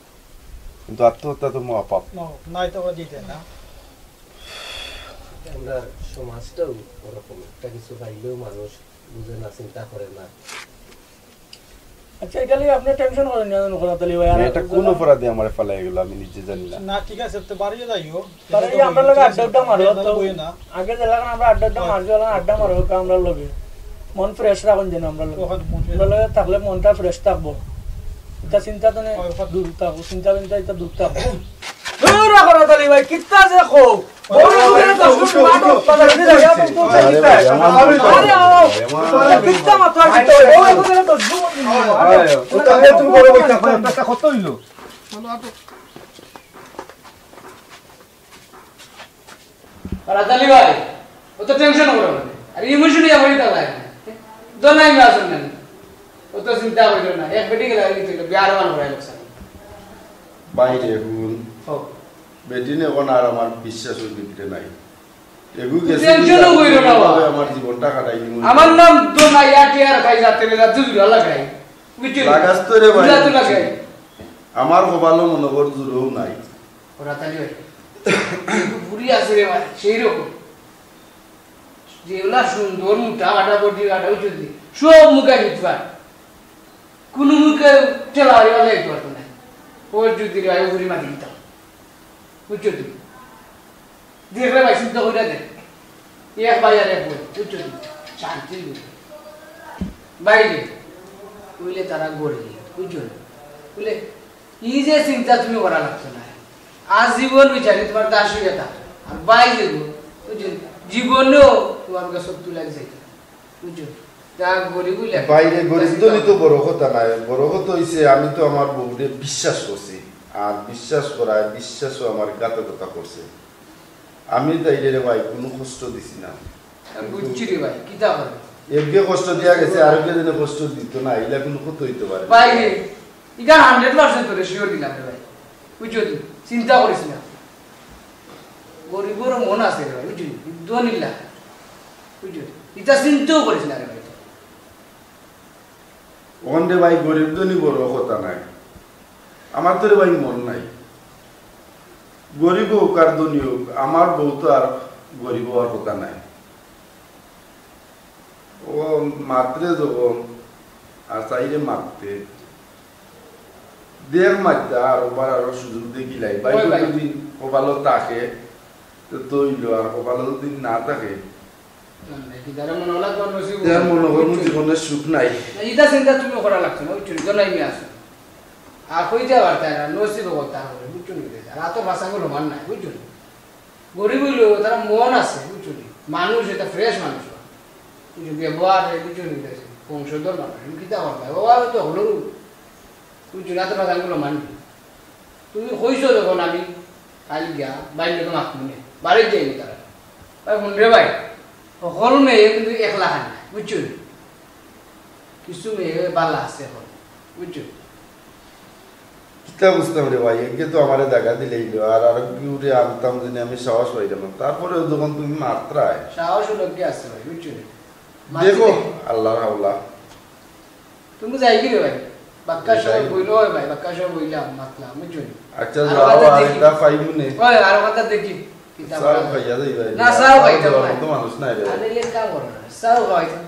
কিন্তু আত্মহত্যা তো মহাপাপ। না, নাই তো ওরা দিতে না। আমরা সমাজটাও ওরকম, একটা কিছু পাইলেও মানুষ বুঝে না, চিন্তা করে না। আচ্ছা, ইটা লইয়া আপনে টেনশন করইন না, জানো, খোদা তালি ভাই, আর না, ইটা কোন অপরাধে আমারে ফালাই গেল, আমি নিজে জানি না। না, ঠিক আছে, তো বাড়িয়ে যাইও। তারা এই আমরা লগে আড্ডা উড্ডা মারো, তো বইয়ে না। আগে যে লাগান আমরা আড্ডা উড্ডা মারছি, ওলা আড্ডা মারো, তো আমরা লগে মন ফ্রেশ রাখুন যেন আমরা লগে। ওখানে মন ফ্রেশ। আমরা লগে থাকলে মনটা ফ্রেশ থাকবো, ইটা চিন্তা তো নেই, হয়, ওখানে। দূর থাকবো, চিন্তা চিন্তা ইটা দূর থাকবো। দূর রাখো না তালি ভাই, কিত্তা যে খো। বড় লোকের তো শুধু মাঠে উৎপাদন করে যায়, তো তো আরে ভাই, আমার আরে আও। আমার কিত্তা মাত্র আর কিত্তা, বড় লোকের তো জুম। আরে, ও তো আগে তুমি বড় বইটা, একটা কত হইলো? রাতালি ভাই, ও তো টেনশন করো না। আর ইমোশনাল হয়ে তো লাগে। দোনাই মে আসুন না। ও তো চিন্তা করো না। এক বেটি গেলে আগে তুই বিয়ার মান করে লোকসান। বাইরে হুন। ও। বেটি নে কোন আর আমার বিশ্বাস ওই ভিতরে নাই। এগু গেছে টেনশনও কইরো না বাবা। আমার জীবনটা কাটাই দিমু। আমার নাম দোনাই আটি আর খাই যাতে বেলা দুই লাগাই। বুঝছো? লাগাস তো রে ভাই। বুঝা তো লাগাই। আমার কপালও মনে কর জুড়েও নাই। ও রাতালি ভাই, একটু বুড়ি আছে রে ভাই, সেই রকম। যেগুলা সুন্দর, মোটা, আটা, বডি, আটা, উঁচু দি, সব মুখে দিতে পারে। কোনো মুখে ঠেলা হারি বাজাই দিতে পারতো না। ওর যদি রে ভাই, উপরে মাটি দিতাম। বুঝছো তুই? দেখলে ভাই, শুদ্ধ করে দে। এক ভাই আর এক বই, বুঝছো তুই? শান্তি বই। বাইরে, বুঝলে তারা গরিব, বুঝছো? বুঝলে, এই যে চিন্তা তুমি করা লাগতো না। আজীবন বিচারি তোমার দাস হইয়া থাক। আর বাইরে গো, বুঝছো? জীবনেও তোমার কাছে তুলে যাইতে না। বুঝছো? যা গরিব হইলে বাইরে গরিব ধনী তো বড় কথা নাই, বড় কথা হইছে আমি তো আমার বউরে বিশ্বাস করছি, আর বিশ্বাস করায় বিশ্বাসও আমার ঘাতকতা করছে। আমি তাইলে রে ভাই কোনো কষ্ট দিছি না। আমি বুঝছি রে ভাই, কিতা করবে? একগে কষ্ট দিয়া গেছে, আরেকগে যেন কষ্ট দিত না, ইলা কোনো কথা হইতে পারে না। বাইরে, ইটা হান্ড্রেড পার্সেন্ট তোরে শিওর দিলাম রে ভাই, বুঝছো তুই? চিন্তা করিস না, গরিবর মন আছে রে ভাই, বুঝলি? ধনীর লাগি, বুঝলি? ইটা চিন্তাও করিস না রে ভাই। ওখান রে ভাই, গরিব ধনী বড় কথা নাই, আমার তো রে ভাই মন নাই। গরিব হোক আর ধনী হোক, আমার বউ তো আর গরিব হওয়ার কথা নাই। ও মাতরে যখন আর চাইরে মাততে, দেখ মাততা আর ওবার আরো সুযোগ দেখিলাই। ভাই ওই ভাই। যদি কপালো থাকে, তো তৈল, আর কপালো যদি না থাকে, মানে, কি তারা মনে হলো তোর নসিব তার মনে হয় জীবনের সুখ নাই। না, ইটা চিন্তা তুমি করা লাগছে না, ওই চুরি তো নাই, আমি আছি। আর কইতে পারতায় না, নসিব কথা হবে, বুঝছো নি? আর রাতর ভাষাগুলো মান নাই, বুঝছো নি? গরিব হইলেও তারা মন আছে, বুঝছো নি? মানুষ, এটা ফ্রেশ মানুষ। বুঝছো, ব্যবহার, বুঝছো নি? বংশধর মানুষ, আমি কিতা করতাম? ও, আমি তো হলো, বুঝছো নি? রাতর ভাষাগুলো মানি। তুমি কইছো যখন আমি কাল গিয়া বাইর লোকে মাত মনে, বাড়িত যাইনি তারা। ভাই, হুন রে ভাই, সকল মেয়ে কিন্তু একলা খান না, বুঝছো নি? কিছু মেয়ে বালা আছে এখন, বুঝছো? কিতা বুঝতাম রে ভাই, একে তো আমারে জাগা দিলেইলো, আর আর কি উঠে আনতাম জানি আমি সাহস পাইতাম না। তারপরে যখন তুমি মাতরায়। সাহস হলো কি আছে ভাই, বুঝছো নি? দেখো, মাতলে আল্লাহর হাওলা। তুমি যাই কি রে ভাই? বাক্কা সব যাই। বইলো হয় ভাই, বাক্কা সব বইলাম, মাতলাম, বুঝছো নি? আচ্ছা, আর যাও, কথা আর দেখি। এটা পাইমু নে। ওই, আর কথা দেখি। কিতা চাও বলা যায়? খাইয়া যাই ভাই। না, চাও খাইতাম দেওয়ার না। মতো মানুষ নাই রে ভাই। আরে, লেট কাম করো না। চাও খাইতাম।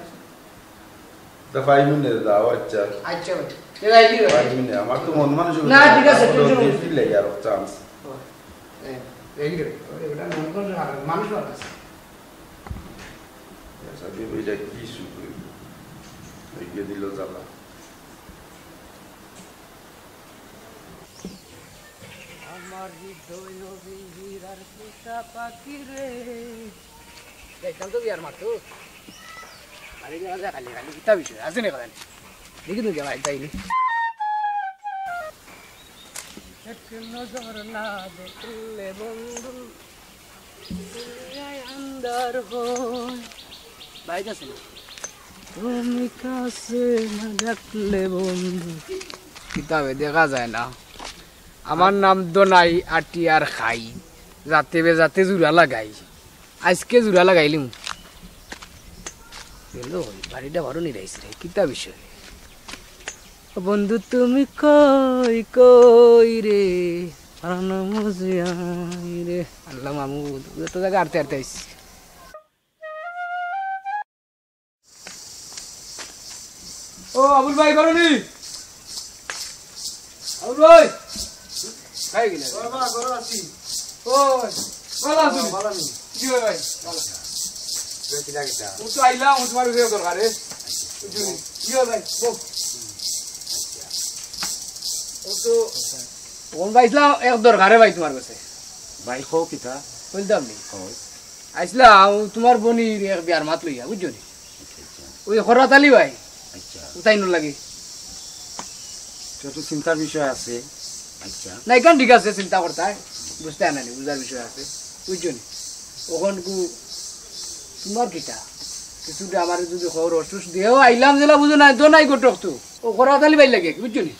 তা পাইমু নে, যাও, আচ্ছা। আচ্ছা ভাই। এ ভাই, কি ভাই? পাইমু নে, আমার তো মন মানুষ না, ঠিক আছে, আমার টেনশন দিয়ে করো না। ফিরলে আর চান্স। ও, এ, এই রে, ওরে, ওটা মন মানুষ আর মানুষ আর আছে। আচ্ছা, কি ভাই, এটা কি শুরু হইল? এই গিয়ে দিল জ্বালা। আমার হৃদয় নবীর আর পোষা পাখি রে। যাইতাম তো বিয়ার মাঠ তো। খালি দেখা যায়, খালি, খালি কিতা বিষয়? আছে নি কথা? দেখি তো যাওয়া, যাইনি। এক নজর না দেখলে বন্ধু, দুনিয়ায় আন্ধার হয়। বাইরে আছে না? তুমি কাছে না ডাকলে বন্ধু। কিতাবে দেখা যায় না। আমার নাম দোনাই, আটি আর খাই। যাতে বে যাতে জুড়া লাগাই। আজকে জুড়া লাগাইলিম। গেল ওই বাড়িটা বারো নিরাইছে রে। কিতা বিষয়? ও বন্ধু তুমি কই, কই রে? আর না বুঝিয়াই রে। আল্লাহ মামু, যত জায়গা আটতে আটতে আইছি। ও আবুল ভাই, করো নি? আউর ভাই। খাই গেলে। বাবা, ঘরে আছি। ও ভাই, ভালা আছো নি? ভালা নি? জি ভাই, ভাই, ভালা। বে, কিতা কিতা? ও তো আইলাম, ও তুমার বিষয়ে দরকারে। জি ভাই, বউ। ও তো, ও ভাই, আইলাম এক দরকারে ভাই তুমার কাছে। ভাই, কও কিতা? কইতাম নি? কও। আইছলাম, ও তুমার বইনর এক বিয়ার মাত লইয়া, বুঝছো নি? আচ্ছা, আচ্ছা। ওই খরাত আলী ভাই। আচ্ছা। উতাইন লাগি। তো একটু চিন্তার বিষয় আছে। আচ্ছা। না, ইখান ঠিক আছে, চিন্তা করতায়। বুঝতায় না নি, বুঝার বিষয় আছে। বুঝছো নি? অখন কু, তুমার কিতা? কিছু আমারে যদি খবর অসুস দেও, আইলাম যেলা বুঝো না, তো নাই ঘটক তো। ও খরাত আলী ভাই লাগে, বুঝছো নি?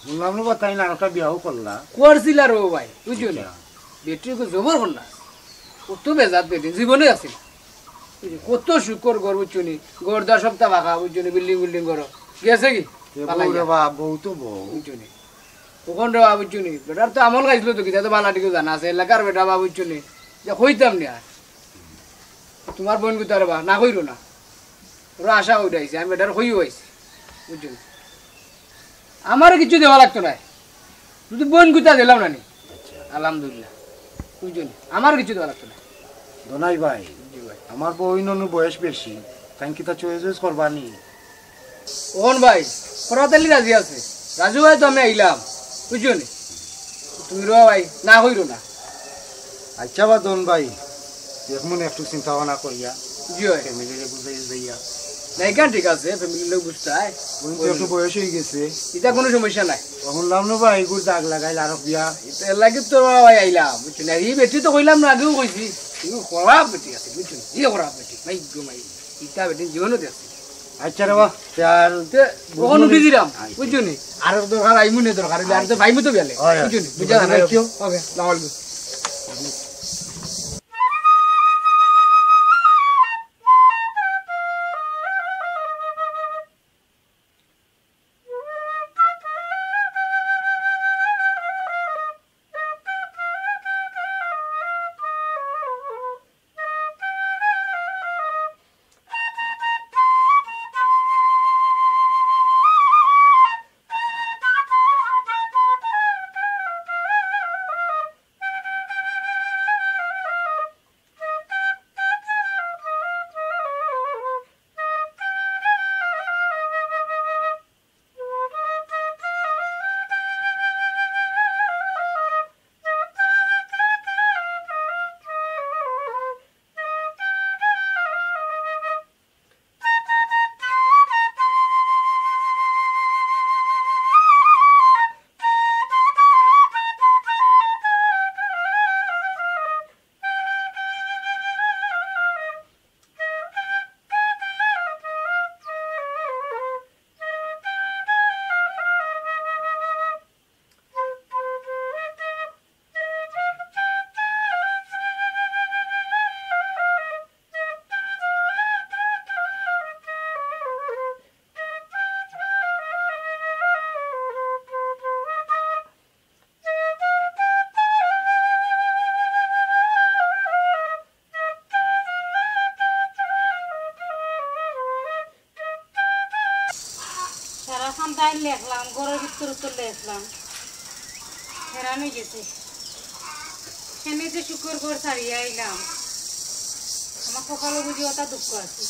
হুনলাম রে বা, তাইন আরোকটা বিয়াও করলা। করছিলা রে ভাই, বুঝছো নি? আচ্ছা। বেটি কু জবর কন্যা। কত বেজাত বেটি, জীবনে আছে না। কত সুখর ঘর, বুঝছো নি? ঘর-দুয়ার সবতা পাকা, বুঝছো নি? বিল্ডিং বিল্ডিং ঘর। গেছে কি? এ বউ রে বা, বউ তো বউ। বুঝছো নি? অখন রে বা, বুঝছো নি? বেটার তো আমল খাইছিল তো, কিতা তো ভালা ঠিকও জানা আছে। এলাকার বেটা বা, বুঝছো নি? যে কইতাম নি আর। তুমার বইন গুতা রে বা, না কইরো না। ওরা আশা উঠাইছে, আমি বেটার কইও আইছি। বুঝছো নি? আমারে কিচ্ছু দেওয়া লাগতো নায়। শুধু বইন গুতা দিলাম না নি। আচ্ছা। আলহামদুলিল্লাহ। বুঝছো নি? আমারে কিচ্ছু দেওয়া লাগতো নায়। দোনাই ভাই, জি ভাই। আমার বইন নু বয়স বেশি, তাইন কিতা চয়েস করবা নি? অখন ভাই, খরাত আলী রাজি আছে। রাজি অইয়া তো আমি আইলাম। বুঝছো নি? তুমি রে বা ভাই, না কইরো না। আচ্ছা বা দন ভাই, দেখমু নে একটু চিন্তা ভাবনা করিয়া। জি অয়। ফ্যামিলিরে বুঝাই যাইয়া। না, ইখান ঠিক আছে, ফ্যামিলির লোক বুঝতায়। বইন তো একটু বয়স অইগেছে। ইটা কুনু সমস্যা নাই। হুনলাম না ভাই, এগুর দাগ লাগাইল আরোক বিয়া। ইটা এর লাগি তো বা ভাই আইলাম, বুঝছো নি? ই বেটি তো কইলাম না, আগেও কইছি। কিন্তু খারাপ বেটি আছে, বুঝছো নি? ই খারাপ বেটি, মাই গো মাই। ইটা বেটি জীবনও দেখছি। আচ্ছা রে বা, তে আর তে, অখন উঠি দিলাম, আচ্ছা। বুঝছো নি? আর দরকার আইমু নে দরকার অইলে, আর তো ভাইমু তো বেলে, হয়, হয়। বুঝছো নি? বুঝা না, রাখিও। ওকে, আসসালামু আলাইকুম। সারা খান তাই লেখলাম, ঘরর ভিতর উত্তর লেখলাম, হেরান অইগেছি। এনে যে সুখর ঘর ছাড়িয়া আইলাম, আমার কপালো বুঝি অতা দুঃখ আছে।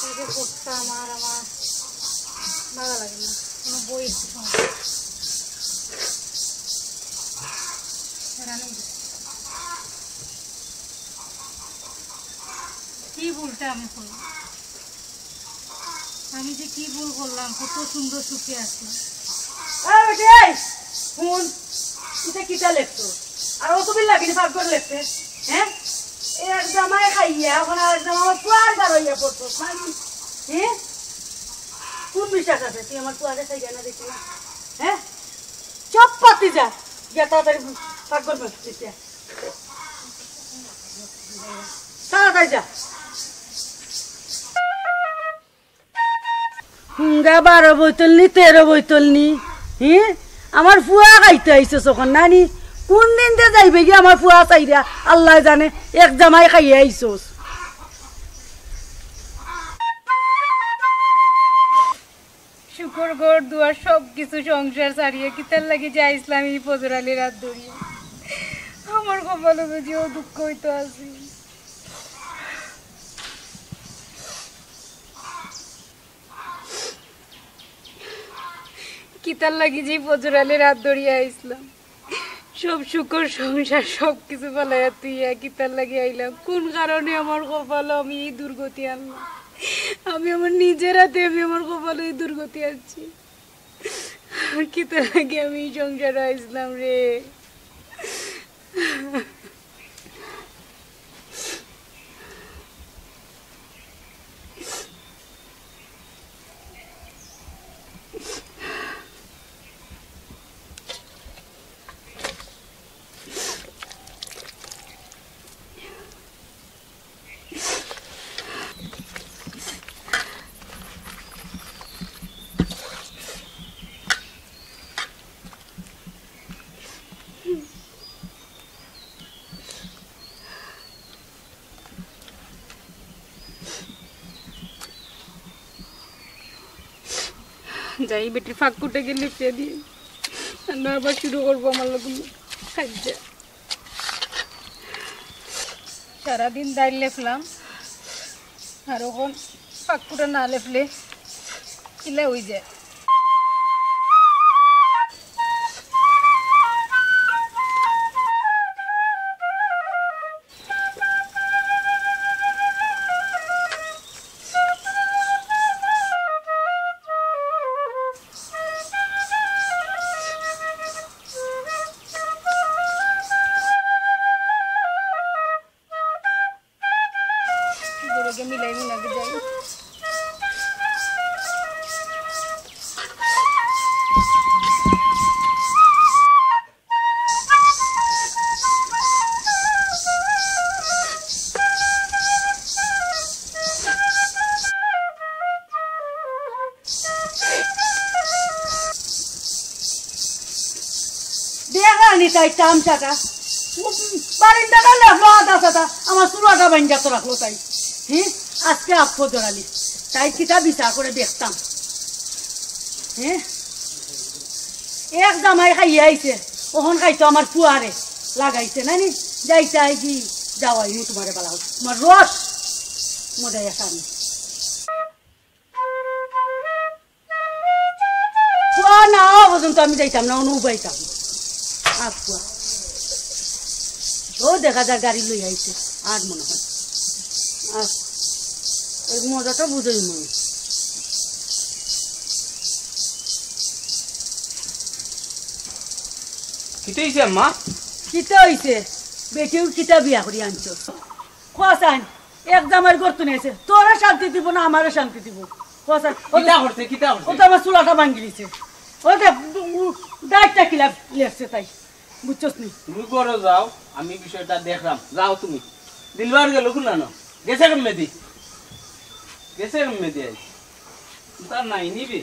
এই যে ঘরটা আমার, আমার ভালা লাগে না, কুনু বই একটু সময়। হেরান অইগেছি। কি ভুলটা আমি করলাম? আমি যে কি ভুল করলাম, কত সুন্দর সুখে আছি। এই বেটি, এই, হুন, ইটা কিতা লেখছো? আর অত বিল লাগেনি পাক করে লেখতে, হ্যাঁ? এক জামাই খাইয়া, অখন আরেক জামাই আমার পুয়ার বার অইয়া পড়তো, মানে, হ্যাঁ? কোন বিশ্বাস আছে তুই আমার পুয়ারে খাইয়া না দেখি না, হ্যাঁ? চুপ পাতি যা, গিয়া তাড়াতাড়ি পাক করবে, তাড়াতাড়ি যা। হুঙ্গা বারো বোতল নি, তেরো বোতল নি, হি? আমার ফুয়া খাইতে আইছস অখন নানি? কোন দিন যে যাইবে গি আমার ফুয়া চাইরা, আল্লায় জানে, এক জামাই খাইয়া আইছস। আমার ঘর দুয়ার সব কিছু সংসার ছাড়িয়া কিতার লাগি যে আইছলাম ই ফজর আলীর আত ধরিয়া। আমার কপালো যদি অউ দুঃখ অইতো আছিল। কিতার লাগি যে ফজর আলীর আত ধরিয়া আইছলাম। সব সুখর সংসার সব কিছু ফালাইয়া থুইয়া কিতার লাগি আইলাম? কুন কারণে আমার কপালো আমি ই দুর্গতি আনলাম? আমি আমার নিজের আতে আমি আমার কপালো ই দুর্গতি আনছি। কিতার লাগি আমি ই সংসারো আইছলাম রে? যাই, বেটির ফাঁক কুটে গেলে ফিরে দিয়ে। আর না আবার শুরু করবো আমার লগে কাইজ্জা। সারাদিন দাইল লেফলাম, আর অখন ফাঁক কুটে না লেফলে কিলা অই যায়। গরুকে মিলাই মিলাই যাই। দেখরানি তাই তামশাটা। বারিন্দাটা লেফলো আধা সাদা, আমার চুলাটা বাইন্দা তো রাখলো তাই। হি, আজকে আফো জড়ালি। তাই কিতা বিচার করে দেখতাম। হে? এক জামাই খাইয়া আইছে, অখন খাইতো আমার ফুয়ারে লাগাইছে না নি? যাইতে আইগি, যাওয়াই মু তোমারে বালা। তোমার রস মজাই আছে আমি। ফুয়া না হওয়া পর্যন্ত আমি যাইতাম না, অনু উবাইতাম। আচ্ছা। ও দেখা যার গাড়ি লই আইছে, আর মনে হয়। আর ওই মজাটা বুঝই মনে। কিতা হইছে আম্মা? কিতা হইছে? বেটিও কিতা বিয়া করি আনছো? খোয়াসান, এক জামাইর ঘর তো নিয়েছে, তোরে শান্তি দিব না, আমারে শান্তি দিব। খোয়াসান, ও কিতা করছে, কিতা করছে? ও তো আমার চুলাটা ভাঙ্গি দিছে। ও দে, উ, দায়িত্বটা কিলা লেখছে তাই, বুঝছস নি? তুমি ঘরো যাও, আমি বিষয়টা দেখলাম। যাও তুমি। দিলবার গেল কুলানো? গেছে কেমনে দি? গেছে কেমনে দি আইজ? তার নাই নিবে।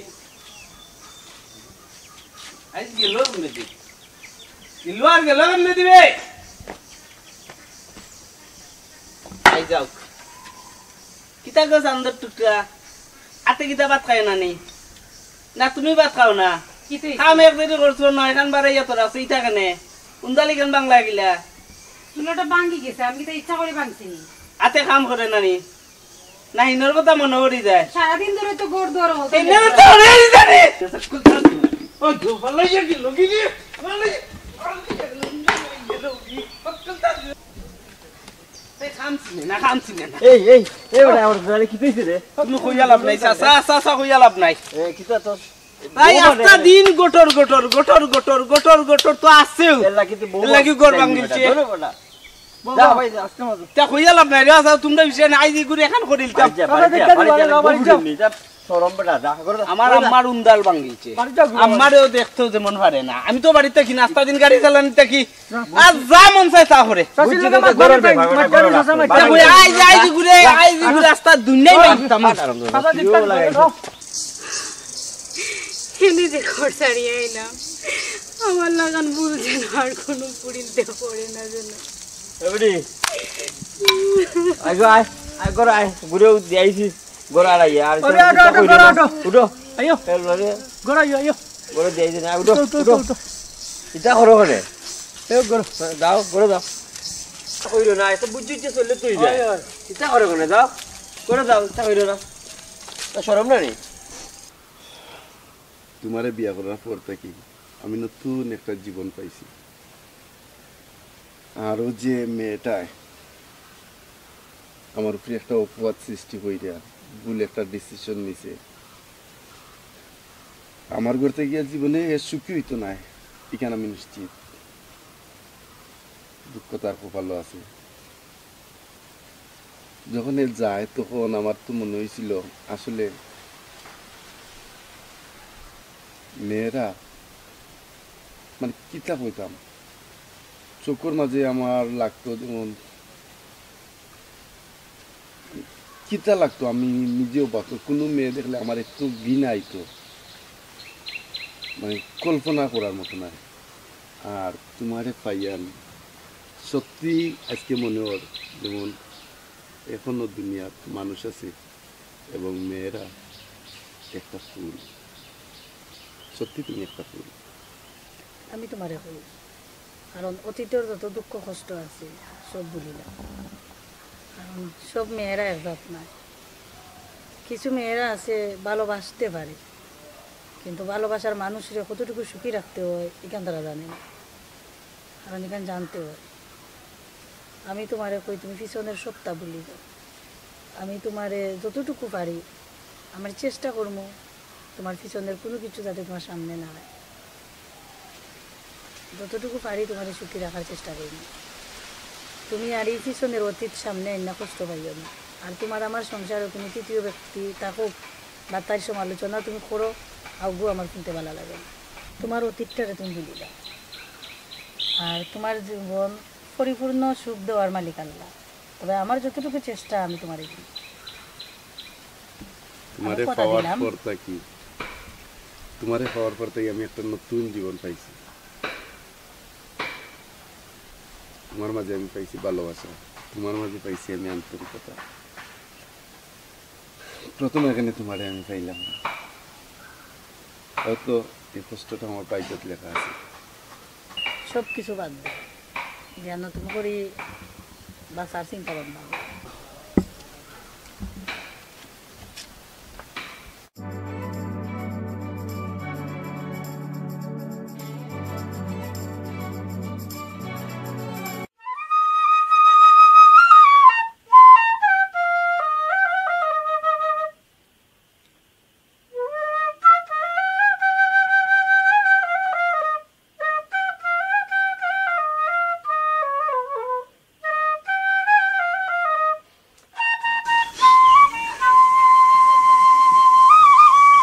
আইজ গেল কেমনে দি? দিলবার গেল কেমনে দিবে? আই যাও। কিতা গো চান্দর টুকরা? আতে কিতা ভাত খায় না নি? না তুমি ভাত খাও না? কিতা হইছে? কাম এক দেরি করছো না, এখান বাড়াইয়া তোর আছে, ইটা কেনে? উন্দালি কেন বাংলা গিলা? চুলাটা ভাঙ্গি গেছে, আমি কিতা ইচ্ছা করে ভাঙছি নি? আতে কাম করে না নি? না, হিনর কথা মনে করি যায়। সারাদিন ধরে তো ঘর দুয়ার হতে এই নেই তো রে, এই জানি। ওই ধোপা লইয়া গেল কি রে? এই, খামছি না, খামছি না। এই, এই, এই বেটা, আমার জানি কি কইছে রে? তুমি কইয়া লাভ নাই, চাচা, চাচা, কইয়া লাভ নাই। এ, কিতা তোর? তাই বউ আস্তা মানে দিন গটর, গটর, গটর, গটর, গটর, গটর তো আছেও। এর লাগি তো বউ এর লাগি ঘর মানে ভাঙিলছে। ধরো বেটা। যা ভাই, যা, আস্তে মজা। তা কইয়া লাভ নাই রে, আচ্ছা, তোমরা বিষয় না, আইজ ইগুরে এখান করিল তা। আচ্ছা, বাড়ি যা, বাড়ি যা, বাড়ি যা, বউ যা। নি, যা, শরম বেটা, যা, ঘরে যা, আমার ঘরে যা। আম্মার উন্দাল ভাঙিলছে। বাড়ি যা, ঘরে। আম্মারেও দেখতেও যেমন পারে না। আমি তো বাড়িত থাকি না, আস্তা দিন গাড়ি চালানিত থাকি। আর যা মন চায় তা করে। চাচির লগে বুঝছি তো, মাত ঘরের মারি ব্যাপার, মারি ঘরে মারি যা। মারি যা। দেখো, আইজ, আইজ ইগুরে, আইজ ইগুরে আস্তা দুনিয়াই মারতাম। চাচা, দেখতে পারো। এনে যে ঘর ছাড়িয়া আইলাম, আমার লাখান ভুল যেন আর কোনো পুরিন্তে করে না যেন। এ বেটি, আয় গো, আয়, আয় ঘরে আয়, ঘুরেও দিয়াইছি, ঘরে আর আইয়া, আর আরে, আটো, আটো, ঘরে আটো। উঠো। আইও। এ, লড়ে। ঘরো আইও, আইও। ঘরো দিয়ে দিন, আ, উঠো, উঠো, উঠো, উঠো। উঠো। ইতা করো কেনে? এ, ঘরো। যাও, ঘরো যাও। কইরো না, এত বুঝছি যে চললে তুই যায়। অয়, অয়। ইতা করো কেনে? যাও, ঘরো যাও, ইতা কইরো না। তা শরম না নি? তোমারে বিয়া করার পর থাকি আমি নতুন একটা জীবন পাইছি। আর ও যে মেয়েটায় আমার উপরে একটা অপবাদ সৃষ্টি কইরা ভুল একটা ডিসিশন নিছে, আমার ঘর থাকি আর জীবনে এ সুখী হইতো নায়, ইখান আমি নিশ্চিত। দুঃখ তার কপালো আছে। যখন এ যায়, তখন আমার তো মনে হইছিল, আসলে মেয়েরা, মানে, কিতা কইতাম, চোখর মাঝে আমার লাগতো যেমন, কিতা লাগতো, আমি নিজেও বাঁচো, কোনো মেয়ে দেখলে আমার একটু ঘৃণা আইতো, মানে, কল্পনা করার মতো নায়। আর তোমারে পাইয়া আমি সত্যি আজকে মনে হয় যেমন এখনো দুনিয়াত মানুষ আছে এবং মেয়েরা একটা ফুল। সত্যি তুমি একটা ফুল। আমি তোমারে কই, কারণ অতীতর যত দুঃখ কষ্ট আছে, সব ভুলিলাম। কারণ সব মেয়েরা এক জাত নায়। কিছু মেয়েরা আছে ভালোবাসতে পারে, কিন্তু ভালোবাসার মানুষরে কতটুকু সুখী রাখতে হয়, ইখান তারা জানে না। কারণ ইখান জানতে হয়। আমি তোমারে কই, তুমি পিছনের সবটা ভুলি যাও। আমি তোমারে যতটুকু পারি, আমার চেষ্টা করমু তোমার পিছনের কোনো কিছু যাতে তোমার সামনে না হয়। যতটুকু পারি তোমারে সুখী রাখার চেষ্টা করমু। তুমি আর এই পিছনের অতীত সামনে আইনা কষ্ট পাইও না। আর তোমার আমার সংসারে কোনো তৃতীয় ব্যক্তি থাকুক বা তার সমালোচনা তুমি করো, অগু আমার শুনতে ভালো লাগে না। তোমার অতীতটারে তুমি ভুলি যাও। আর তোমার জীবন পরিপূর্ণ সুখ দেওয়ার মালিক আল্লাহ। তবে আমার যতটুকু চেষ্টা আমি তোমারে দিই। তোমারে আমি কথা পাওয়ার দিলাম। পর থাকি, তোমারে পাওয়ার পর থাকি আমি একটা নতুন জীবন পাইছি। তোমার মাঝে আমি পাইছি ভালোবাসা, তোমার মাঝে পাইছি আমি আন্তরিকতা। প্রথম এখানে তোমারে আমি পাইলাম না। হয়তো এই কষ্টটা আমার ভাগ্যত লেখা আছে। সব কিছু বাদ দে, দিয়া নতুন করি বাঁচার চিন্তা ভাবনা।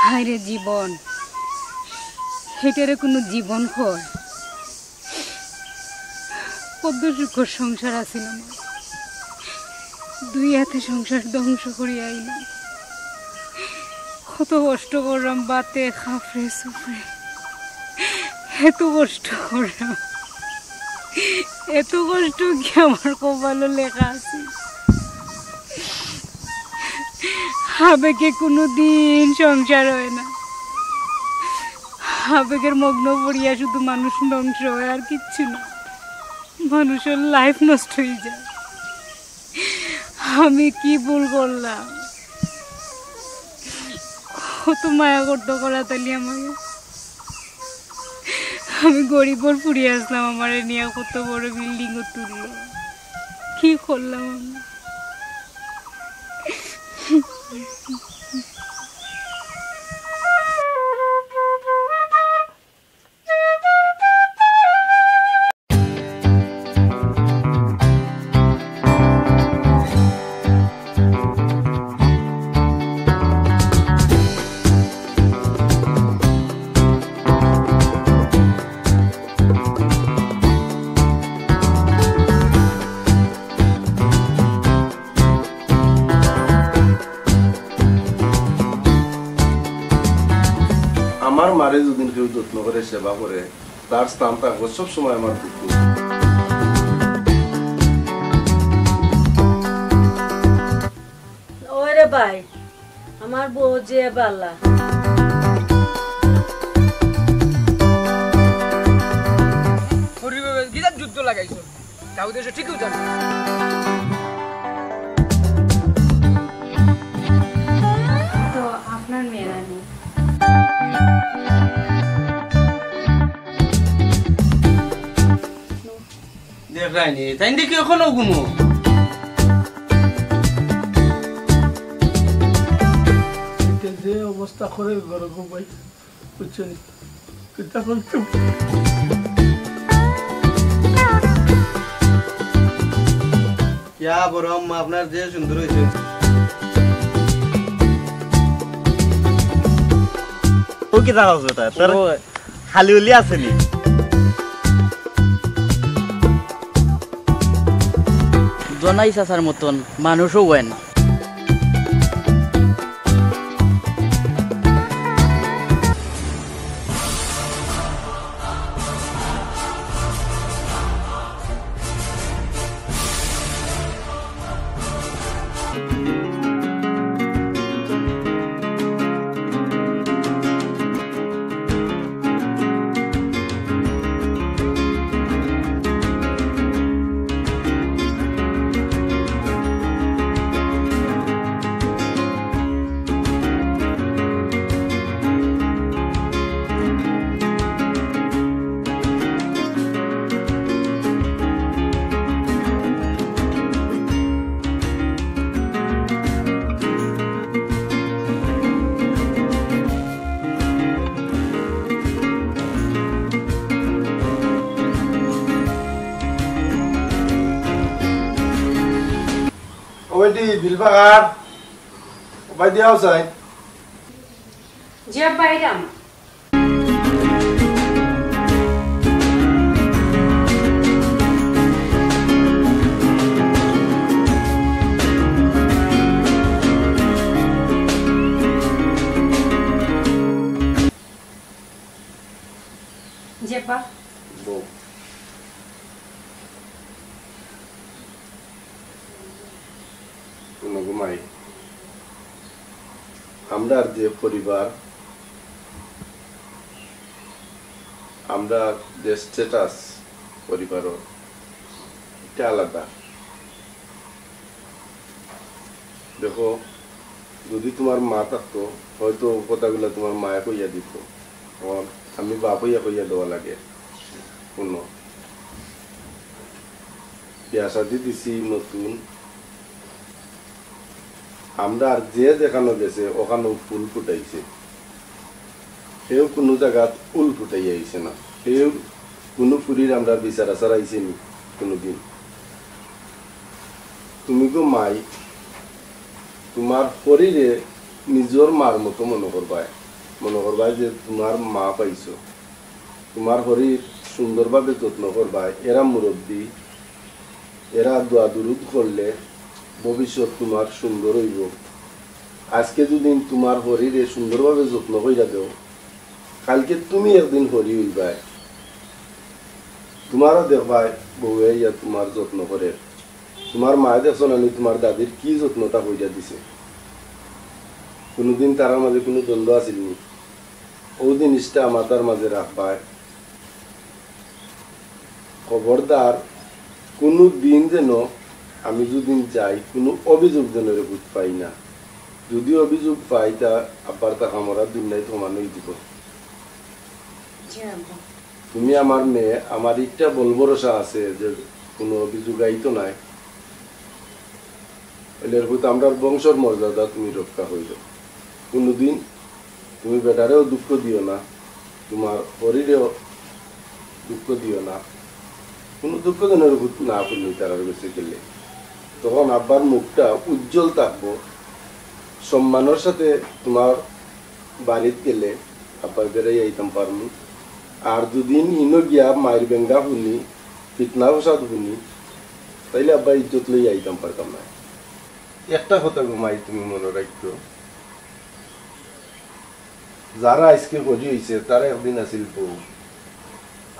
হায় রে জীবন, হেটারে কোনো জীবন কয়? কত সুখর সংসার আছিল আমার, দুই হাতে সংসার ধ্বংস করিয়া আইলাম। কত কষ্ট করলাম, বাতে খাফরে সুফরে, এত কষ্ট করলাম, এত কষ্ট কি আমার কপালো লেখা আছে? আবেগে কোনো দিন সংসার হয় না। আবেগের মগ্ন পড়িয়া শুধু মানুষ ধ্বংস হয়, আর কিচ্ছু না। মানুষের লাইফ নষ্ট হয়ে যায়। আমি কি ভুল করলাম? কত মায়া করতো করাতালি আমারে। আমি গরিবর ফুড়ি আসলাম, আমারে নিয়া কত বড় বিল্ডিং তুললো। কি করলাম আমি? আমার মারে যদি কেউ যত্ন করে, সেবা করে, তার স্থান থাকবো সবসময় আমার বুকে। ওরে ভাই, আমার বউ যে বালা। তো লাগাইছো, তাও দেশে ঠিকই জানো। তো আপনার মেয়ের আমি। দেখরায়নি, তাইন দেখি এখনো ঘুমো। যে অবস্থা করে ঘর গো ভাই, বুঝছেন? কিতা করতাম? ইয়া বড় আম্মা, আপনার যে সুন্দর হইছে। ও কিতা করছে তার? তার ও খালি উলি আছে নি? জনাই চাচার মতন মানুষও হয় না। ও বেটি, দিলফাকার, ও ভাই দিয়াও চাই। জি আব্বা, আইরাম। জি আব্বা। বউ। হুনো গো মাই, আমরার যে পরিবার, আমরার যে status পরিবারর, ইটা আলাদা। দেখো, যদি তুমার মা থাকতো, হয়তো কথাগুলা তুমার মায়ে কইয়া দিত। অখন আমি বাপ অইয়া কইয়া দেওয়া লাগে। হুনো, বিয়া শাদি দিছি নতুন, আমরার যে যেখানো গেছে, ওখানো ফুল ফুটাইছে। কেউ কুনু জাগাত উল ফুটাইয়া আইছে না। কেউ কুনু ফুরির আমরার বিচার আচার আইছে নি কুনুদিন? তুমি গো মাই, তুমার হরিরে নিজর মার মতো মনো করবায়, মনো করবায় যে তুমার মা পাইছো। তুমার হরির সুন্দরভাবে যত্ন করবায়। এরা মুরব্বি, এরা দোয়া দুরুদ করলে ভবিষ্যৎ তুমার সুন্দর অইবো। আইজকে যদি তুমার হরিরে সুন্দরভাবে যত্ন কইরা দেও, কাইলকে তুমি একদিন হরি অইবায়, তুমারও দেখবায় বউয়ে আইয়া তুমার যত্ন করের। তুমার মায়ে দেখছো না নি তুমার দাদির কি যত্নটা কইরা দিছে? কুনুদিন তারার মাঝে কুনু দ্বন্দ্ব আছিল নি? অউ জিনিসটা মাথার মাঝে রাখবায়। খবরদার, কুনু দিন যেন আমি যদি যাই, কুনু অভিযোগ যেন রেপুত পাই না। যদি অভিযোগ পাই, তা আব্বার তা কামড়া দুনিয়ায় সমান অই দিব। জি আব্বা। তুমি আমার মেয়ে, আমার একটা বল ভরসা আছে যে কুনু অভিযোগ আইতো নায়। অইলে এর প্রতি আমরার বংশর মর্যাদা তুমি রক্ষা করিও। কুনুদিন তুমি বেটারেও দুঃখ দিও না, তুমার হরিরেও দুঃখ দিও না। কুনু দুঃখ যেন এর প্রতি না করি তারার গেছে গেলে। তখন আব্বার মুখটা উজ্জ্বল থাকবো। সম্মানর সাথে তুমার বাড়িত গেলে আব্বায় বেড়াই আইতাম পারমু। আর যদি ইনো গিয়া মাইর বেঙ্গা হুনি, ফিতনা ফসাদ হুনি, তাইলে আব্বা ইজ্জত লইয়া আইতাম পারতাম না। একটা কথা গো মাই তুমি মনো রাখিও, যারা আইজকে হরি অইছে, তারা একদিন আছিল বউ।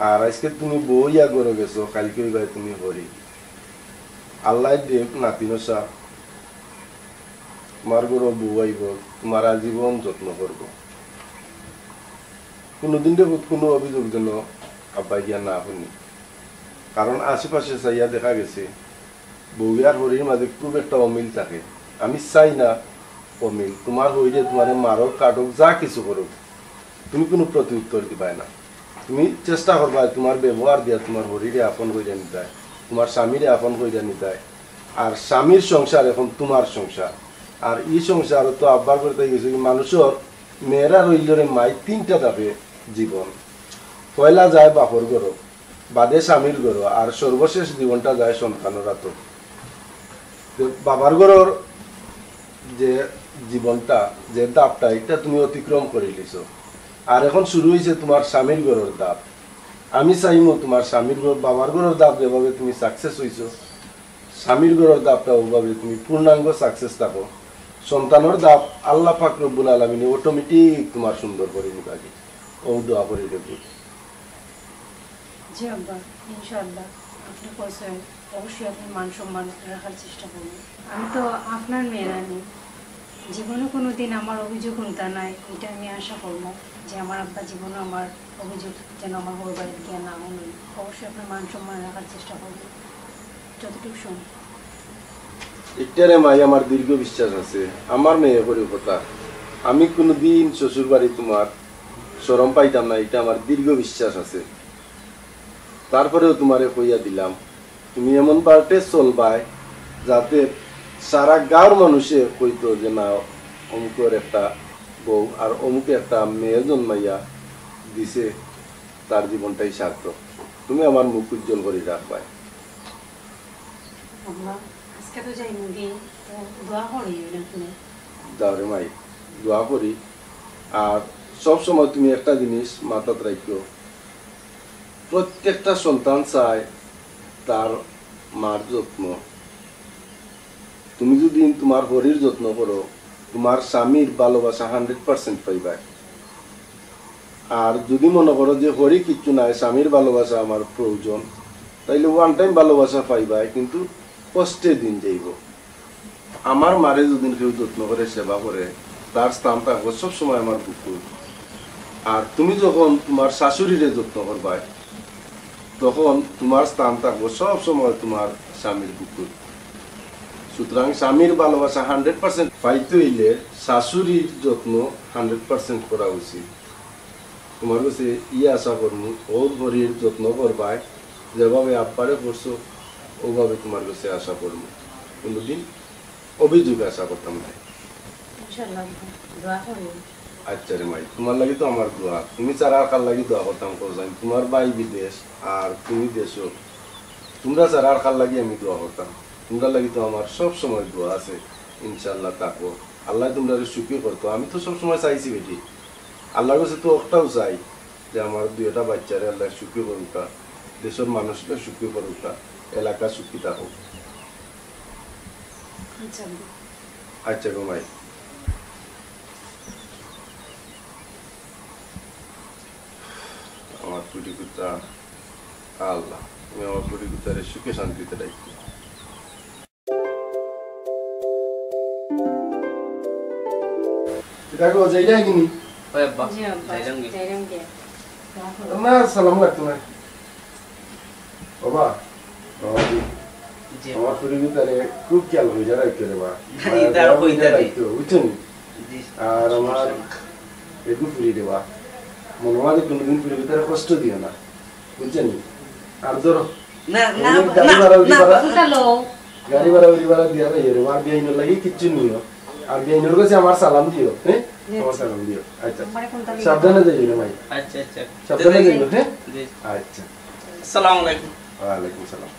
আর আইজকে তুমি বউ অইয়া ঘরো গেছো, কাইলকে অইবায় তুমি হরি। আল্লায় দেউক নাতিন অসা, তুমার ঘরো বউ আইবো, তুমার আজীবন যত্ন করবো। কুনুদিন রে পুত কুনু অভিযোগ যেন আব্বায় গিয়া না হুনি। কারণ আশেপাশে চাইয়া দেখা গেছে বউয়ার হরির মাঝে খুব একটা অমিল থাকে। আমি চাই না অমিল, তোমার হরিরে তোমারে মারুক, কাটুক, যা কিছু করুক, তুমি কোনো প্রতিউত্তর দিবায় না। তুমি চেষ্টা করবায় তোমার ব্যবহার দিয়া তোমার হরিরে আপন কইরা নিতায়, তোমার স্বামীরে আপন কইরা নিতায়। আর স্বামীর সংসার এখন তোমার সংসার। আর ই সংসার তো আব্বার করতে গেছে কি, মানুষর মেয়েরা রইল রে মাই তিনটা ধাপে জীবন। পয়লা যায় বাপর ঘরো, বাদে স্বামীর ঘরো, আর সর্বশেষ জীবনটা যায় সন্তানর আতো। তো বাবার ঘরর যে জীবনটা, যে ধাপটা, এটা তুমি অতিক্রম করি লিছো। আর এখন শুরু হইছে তোমার স্বামীর ঘরর ধাপ। আমি চাইমু তোমার স্বামীর ঘর, বাবার ঘরর ধাপ যেভাবে তুমি সাকসেস হইছো, স্বামীর ঘরর ধাপটা ওভাবে তুমি পূর্ণাঙ্গ সাকসেস থাকো। সন্তানর ধাপ আল্লাহ পাক রব্বুল আলামিনে অটোমেটিক তোমার সুন্দর করে নিবাগি। ও দোয়া করি দেবো। জি আব্বা, ইনশাআল্লাহ। আপনি কইছেন, অবশ্যই আপনি মান সম্মান রাখার চেষ্টা করবেন। আমি তো আপনার মেয়ে রানী, জীবনে কোনো দিন আমার অভিযোগ হুনতা নায়, এটা আমি আশা করবো যে আমার আব্বা জীবনে আমার অভিযোগ যেন আমার বউর বাড়িত গিয়া না হুনইন। অবশ্যই আপনার মান সম্মান রাখার চেষ্টা করবেন যতটুকু সম্ভব। ইটারে মাই আমার দৃঢ় বিশ্বাস আছে, আমার মেয়ে করি কথা, আমি কোনোদিন শ্বশুর বাড়ি তোমার শরম পাইতাম না, এটা আমার দৃঢ় বিশ্বাস আছে। তারপরেও তোমারে কইয়া দিলাম, তুমি এমন বার্টে চলবায় যাতে সারা গাঁওর মানুষে কইতো যে না, অমুকর একটা বউ আর অমুকে একটা মেয়ে জন্মাইয়া দিছে, তার জীবনটাই সার্থক। তুমি আমার মুখ উজ্জ্বল করি রাখবায়। আম্মা, আজকে তো যাইমুগি, তো দোয়া করি না তুমি? দাও রে মাই, দোয়া করি। আর সব সময় তুমি একটা জিনিস মাথাত রাখিও, প্রত্যেকটা সন্তান চায় তার মার যত্ন। তুমি যদি তোমার হরির যত্ন করো, তোমার স্বামীর ভালোবাসা হান্ড্রেড পার্সেন্ট পাইবায়। আর যদি মনে করো যে হরি কিচ্ছু নাই, স্বামীর ভালোবাসা আমার প্রয়োজন, তাইলে ওয়ান টাইম ভালোবাসা পাইবায়, কিন্তু কষ্টে দিন যাইব। আমার মারে যদি কেউ যত্ন করে, সেবা করে, তার স্থান থাকবো সবসময় আমার বুকুত। আর তুমি যখন তোমার শাশুড়িরে যত্ন করবায়, তখন তোমার স্থান থাকবো সব সময় তোমার স্বামীর বুকুত। সুতরাং স্বামীর ভালোবাসা হান্ড্রেড পার্সেন্ট পাইতে হইলে শাশুড়ির যত্ন হান্ড্রেড পার্সেন্ট করা উচিত। তোমার কাছে ই আশা করমু, ওর হরির যত্ন করবায়, যেভাবে আব্বারে করছো, ওভাবে তোমার কাছে আশা করমু। কোনোদিন অভিযোগ আশা করতাম না। ইনশাআল্লাহ, দোয়া করি। আচ্ছা রে মাই, তোমার লাগি তো আমার দোয়া। তুমি ছাড়া আর কার লাগি দোয়া করতাম, কও চাইন? তোমার ভাই বিদেশ আর তুমি দেশো। তোমরা ছাড়া আর কার লাগি আমি দোয়া করতাম? তোমরার লাগি তো আমার সব সময় দোয়া আছে। ইনশাআল্লাহ থাকো। আল্লাহ তোমরারে সুখী করতো। আমি তো সব সময় চাইছি বেটি, আল্লাহর কাছে তো একটাও চাই যে আমার দুইটা বাচ্চারে আল্লাহ সুখী করুকটা, দেশের মানুষকে সুখী করুকটা, এলাকা সুখী থাকুক। আচ্ছা। আচ্ছা গো মাই, আমার ফুটি কুত্তা, আল্লাহ, তুমি আমার ফুটি কুত্তারে সুখে শান্তিতে রাখো। এটা গো, যাইলাই কিনি? ওই আব্বা, জি আব্বা, যাইলাম গি। যাইলাম গি। না, সালাম লাগতো না। বাবা, বাবা জি। জি। আমার ফুরি ভিতরে খুব খেয়াল করে যারা একটু রে বা। না, এটা আর কইতা নেই। একটু, বুঝছেন? জি। আর আমার সমস্যা নেই। একটু ফুরি দেবা। মনে হয় কোনোদিন ফুরি ভিতরে কষ্ট দিও না। বুঝছেন? আর ধরো, না, না, এমনি গাড়ি না, ভাড়া উড়ি না, ভাড়া। উঠালো। গাড়ি ভাড়া উড়ি ভাড়া দিয়া ভাই রে, আর বেআইনর লাগি কিচ্ছু নিও। আর বেআইনর কাছে আমার সালাম দিও, হ্যাঁ? জি, আমার জি। সালাম দিও। আচ্ছা। আমারে কোনটা নিয়ে সাবধানে যাইও রে ভাই। আচ্ছা, আচ্ছা। সাবধানে জি, জি। যাইও, হ্যাঁ? জি। আচ্ছা। আসসালামু আলাইকুম। ওয়ালাইকুম সালাম।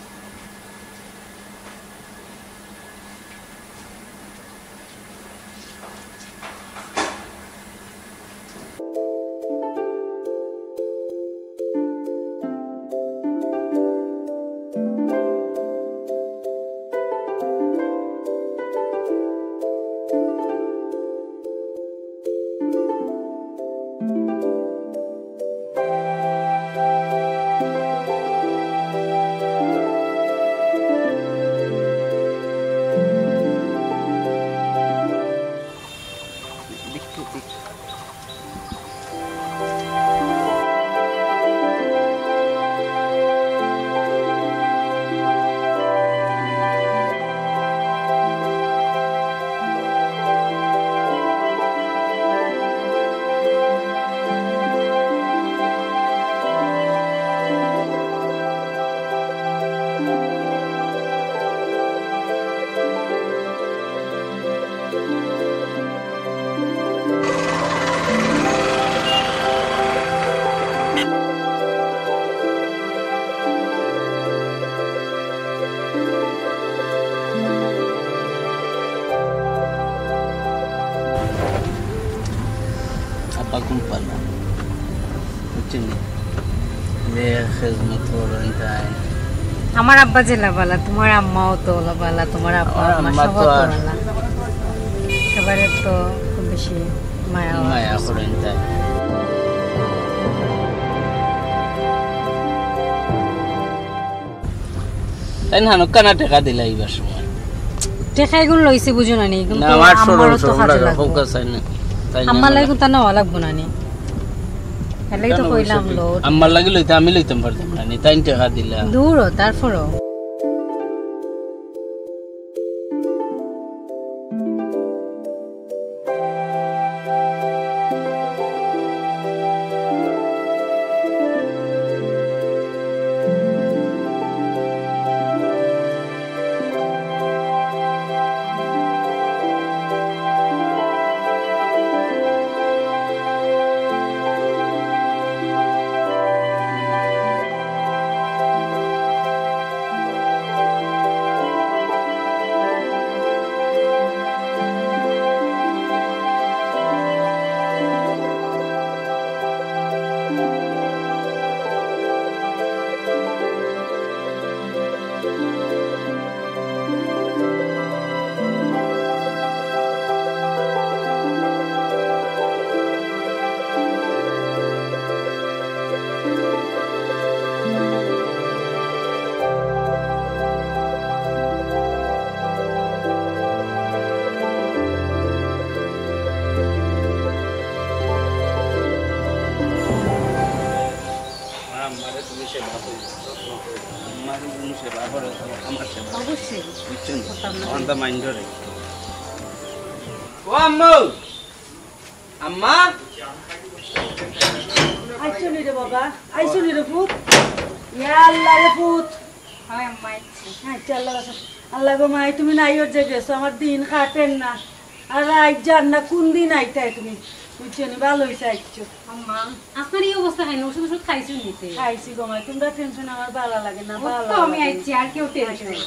বালা। বুঝছইন নি? যে খেদমত করইন তাইন। আমার আব্বা যেলা বালা, তুমার আম্মাও তো অলা বালা, তুমার আব্বা আমার আম্মা আম্মা তো সব তো আর বালা। একেবারে তো খুব বেশি মায়া মায়া করইন তাইন। তাইন হানুক্কানা টেকা দিলা ইবার সময়। টেকা এগুন লইছি বুঝো না নি, কিন্তু না, আমার আম্মারও তো কাজে লাগবো। আম্মার লাগি কিন্তু না লাগবো না নি। এর লাগি তো কইলাম লো। আম্মার লাগি লইতে আমি লইতাম পারতাম না নি, তাইন টেকা দিলা। দূর ও, তারপরও। আমারে তুমি সেবা করো। আমারে তুমি সেবা করো, আমার সেবা। অবশ্যই। বুঝছইন? করতাম না। আমার তো mind ধরে। ও আম্মু! আম্মা? আইছো নি রে বাবা? আইছো নি রে পুত? ইয়া আল্লাহ রে পুত। হয় আম্মা, আইছি। আচ্ছা, আল্লাহ বাঁচাও। আল্লাহ গো মাই, তুমি নাই ওর যে গেছো, আমার দিন কাটের না। আর আইজ জান না, কোন দিন আইতায় তুমি? বুঝছো নি, ভালা অইছে আইছো। আম্মা, আপনার এই অবস্থা কেনে? ওষুধ ওষুধ খাইছো নিতে? খাইছি গো মাই, তোমরা tension আমার ভালা লাগে না, ও ভালা তো আমি লাগে। আইছি, আর কেউ tension নাই।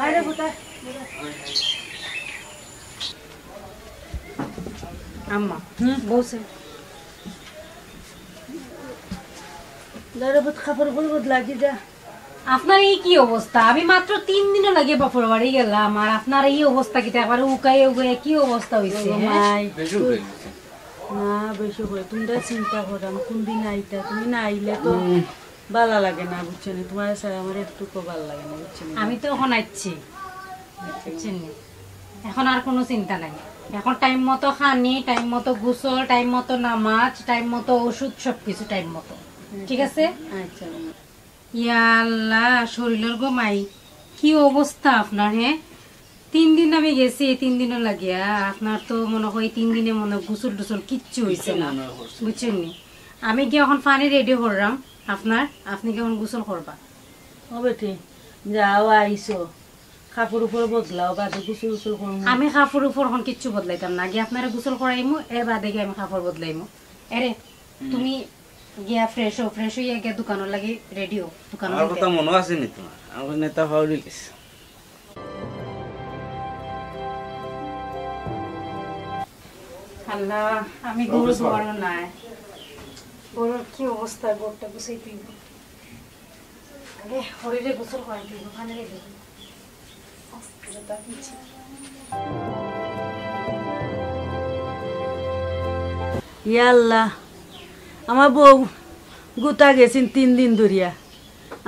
আরে কোথায়? আম্মা, হুম? বসে। দাঁড়া, বুত কাপড় উপর বুত লাগি যা। আপনার এই কি অবস্থা? আমি মাত্র তিন দিনও লাগে বাপর বাড়ি গেলাম, আর আপনার এই অবস্থা কিতা? একবারে উকাইয়া উকাইয়া কি অবস্থা হইছে, ও হ্যাঁ? মাই, বেশি তুই উকাই গেছে। না, বেশি করে। তোমরা চিন্তা করাম, কোন দিন আইতা? তুমি না আইলে তো হুম। ভালা লাগে না, বুঝছো নি? তোমার ছাড়া আমার একটুকুও ভালা লাগে না, বুঝছো নি? আমি তো এখন আইছি, বুঝছো নি? এখন আর কোনো চিন্তা নাই। এখন time মতো খানি, time মতো গোসল, time মতো নামাজ, time মতো ওষুধ, সবকিছু time মতো। ঠিক আছে? আচ্ছা। ইয়া আল্লাহ, শরীলর গো মাই, কি অবস্থা আপনার, হ্যাঁ? তিন দিন আমি গেছি, এই তিন দিনও লাগিয়া, আপনার তো মনে হয় তিন দিনে মনে হয় গোসল টোসল কিচ্ছু হইছে না, কিচ্ছু মনে হয় করছে না। বুঝছইন নি? আমি গিয়া এখন পানি ready করলাম আপনার, আপনি কি এখন গোসল করবা? ও বেটি, যাও আইছো, কাপড় উপর বদলাও, বাদে গোসল গোসল করমু। আমি কাপড় উপর এখন কিচ্ছু বদলাইতাম না, আগে আপনারে গোসল করাইমু, এর বাদে গিয়া আমি কাপড় বদলাইমু। এরে, হুম। তুমি গিয়া fresh হও, fresh হইয়া গিয়া দোকানর লাগি ready হও, দোকানর আমার লাগি। কথা মনো আছে নি তোমার? আমার নেতা ফাউল হয়ে গেছে। আল্লাহ, আমি গরু ধোয়ানো নাই। গরুর কি অবস্থা, গরুটা গুছাই দিব। আগে হরিরে গোসল করাই দিব, ওখানে রেখে দিব। জুতা পিছি। ইয়া আল্লাহ, আমার বউ গুতা গেছিন তিন দিন ধরিয়া।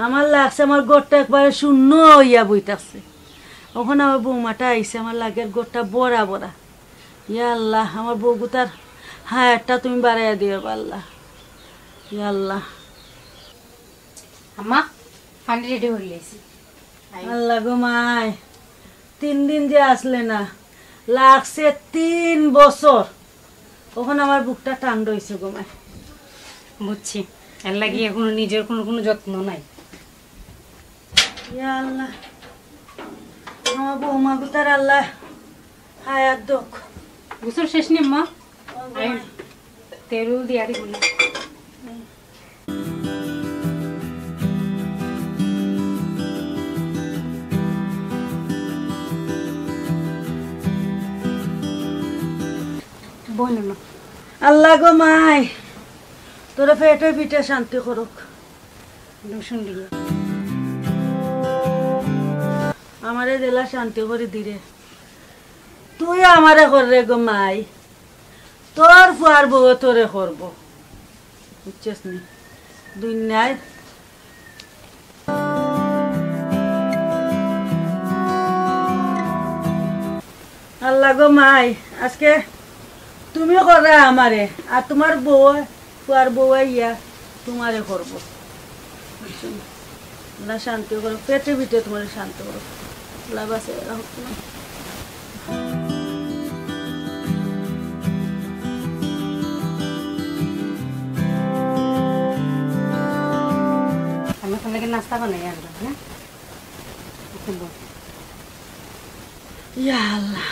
আমার লাগছে আমার ঘরটা একবারে শূন্য হইয়া বই থাকছে। অখন আমার বৌমাটা আইছে, আমার লাগের ঘরটা ভরা ভরা। ইয়া আল্লাহ, আমার বউ গুতার হায়াতটা তুমি বাড়াইয়া দিও, আল্লাহ। ইয়া আল্লাহ। আম্মা, পানি ready করি লাইছি। আই। আল্লাহ গো মাই, তিন দিন যে আসলে না, লাগছে তিন বছর। অখন আমার বুকটা ঠান্ডা হইছে গো মাই। বুঝছি, এর লাগি এখনো নিজের কোনো, কোনো যত্ন নাই। ইয়া আল্লাহ, আমার বৌমা গুতার আল্লাহ হায়াত দোক। গোসল শেষ নি, মা? ও গো মাই। তেল দিয়া দিব না। বলো না। আল্লাহ গো মাই, তোরে পেটে পিঠে শান্তি করুক। দুষুন দিয়া। আমারে দিলা শান্তি করি দিরে। তুই আমারে কর রে গো মাই। তোর ফুয়ার বউ তোরে করবো। বুঝছস নি? দুনিয়ার আল্লাহ গো মাই, আজকে তুমি কররা আমারে, আর তুমার বউ, ফুয়ার বউ আইয়া তুমারে করবো। আল্লাহ শান্তি করো, পেটে পিঠে তুমারে শান্তি করো। আল্লাহ বাঁচাইয়া রাখো তুমারে। আমি এখন নাস্তা বানাই আর, হ্যাঁ? আচ্ছা, বল। ইয়া আল্লাহ।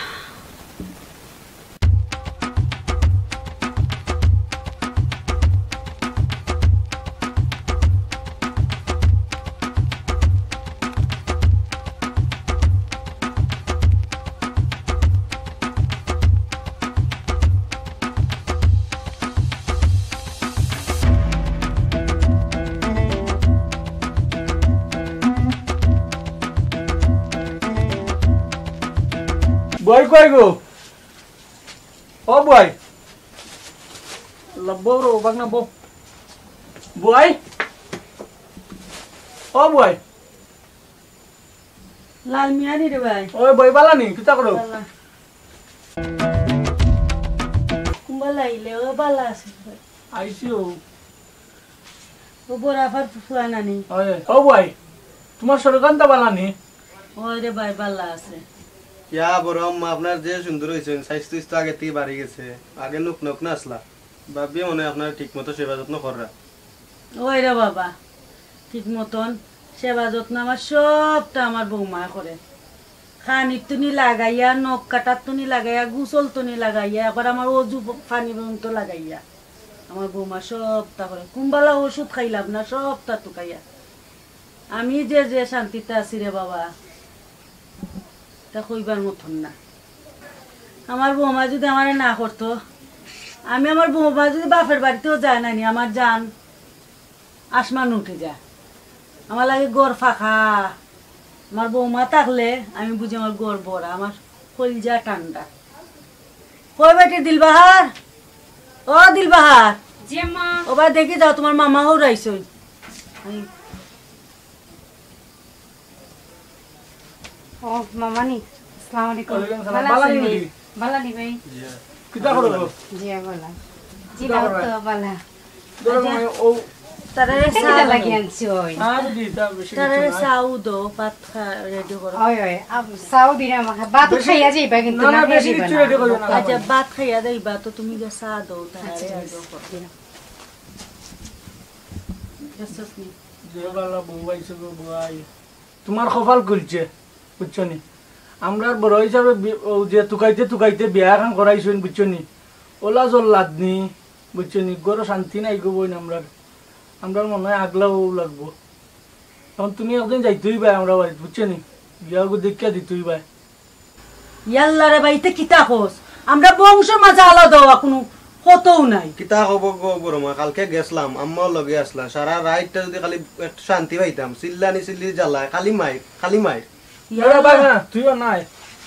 বই কই গো? ও বই। আল্লাহ, বউ রে, বাগনা বউ। বই। ও বই। লাল মিয়া নি রে ভাই। ওই বই বালা নি, কিতা করো? বালা। কুম্বালা আইলে, ও বালা আছে ভাই। আইছি ও। ও বড় আফার ফুয়া নানি। ওই, ও বই, তুমার শরীর কান্তা বালা নি? ওই রে ভাই, বালা আছে। ইয়া বড় আম্মা, আপনার যে সুন্দর হইছেন, স্বাস্থ্য তো আগে থেকে বাড়ি গেছে, আগে নুক নুক না আসলা। ভাবিয়ে মনে হয় আপনার ঠিক মতো সেবা যত্ন কররা। ওই রে বাবা, ঠিক মতন সেবা যত্ন আমার সবটা আমার বৌমায় করে। খানির তুনি লাগাইয়া, নখ কাটার তুনি লাগাইয়া, গোসল তুনি লাগাইয়া, একবার আমার অজু পানি পর্যন্ত লাগাইয়া আমার বৌমা সবটা করে। কুম্বালা ওষুধ খাইলাম না, সবটা তুকাইয়া। আমি যে, যে শান্তিতে আছি রে বাবা, তা কইবার মতন না। আমার বৌমা যদি আমারে না করতো, আমি আমার বৌমা যদি বাপের বাড়িতেও যায় না নি, আমার জান আসমান উঠে যায়। আমার লাগে ঘর ফাঁকা। আমার বৌমা থাকলে আমি বুঝি আমার ঘর ভরা, আমার কলিজা ঠান্ডা। কই বেটি দিলবাহার? ও দিলবাহার। জি আম্মা। ও বা দেখি যাও, তুমার মামা হউর আইছইন। ও, মামানি, আসসালামু আলাইকুম। ওয়ালাইকুম সালাম। বালা বালা নি নি? বেটি? বালা নি ভাই? জি। কিতা করো গো? জি, বালা। জি, কিতা দাও করো? তো বালা। ধরো আচ্ছা। মামা, ও তারারে এটা চা কিতা দাও। লাগি আনছি ওই? না বেটি, তা বেশি তারারে কিছু না। চাও দাও, ভাত খা, রেডি করো। ওই, ওই, আম, চাও দিরাম, ভাত বেশি খাইয়া যাইবা কিন্তু না, না, না খাইয়া বেশি যাইবা কিছু না। রেডি করিও না, আচ্ছা, খাবার। ভাত খাইয়া যাইবা তো তুমি গিয়া চা দাও, তারারে আচ্ছা, আর দাও করো। দিরাম। বুঝছস নি? যে বালা বউ আইছে গো, বউ আই। তুমার কপাল খুলছে, বুঝছো নি? আমরার বড় হিসাবে বি-, ও যে তুকাইতে তুকাইতে বিয়া এখন করাইছইন, বুঝছো নি? ওলা জল্লাদ নি, বুঝছো নি? ঘরো শান্তি নাই গো বইন আমরার। আমরার মনে হয় আগলাও লাগবো। এখন তুমি একদিন যাইতে হইবা আমরার বাড়িত, বুঝছো নি? বিয়া গো দেখিয়া দিতে হইবা। ইয়াল্লা রে ভাই, ইতে কিতা কস? আমরা বংশর মাঝে আলাদা হওয়া কুনু কতও নাই। কিতা কব গো বড় মা, কালকে গেছলাম, আম্মাও লগে আসলা, সারা রাইতটা যদি খালি একটু শান্তি পাইতাম, চিল্লানি চিল্লি জ্বালায়, খালি মাইর, খালি মাইর। ইয়াল্লা। এরে বাবা, তুইও নাই,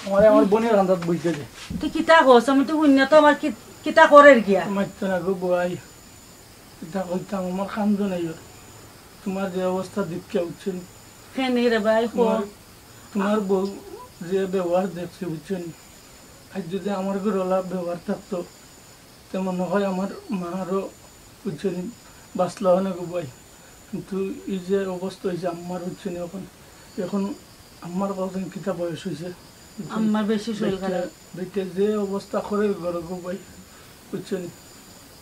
আমার, আমার হুম। বোনের কান্দাত বইতে দে। তুই কিতা কস? আমি তো হুনিয়া তো আমার কি-, কিতা করের গিয়া? মারতো না গো বুয়াই, কিতা কইতাম, আমার কান্দো নাই। তুমার যে অবস্থা দেখিয়া, বুঝছো নি? কেনে রে ভাই, কো। তুমার, তুমার বউ যে ব্যবহার দেখছি, বুঝছো নি? আজ যদি আমার ঘরো ওলা ব্যবহার থাকতো, তে মনে হয় আমার মা আরো, বুঝছো নি, বাঁচলা অনেক উপায়। কিন্তু এই যে অবস্থা হইছে আমার, বুঝছো নি, এখন, এখন আমার কতদিন কিতা বয়স হইছে, বুঝছো নি? আমার বেশি শরীর খারাপ। বেটে, বেটে যে অবস্থা করে ঘরো গো ভাই, বুঝছো নি?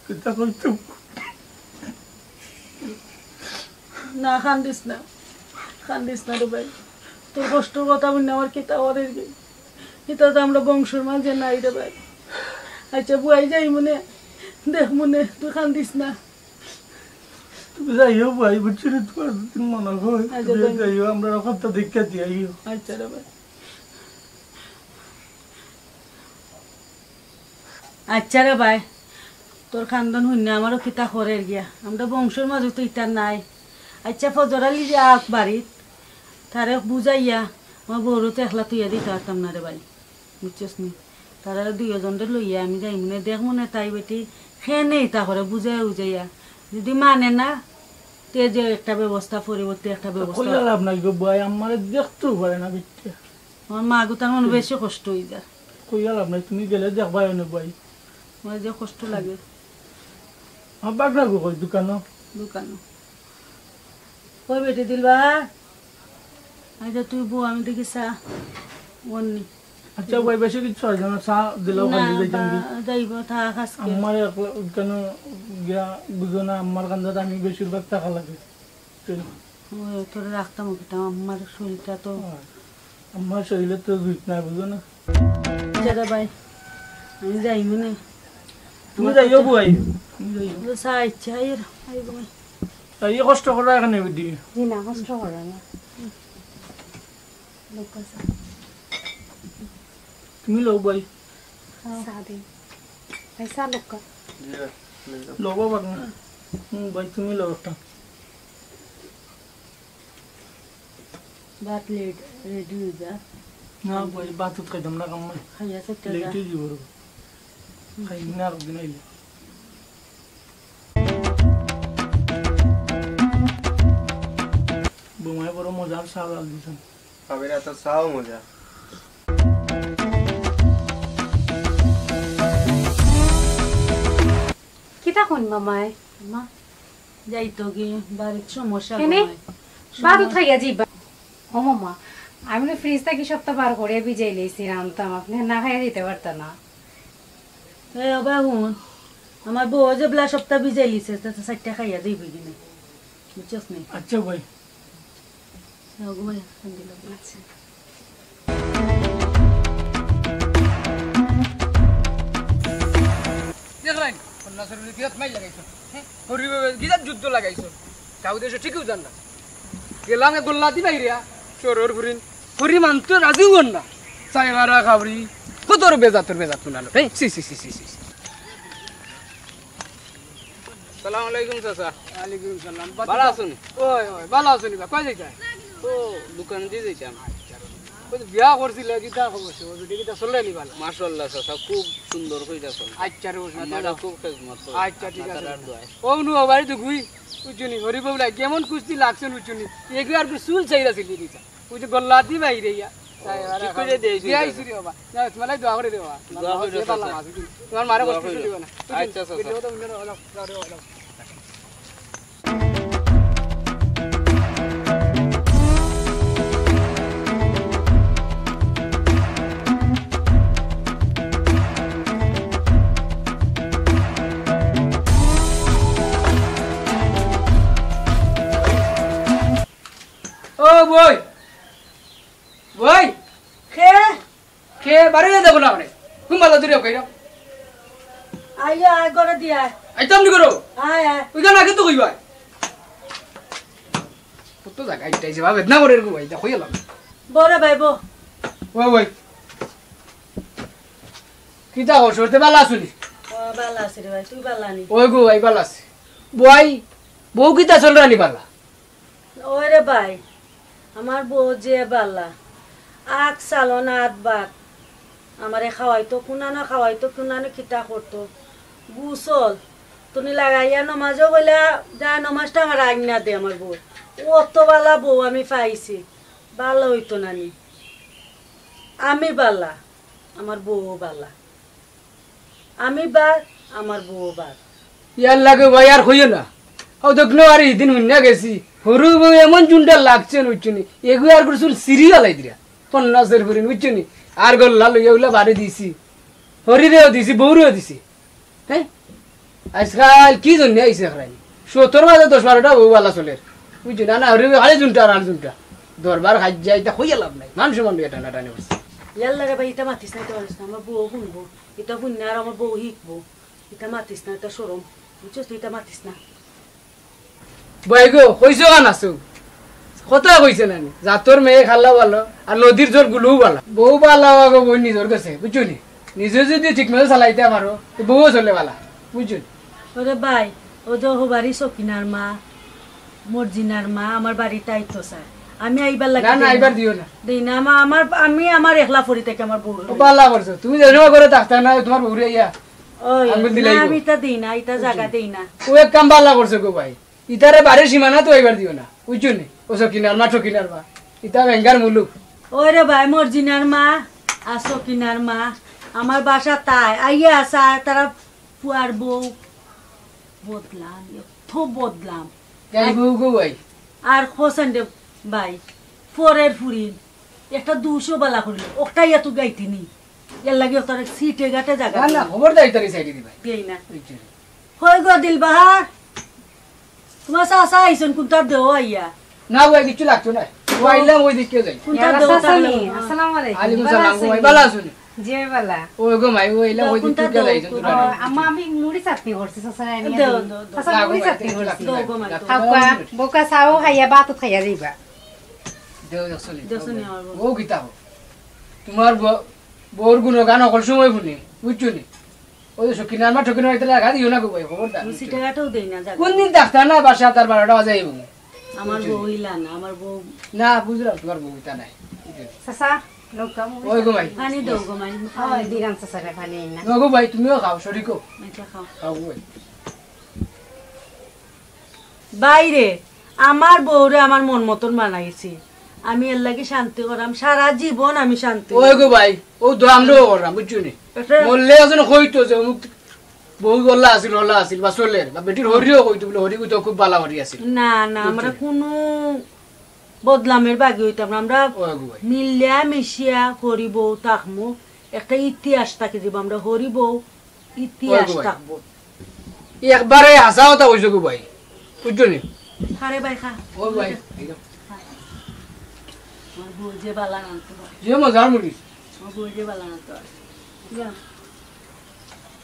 কিতা কইতাম? না, কান্দিস না, কান্দিস না রে ভাই। তোর কষ্টর কথা হুনিয়া আমার কিতা করের গি? ইতা তো আমরা বংশর মাঝে নাই রে ভাই। আচ্ছা, বুয়াই যাইমুনে, দেখমুনে, তুই কান্দিস না। তুমি যাইও ভাই, বুঝছো নি? তুমার যদি মনে হয়, আচ্ছা, তুমি যাইও। যাইও, আমরা কথা দেখিয়া দিয়াইও। আচ্ছা রে ভাই। আচ্ছা রে ভাই, তোর কান্দন হুনিয়া আমারও কিতা করের গিয়া, আমরা বংশর মাঝে তো ইতা নাই। আইচ্ছা, ফজর আলী যে আউক বাড়িত, তারে বুঝাইয়া আমার বউরে তো একলা থইয়া দিতা পারতাম না রে ভাই, বুঝছস নি? তারারে দুইওজনরে লইয়া আমি যাইমুনে, দেখমুনে তাই বেটি কেনে ইতা করে, বুঝাইয়া বুঝাইয়া। যদি মানে না, তে যে একটা ব্যবস্থা, পরবর্তী একটা ব্যবস্থা। কইয়া লাভ নাই গো ভাই, আমারে দেখতেও পারে না বেটিয়ে। আমার মা গো, তার মনে বেশি কষ্ট অই যায়। কইয়া লাভ নাই, তুমি গেলে দেখবায় অনে ভাই। আমার যে কষ্ট লাগে। আমার বাগনা গো কই দোকানো? দোকানো। কই বেটি দিলবা? আচ্ছা, তুই বউ, আমি দেখি চা অন্নি। আচ্ছা ভাই, বেশি কিছু হয় না, চা দিলেও না, খালি যাইতাম বা, কি? যাইব, থাক আজকে। আমার একলা কেন গিয়া বুঝো না, আমার কান্দাত আমি বেশিরভাগ টাকা লাগে। ও, তোরে রাখতাম কিতা, আমার শরীরটা তো। আমার শরীরে তো জুত নাই, বুঝো না? আচ্ছা রে ভাই, আমি যাইমুনে। তুমি যাইও বুয়াই, তুমি যাইও। তো চা ইচ্ছা, আইর, আইব। তাই কষ্ট করা এখানে বেটি। জি না, কষ্ট করা না। লোক আছে। তুমি লও ভাই। চা দিন। ভাই, চা লোক। জি, ভাই, লও বাবা। হুম, ভাই, তুমি লও একটা। ভাত লেট, রেডি অই যা। না ভাই, ভাত তো খাইতাম না, কাম নাই। খাইয়া চাইতে যা। লেট অই যাইব রে। খাই না আর দিন আইলে। বৌমায় বড় মজার চা ডাল দিছেন। ভাবির হাতে চাও মজা। কিতা কইন মামায়? মা, যাই তো কি, বাড়িত সমস্যা কেনে? গো মাই। বাদু সমস্যা। খাইয়া যাইবা। ও মামা, আমি না ফ্রিজ থাকি সবটা বার করিয়া ভিজাই লইছি, রানতাম, আপনে না খাইয়া যাইতা পারতা না। এ, ওবা হুন, আমার বউ যে ব্লা সবটা ভিজাই লিছে, তে তো চাইরটা খাইয়া যাইবি কিনা, বুঝছস নি? আচ্ছা ভাই। যাও গো মাই, আলহামদুলিল্লাহ। আচ্ছা। দেখরায়, কন্যা সরুলি কিরাত মাইর লাগাইছো। হ্যাঁ? হরি বাবা, কিরাত যুদ্ধ লাগাইছো। তাও দেশে ঠিকই জান না। গেলাম এক গোল্লা দি বাইরিয়া, চোরর ফুরিন। হরি মানতো রাজি হন না। চাই মারা খাবরি। কত রো বেজাতর বেজাত শুনালো। হ্যাঁ? সি, সি, সি, সি, সি। সালাম আলাইকুম চাচা। ওয়ালাইকুম সালাম। ভালা আছইন? ওই, ওই, ভালা আছইন বা? কই যাইতা? ও, দোকান দি যাইতাম। কই বিয়া করছিলে, কিতা খবর সবর? বেটি কিতা চলে নি ভালা? মাশাআল্লাহ চাচা, খুব সুন্দর কইরা চলে। আচ্ছা রে, ওর সাথে আমারে যাও। খুব খেদমত করে। আচ্ছা, ঠিক আছে। আপনার দোয়ায়। ও নু, ও বাড়ি তো গুই, বুঝছো নি? হরি বউলা কেমন কুস্তি লাগছে, বুঝছো নি? এগুলো আর কি চুল চাইরা ছিল দিতা। ওই যে গল্লা দি বাইরে ইয়া। ও, ঠিক করে দিয়ে আইছি, দিয়াই চাচা। চুরি বাবা। না, তোমার লাগি দোয়া করে দেবা। দোয়া করে, চাচা। তোমার মারে দোয়া কষ্ট করে। দিবা না। আচ্ছা, চাচা। বুঝছো তো, বুঝছো তো, হলো, হলো, হলো। ও বই, বই। কে? কে বারে দেখো না মানে? কোন বালা দূরে কইরা? আইয়া, আয়, ঘরে দিয়া আয়। আইতাম নি করো? আয়, আয়। ওই গান আগে তো কইবা। কত জায়গা ইটাই যে ভাবে না করে এরকম ভাই, দেখো এলাম। বড় ভাই, বউ। ও ভাই। কিতা হো, সরতে বালা আছুনি? ও, বালা আছি রে ভাই, তুই বালা নি? ওই গো ভাই, বালা আছি। বই, বউ কিতা চল রানি বালা? ওরে ভাই, আমার বউ যে বালা, আখ চালন আত ভাত, আমারে খাওয়াইতো কুনানো, খাওয়াইতো কুনানো, কিতা করতো। গুসল, তুমি লাগাইয়া নমাজও বইলা, যা নমাজটা আমার আগ না দে আমার বউ। অত বালা বউ আমি পাইছি, বালা অইতো না নি? আমি বালা, আমার বউও বালা। আমি বাদ, আমার বউও বাদ। ইয়ার লাগে ভাই আর কইও না। ও দেখনো আর এই দিন হুন্না গেছি। হরু বউ এমন জুনটা লাগছে, বুঝছো নি? এগু আর করে চুল সিরি আলাই দিরা। পন্নাসের ফুরিন, বুঝছো নি? আর গল্লা লইয়া উলা বাড়ি দিছি। হরিরেও দিছি, বউরেও দিছি। হ্যাঁ? আজকাল কি জন্য আইছে একরাই? সত্তর মাঝে দশ বারোটা বউ বালা চলের। বুঝছো না? না, হরি খালি জুনটা আর আর জুনটা। দরবার খাই যাইতা কইয়া লাভ নাই। মানুষ মানুষ এটা না টানে বসে। ইয়ার লাগে ভাই, ইটা মাতিস না, ইটা মাতিস না। আমার বউ শুনবো। ইটা হুন্না আর আমার বউ হিকবো। ইটা মাতিস না, ইটা শরম। বুঝছস তুই, ইটা মাতিস না। বই গো, কইছো কান আছো? কথা কইছে না নি? জাতর মেয়ে খাল্লা ভালো, আর নদীর জল গুলু ভালো। বউ ভালো আগো বই নিজর গেছে, বুঝছো নি? নিজে যদি ঠিক মতো চালাইতে পারো, তো বউও চলে ভালা, বুঝছো নি? ওরে ভাই, ও যে হবারি সকিনার মা, মর্জিনার মা, আমার বাড়িত আইতো চায়। আমি আইবার লাগি না, না, দেই না। আইবার দিও না। দেই না, আমা-, আমার, আমি আমার একলা পড়ি থাকি আমার বউর। ও, বালা করছো। তুমি যে সময় করে থাকতা না, তোমার বউরে আইয়া ওই, আঙ্গুল না, দিলাই গো। আমি ইতা দেই না, ইতা জাগা দেই না। ও এক কাম বালা করছো গো ভাই। ইতারে বাড়ির সীমানাত আইবার দিও না, বুঝছো নি? ও সকিনার মা, সকিনার মা। ইতা বেঙ্গার মুলুক। ওরে ভাই, মর্জিনার মা, আর সকিনার মা, আমার বাসাত আইয়া চায়, তারা পুয়ার বউ বদলাম, এত বদলাম। যাই বউ গো ভাই। আর হোসেন রে ভাই, পরের ফুরিন, একটা দুশো বালা করিল, ওটাই এত গাইতিনি। এর লাগি ওটারে সিটে গাটে জাগা না, না, দিই। খবরদার ইতারে সাইডে দিবায়। দেই না। বুঝছো নি? কই গো দিলবাহার, তোমার চাচা আইছইন, কোনটা দেও আইয়া? না ভাই, কিচ্ছু লাগতো না। ও আইলাম ওই দিকে যাই। কোনটা ইয়ারা দেও চাচা তাহলে? নি, আসসালামু আলাইকুম। আলাইকুম ভালা সালাম, আছইন ভাই, নি? ভালা আছইন? জি, ভালা। ওই গো মাই, ও আইলাম ওই দিকে যাই। ও, আম্মা, আমি মুড়ি চাটনি করছি, চাচা, আনি দেও, দেও। দেও, দেও। চাচা, না গো মুড়ি ভাই, চাটনি কিচ্ছু করছি। লাগতো না। দেও গো মাই, দেও। খাও, বউর গুণগান হকল সময় হুনি, বুঝছো নি? তোমার বউ, বউর গুণগান হকল সময় হুনি, বুঝছো নি? ওই যে সকিনার মা, সকিনার মা, ইতারে জাগা দিও না গো ভাই, খবরদার। আমি সিটে গাটেও দেই না জাগা। কোন দিন থাকতা না বাসাত, আর বারোটা বাজাইবো। আমার বউ ইলা না, আমার বউ। না, বুঝলাম, তোমার বউ ইতা নাই। চাচা, লউক্কা, মুড়ি ওই গো মাই। পানি দেও গো মাই। ওই দিরাম চাচারে পানি আইন না। না গো ভাই, তুমিও খাও, শরিকও। আচ্ছা, খাও। খাও গো ভাই। বাইরে, আমার বউরে আমার মন মতন বানাইছি। আমি এর লাগি শান্তি করাম, সারা জীবন আমি শান্তি ওই গো ভাই, ও তো আমরাও করাম, বুঝছো নি? এটা মরলে একজন কইতো যে অমুক বউ অলা আছিল, অলা আছিল, বা চলের, বা বেটির হরিও কইতো বলে, হরি তো খুব বালা হরি আছিল। না, না, আমরা বুঝছো নি? কুনু বদলামের বাগি অইতাম না। আমরা ওই গো ভাই। মিলিয়া মিশিয়া হরি বউ থাকমু, একটা ইতিহাস থাকি দিব, আমরা হরি বউ ইতিহাস ওই গো ভাই। থাকবো। একবারে হাছা কথা কইছো গো ভাই, বুঝছো নি? আরে ভাই, খা। ও ভাই, এই যে। খা। আমার বউ যে বালা রানতো ভাই। যে মজার মুড়ি। আমার বউ যে বালা রানতো ভাই। যা।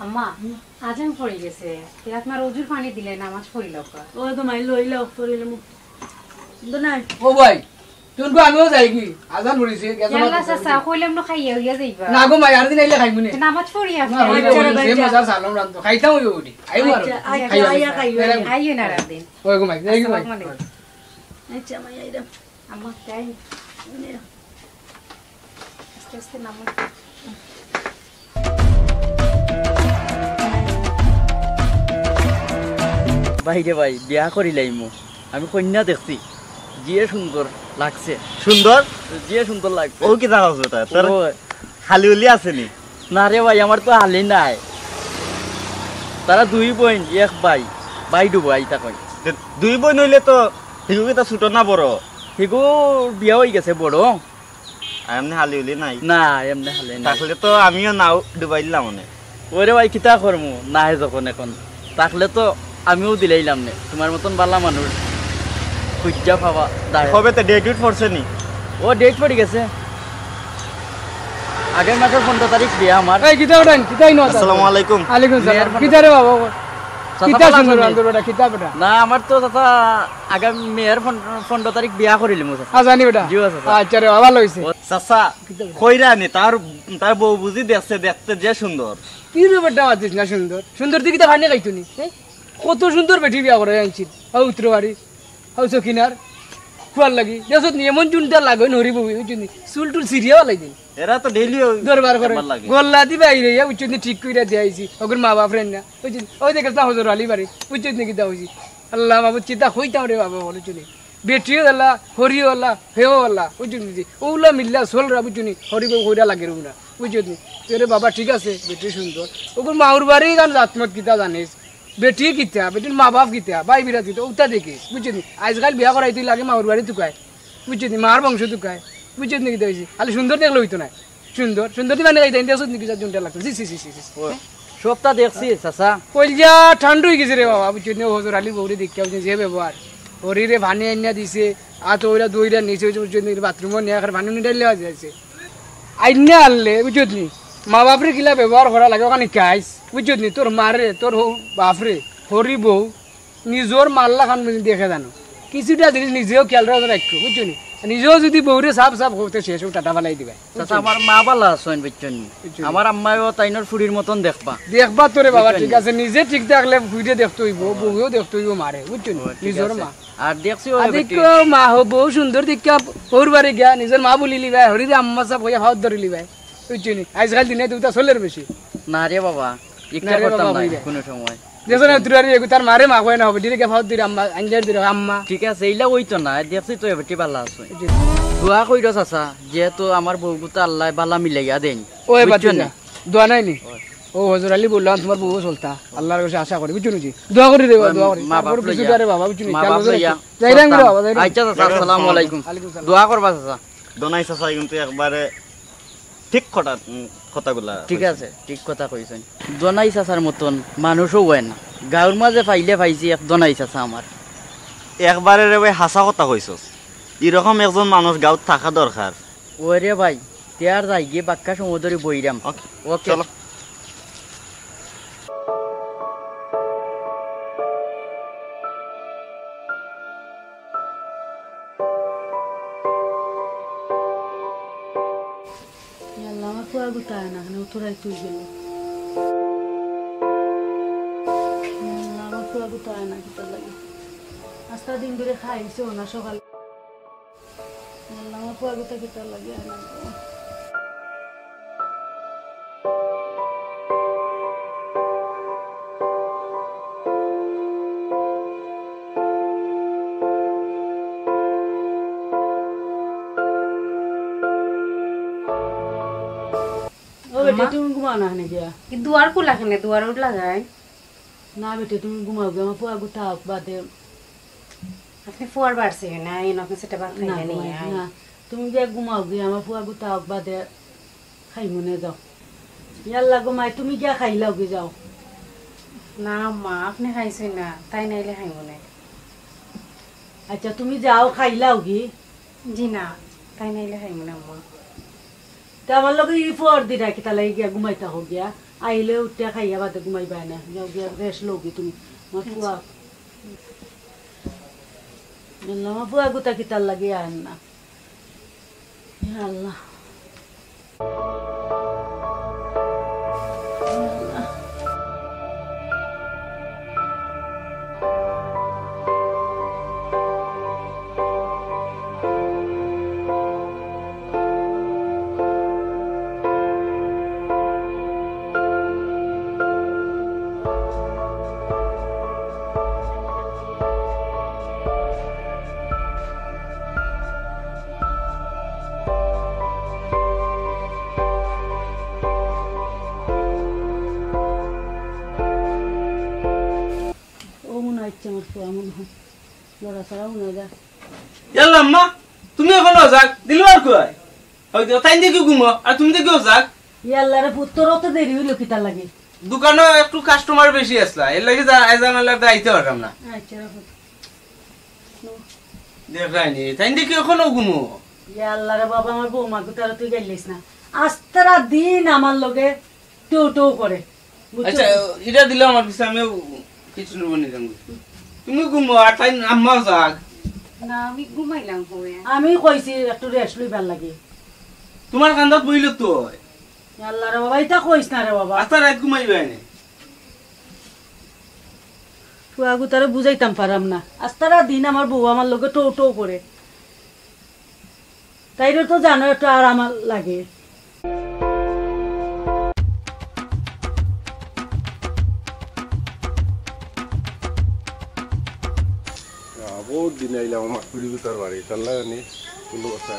আম্মা, আজান পড়ি গেছে। তে আপনার অজুর পানি দিলে নামাজ পড়ি লউক্কা। ওই গো মাই, লইলাও, পড়িলে মুখ। কিন্তু নাই। ও ভাই, তুমকু আমিও যাইগি, আজান পড়িছে, গেছো না ইয়াল্লা তো চাচা, যাইগি। কইলাম না খাইয়া হইয়া যাইবা। না গো মাই, আর দিন আইলে খাইমু নে। নামাজ পড়ি না, আপনি। হইলে আচ্ছা, হইলে, আচ্ছা। যে মজার সালাম রান্ধতো, খাইতাম হইব ওটি। আইও আর আচ্ছা, দিন। আচ্ছা, খাইও। আইয়া খাইও। এরকম। আইও না আর দিন। ওই গো মাই, যাইগি মাই। আসসালামু আলাইকুম। আচ্ছা, মাই, আইরাম। আম্মা, যাই। আস্তে আস্তে নামো। ভাই রে ভাই, বিয়া করিলাইমু। আমি কইন্যা দেখছি, যে সুন্দর লাগছে। সুন্দর? যে সুন্দর লাগছে। ও কিতা কস বেটা? তোর ও। হালি উলি আছে নি? না রে ভাই, আমার তো হালি নাই। তারা দুই বইন, এক ভাই, ভাই ডুবাই তা কই। তে দুই বইন অইলে তো হিগু কিতা ছোট না বড়? হিগুর বিয়া অই গেছে বড়। আর এমনে হালি উলি নাই? না, এমনে হালি নাই। থাকলে তো আমিও নাও ডুবাইলাম অনে। ওরে ভাই, কিতা করমু? নাই যখন এখন। থাকলে তো আমিও দিলাইলাম নে। তোমার মতন বালা মানুষ খুঁজা পাওয়া দায়। কবে তো ডেট উইট পড়ছে নি? ও, ডেট পড়ি গেছে। আগের মাসের পনেরো তারিখ বিয়া আমার। এই, কিতা উঠাইন? কিতাই না? আসসালামু আলাইকুম। আলাইকুম সালাম। মেয়ের কিতা রে বাবা? চাচা কিতা ভালা সুন্দর আছইন নি? আন্দর বেটা, কিতা বেটা? না, আমার তো চাচা আগামী মেয়ের পন-, পনেরো তারিখ বিয়া করিলিমু চাচা। আ, জানি বেটা। জি, চাচা। আচ্ছা রে বাবা, ভালা অইছে। ও চাচা, কিতা বেটা? কইরা নি, তার, তার বউ বুঝি দেখছে, দেখতে যে সুন্দর। কি রে বেটা, মাতিস না সুন্দর? সুন্দর তুই কিতা পানি খাইতো নি? হ্যাঁ? কত সুন্দর বেটি বিয়া করে আনছিল। ও উত্তর বাড়ি। হাউ সকিনার, খুয়ার লাগি। দেখছত নি, এমন চুনটা লাগে, নরি বউ, বুঝছো নি? চুল টুল ছিড়িয়া ফালাই দিন। এরা তো ডেইলি দরবার করে। আমার লাগে। গল্লা দি বাইরে ইয়া, বুঝছো নি? ঠিক কইরা দিয়া আইছি। ওগুর মা বাপ রেন না, বুঝছো নি? ওই দেখছ না, হজর আলী বাড়ি, বুঝছো নি? কিতা অইছি? আল্লাহ মাবুদ, কিতা কইতাম রে বাবা, বুঝছো নি? বেটিও আল্লাহ, হরিও আল্লাহ, হেও আল্লাহ, বুঝছো নি? ওলা মিল্লা চলরা, বুঝছো নি? হরি বউ কইরা লাগে রে না, বুঝছো নি? তোরে বাবা, ঠিক আছে, বেটি সুন্দর। ওগুর মাউর বাড়ি গান জাতমত কিতা জানিস? বেটি কিতা, বেটির মা বাপ কিতা, ভাই বিরাট কিতা, উতা দেখিস, বুঝছো নি? আজকাল বিয়া করাইতে লাগে মাউর বাড়ি তুকায়, বুঝছো নি? মার বংশ তুকায়, বুঝছো নি? কিতা অইছে? খালি সুন্দর দেখলে অইতো নায়। সুন্দর, সুন্দর দিবা না, এই দেখছত নি কিতা জুনটা লাগতো? জি, জি, জি, জি, জি। ও, সবটা দেখছি, চাচা। কইলজা ঠান্ডা অই গেছে রে বাবা, বুঝছো নি? ও হজর আলী বউরে দেখিয়া, বুঝছো নি? যে ব্যবহার, হরিরে পানি আনিয়া দিছে, আত ওইরা দইরা নিচে, বুঝছো নি? বাথরুমও নিয়া খালি পানি নিয়ে ডাইলে যাইছে। আইন্যা আনলে, বুঝছত নি? মা বাপরে কিলা ব্যবহার করা লাগে, ওখানে কাইস, বুঝছত নি? তোর মারে, তোর হৌ-, বাপরে, হরি বউ, নিজর মাল্লা খান বুঝি দেখে জানো। কিছুটা জিনিস নিজেও খেয়াল রাখো, রাখো, বুঝছো নি? নিজেও যদি বউরে সাফ সাফ কইতে শেষ, ও টাটা ফালাই দিবায়। চাচা, আমার মা বালা আছইন, বুঝছইন নি? বুঝছইন। আমার আম্মায়ও তাইনর ফুড়ির মতন দেখবা। দেখবা তো রে বাবা, বুঝছইন ঠিক নি? আছে, নিজে ঠিক থাকলে ফুড়িরে দেখতে অইবো, বউয়েও দেখতে অইবো মারে, বুঝছইন নি? ও, ঠিক নিজর আছে। মা। আর দেখছি ও আর বেটি। দেখো মা হো, বউ সুন্দর দেখিয়া হউর বাড়ি গিয়া নিজর মা বলি লিবায়, হরিরে আম্মা সাফ কইয়া ফাওত ধরি লিবায়, বুঝছইন নি? আইজকাল দিনে দুটা চলের বেশি। না রে বাবা, ইকটা না রে করতাম বাবা, না বুঝলে। কোনো সময়। দেখো না, তুই আর এগু তার মারে মা কয় না হবে, direct ফাওত দিরে আম্মা, আঙ্গের দিরে আম্মা। ঠিক আছে, এইলা অইতো না, দেখছি তো এবার বালা আছে। জি। দোয়া কইরো চাচা, যেহেতু আমার বউগুতা আল্লায় বালা মিলাইয়া দেইন। ও, এবার বুঝছো দিলা। নি? দোয়া নাই নি? ওই। ও, হজর আলী বললাম, তোমার বউ চলতা। আল্লাহর কাছে আশা করি, বুঝছো নি? দোয়া করি রে বাবা, ওই দোয়া করি। মা বাপ তারপর কিছু লইয়া। দে রে বাবা, বুঝছো নি? মা খেয়াল বাপ করে লইয়া। রাখো। যাই রে বাবা, যাই রে। আচ্ছা, চাচা, আসসালামু আলাইকুম। ওয়ালাইকুম সালাম। দোয়া করবা, চাচা। দোনাই চাচা কিন্তু একবারে ঠিক কথা, উম, কথাগুলা ঠিক কইছইন। আছে, ঠিক কথা কইছইন। দোনাই চাচার মতন মানুষও হয় না। গাঁওর মাঝে পাইলে পাইছি এক দোনাই চাচা আমার। একবারে রে ভাই, হাছা কথা কইছস। এরকম একজন মানুষ গাঁওত থাকা দরকার। ওরে ভাই, তে আর যাই গিয়া বাক্কা সময় ধরি বইরাম। ওকে, ওকে। চলো। ইয়াল্লা, আমার ফুয়া গুতা আয় না, কেনে উতরাই তুই গেল। ইয়াল্লা, আমার ফুয়া গুতা আয় না, কিতার লাগি? আস্তা দিন ধরি খাইছে না সকাল। ইয়াল্লা, আমার ফুয়া গুতা কিতার লাগি আয় না গো? ও বেটি, আম্মা? তুমি ঘুমাও না কেনে গিয়া? এই দুয়ার খোলা কেনে? দুয়ার উঠ লাগাই। না বেটি, তুমি ঘুমাও গিয়া, আমার ফুয়া গুতা আউক বাদে। আপনি ফুয়ার বাড়ছে না, এই আপনি সেটা বাদ না, খাইলে নি, ঘুমাই, আয়। না। তুমি গিয়া ঘুমাও গিয়া, আমার ফুয়া গুতা আউক বাদে খাইমুনে যাও। ইয়াল্লা গো মাই, তুমি গিয়া খাইলাও গি যাও। না মা, আপনি খাইছইন না, তাইন আইলে খাইমুনে। আচ্ছা, তুমি যাও খাইলাও গি। জি না, তাইন আইলে খাইমুনে আম্মা। তে আমার লগে ই ফর দিরা কিতা লাগি গিয়া ঘুমাইতা হো গিয়া। আইলে উঠিয়া খাইয়া বাদে ঘুমাইবায় না। যাও গিয়া rest লও গি তুমি। আমার ফুয়া। আচ্ছা। ইয়াল্লা, আমার ফুয়া গুতা কিতার লাগি আয় না। ইয়া আল্লাহ। ও মনে হয় আমার ফুয়া মনে হয়। লড়াচড়া মনে হয় যা। ইয়াল্লা আম্মা, তুমি অখন অজাগ, দিলবার কই? ওই তো, তাইন দেখি ঘুমো, আর তুমি দেখি অজাগ। ইয়াল্লা রে পুত, তোরও তো দেরি অইলো কিতার লাগি? দোকানো একটু customer বেশি আছলা, এর লাগি যা, আইজ আমার লাগি আইতে পারলাম না। আচ্ছা, রাখো। দেখরায়নি, তাইন দেখি অখনো ঘুমো। ইয়াল্লা রে বাবা, আমার বৌমা গুতারে তুই গাইলিস না। আস্তারা দিন আমার লগে টো টো করে। বুঝছো? আচ্ছা, ইটা দিলাও আমার পিছে, আমিও কিছু নিব নিলাম। তুমি ঘুমো, আর তাইন আম্মাও যাক। না, আমি ঘুমাইলাম হয়ে। আমি কইছি একটু rest লইবার লাগি। তোমার কান্দাত বইল তো। আল্লাহ রে বাবা, ইটা কইস না রে বাবা। আস্তা রাইত ঘুমাইবায় নে। ফুয়া গুতারে বুঝাইতাম পারাম না। আস্তারা দিন আমার বউ আমার লগে টো টো করে। তাইরে তো জানো একটু আরাম লাগে। আহ, বহুত দিন আইলাম আমার খুড়ি গুতার বাড়ি, তার লাগে নি কোনো কথা।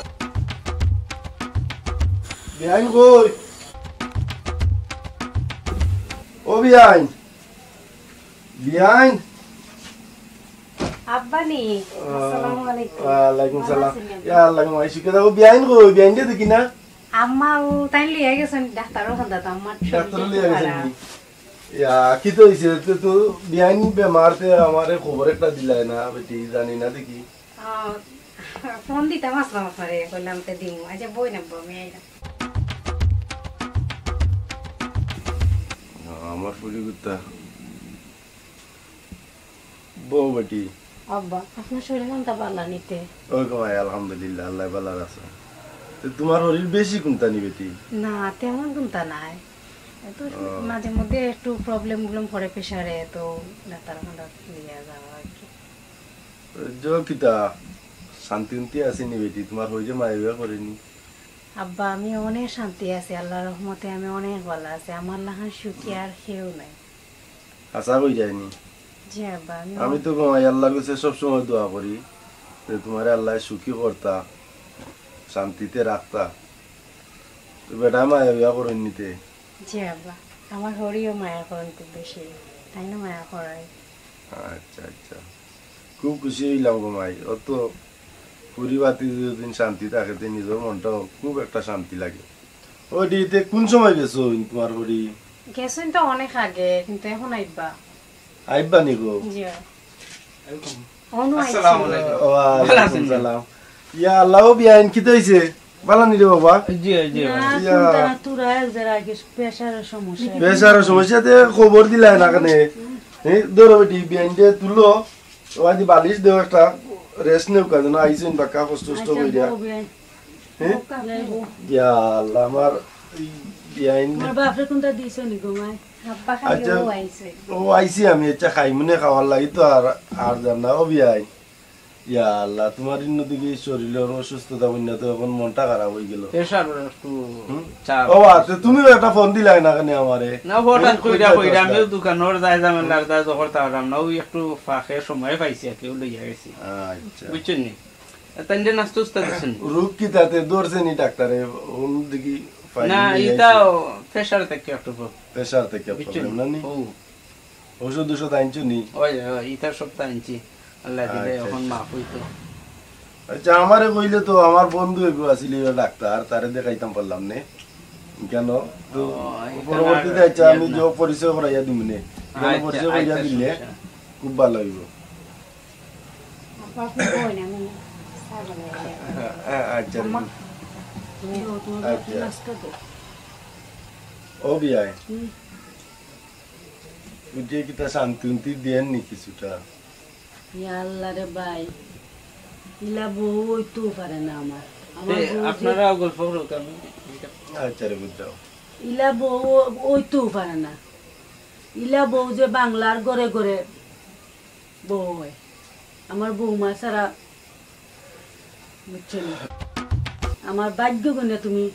বিয়াইন কই? ও বিয়াইন, বিয়াইন। আব্বা নি? আহ, আসসালামু আলাইকুম। ওয়ালাইকুম ভালা সালাম। আছেন নি? ইয়া, আল্লাহ, মাই শিখে দাও। বিয়াইন কই? বিয়াইন যে দেখি না। আম্মা ও তাই লিয়ে গেছেন ডাক্তারও খান্দা তো, আম্মার শরীর ডাক্তারও একটু লিয়ে গেছেন খারাপ। নি? ইয়া, কিতা অইছে? তো, তো বিয়াইন বেমার তে আমারে খবর একটা দিলায় না, বেটি, জানি না দেখি। আহ, ফোন দিতাম আসলাম আপনারে, কইলাম তে দিমু। আচ্ছা, বই না, বই, আমি আইলাম। আমার ফুড়ি গুতা। বউ বেটি। আব্বা, আপনার শরীর কোনটা ভালা নি তে? ওই গো মাই, আলহামদুলিল্লাহ, আল্লাহ ভালা রাখছে। তো তোমার শরীর বেশি কুনটা নি বেটি? না, তেমন কুনটা নাই। এত মাঝে মধ্যে একটু প্রবলেম উবলেম করে প্রেশারে, তো ডাক্তার খানাত নিয়ে যাওয়া আর কি। যে কিতা, শান্তি উন্তি আছে নি বেটি? তোমার শরীরে মায়া বিয়া করে নি? আব্বা, আমি অনেক শান্তি আছি, আল্লাহর রহমতে আমি অনেক ভালা আছি। আমার লাখান সুখী আর কেউ নাই। আশা করি যায়নি। জি আব্বা, আমি আমি তো গো মাই আল্লাহর কাছে সবসময় দোয়া করি যে তোমারে আল্লাহ সুখী করতা, শান্তিতে রাখতা। তো বেটা মায়া বিয়া করে নি তে? জি আব্বা, আমার হরিও মায়া করেন খুব বেশি, তাই না মায়া করায়। আচ্ছা, আচ্ছা, খুব খুশি অইলাম গো মাই। অত পরিবারটি যদি শান্তি থাকে, তে নিজের মনটাও খুব একটা শান্তি লাগে। ও দি, তে কোন সময় গেছো তোমার হরি? গেছেন তো অনেক আগে, কিন্তু এখন আইবা। আইবা নি গো? জি। অনু আইছে। আসসালামু আলাইকুম। ওয়ালাইকুম সালাম। ইয়া আল্লাহ, ও বিয়াইন, কিতা অইছে? ভালা নি রে বাবা? জি, জি। না, ইয়া। শুনতে না, তোরা এক জায়গায় আগে প্রেশারের সমস্যা। প্রেশারের সমস্যা, তে খবর দিলায় না কেনে? এই ধরো বেটি, বিয়াইনরে তুলো, ও আদি বালিশ দেও একটা, রেস্ট নেও, কাজে না আইছেন বাক্কা কষ্ট কষ্ট আচ্ছা, কইরা। বউ বিয়াইন। হ্যাঁ? বউ কাকে? ইয়া আল্লাহ, আমার এই বিয়াইন। তোমার বাপরে কোনটা দিছো নি গো মাই? আব্বা খালি আচ্ছা, ও আইছে। ও আইছি আমি, আচ্ছা, খাই মনে খাওয়ার লাগি তো আর, আর যার না, ও বিয়াইন। ইয়া আল্লাহ, তোমার ইন্নদিকে শরীরের অসুস্থতা বন্যা তো এখন মনটা খারাপ হয়ে গেল। প্রেশার একটু হুম? চাপ। ও বাবা, তো তুমিও একটা ফোন দিলাই না কেনে আমারে? না, হঠাৎ এই কইরা কইরা কইরা আমিও দোকানর যাই ঝামেলার যাই জবর তাড়াম না, ওই একটু ফাঁকে সময় পাইছি আর কি, ও লইয়া গেছি। আচ্ছা। বুঝছেন নি? তাইন যে নাস্তা উস্তা দিছেন। রোগ কি তাতে ধরছে নি ডাক্তারে? অন্য দিকে পাইনি না, নিয়ে ইটা আইছে। প্রেশার থেকে একটু প্র-, প্রেশার থেকে বুঝছেন? প্রবলেম না নি? ও। ঔষধ ঔষধ আনছো নি? ওই, ওই, ইটা সব তো আনছি। আল্লাহ দিলে আচ্ছা, এখন আচ্ছা। মাফ হইতো। আচ্ছা, আমারে কইলে তো আমার বন্ধু এগো আছিল, ইয়ে ডাক্তার, তারে দেখাইতাম পারলাম নে। কেন? তো ও, ইটা পরবর্তীতে না, আচ্ছা, আমি ইয়ে না। যে পরিচয় করাইয়া দিমু নে। কেন আচ্ছা, পরিচয় করাইয়া আচ্ছা, দিলে সমস্যা। খুব ভালো হইব। আপা, আপনি বই না, আমি চা বানাই। আ-, আ-, আচ্ছা। আম্মা। হুম। দাও, তোমার আচ্ছা। নাস্তা দাও। ও বিয়াই। হুম। বুঝে কিতা শান্তি উন্তি দিয়েন নি কিছুটা? ইয়া আল্লাহ রে ভাই, ইলা বউ অইতেও পারে না আমার। আমার এ, বউ যে আপনারাও গল্প করো, আমি আচ্ছা রে, বুঝাও। ইলা বউ অইতেও পারে না। ইলা বউ যে বাংলার ঘরে ঘরে বউ হয়। আমার বৌমা ছাড়া, বুঝছো নি? আমার ভাগ্য গুণে তুমি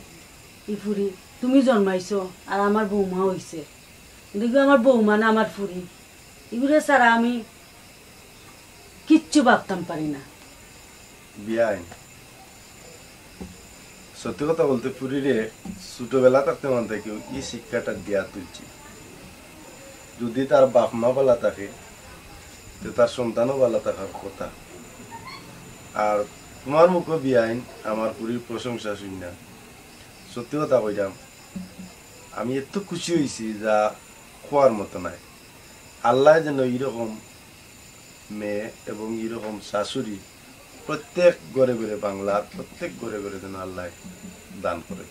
ই ফুরি, তুমি জন্মাইছো, আর আমার বৌমা হইছে। কিন্তু কি আমার বৌমা না আমার ফুরি, ইগুরে ছাড়া আমি কিচ্ছু ভাবতাম পারি না। বিয়াইন, সত্যি কথা বলতে, ফুরিরে ছোটবেলা থাকতে মন থাকি ই শিক্ষাটা দিয়া তুলছি। যদি তার বাপ মা ভালা থাকে, তো তার সন্তানও ভালা থাকার কথা। আর তোমার মুখো বিয়াইন আমার ফুরির প্রশংসা শুনিয়া, সত্যি কথা কইরাম, আমি এত খুশি হইছি যা কওয়ার মতো নাই। আল্লাহ যেন এইরকম মেয়ে এবং এইরকম শাশুড়ি প্রত্যেক ঘরে ঘরে, বাংলার প্রত্যেক ঘরে ঘরে যেন আল্লাহ দান করে।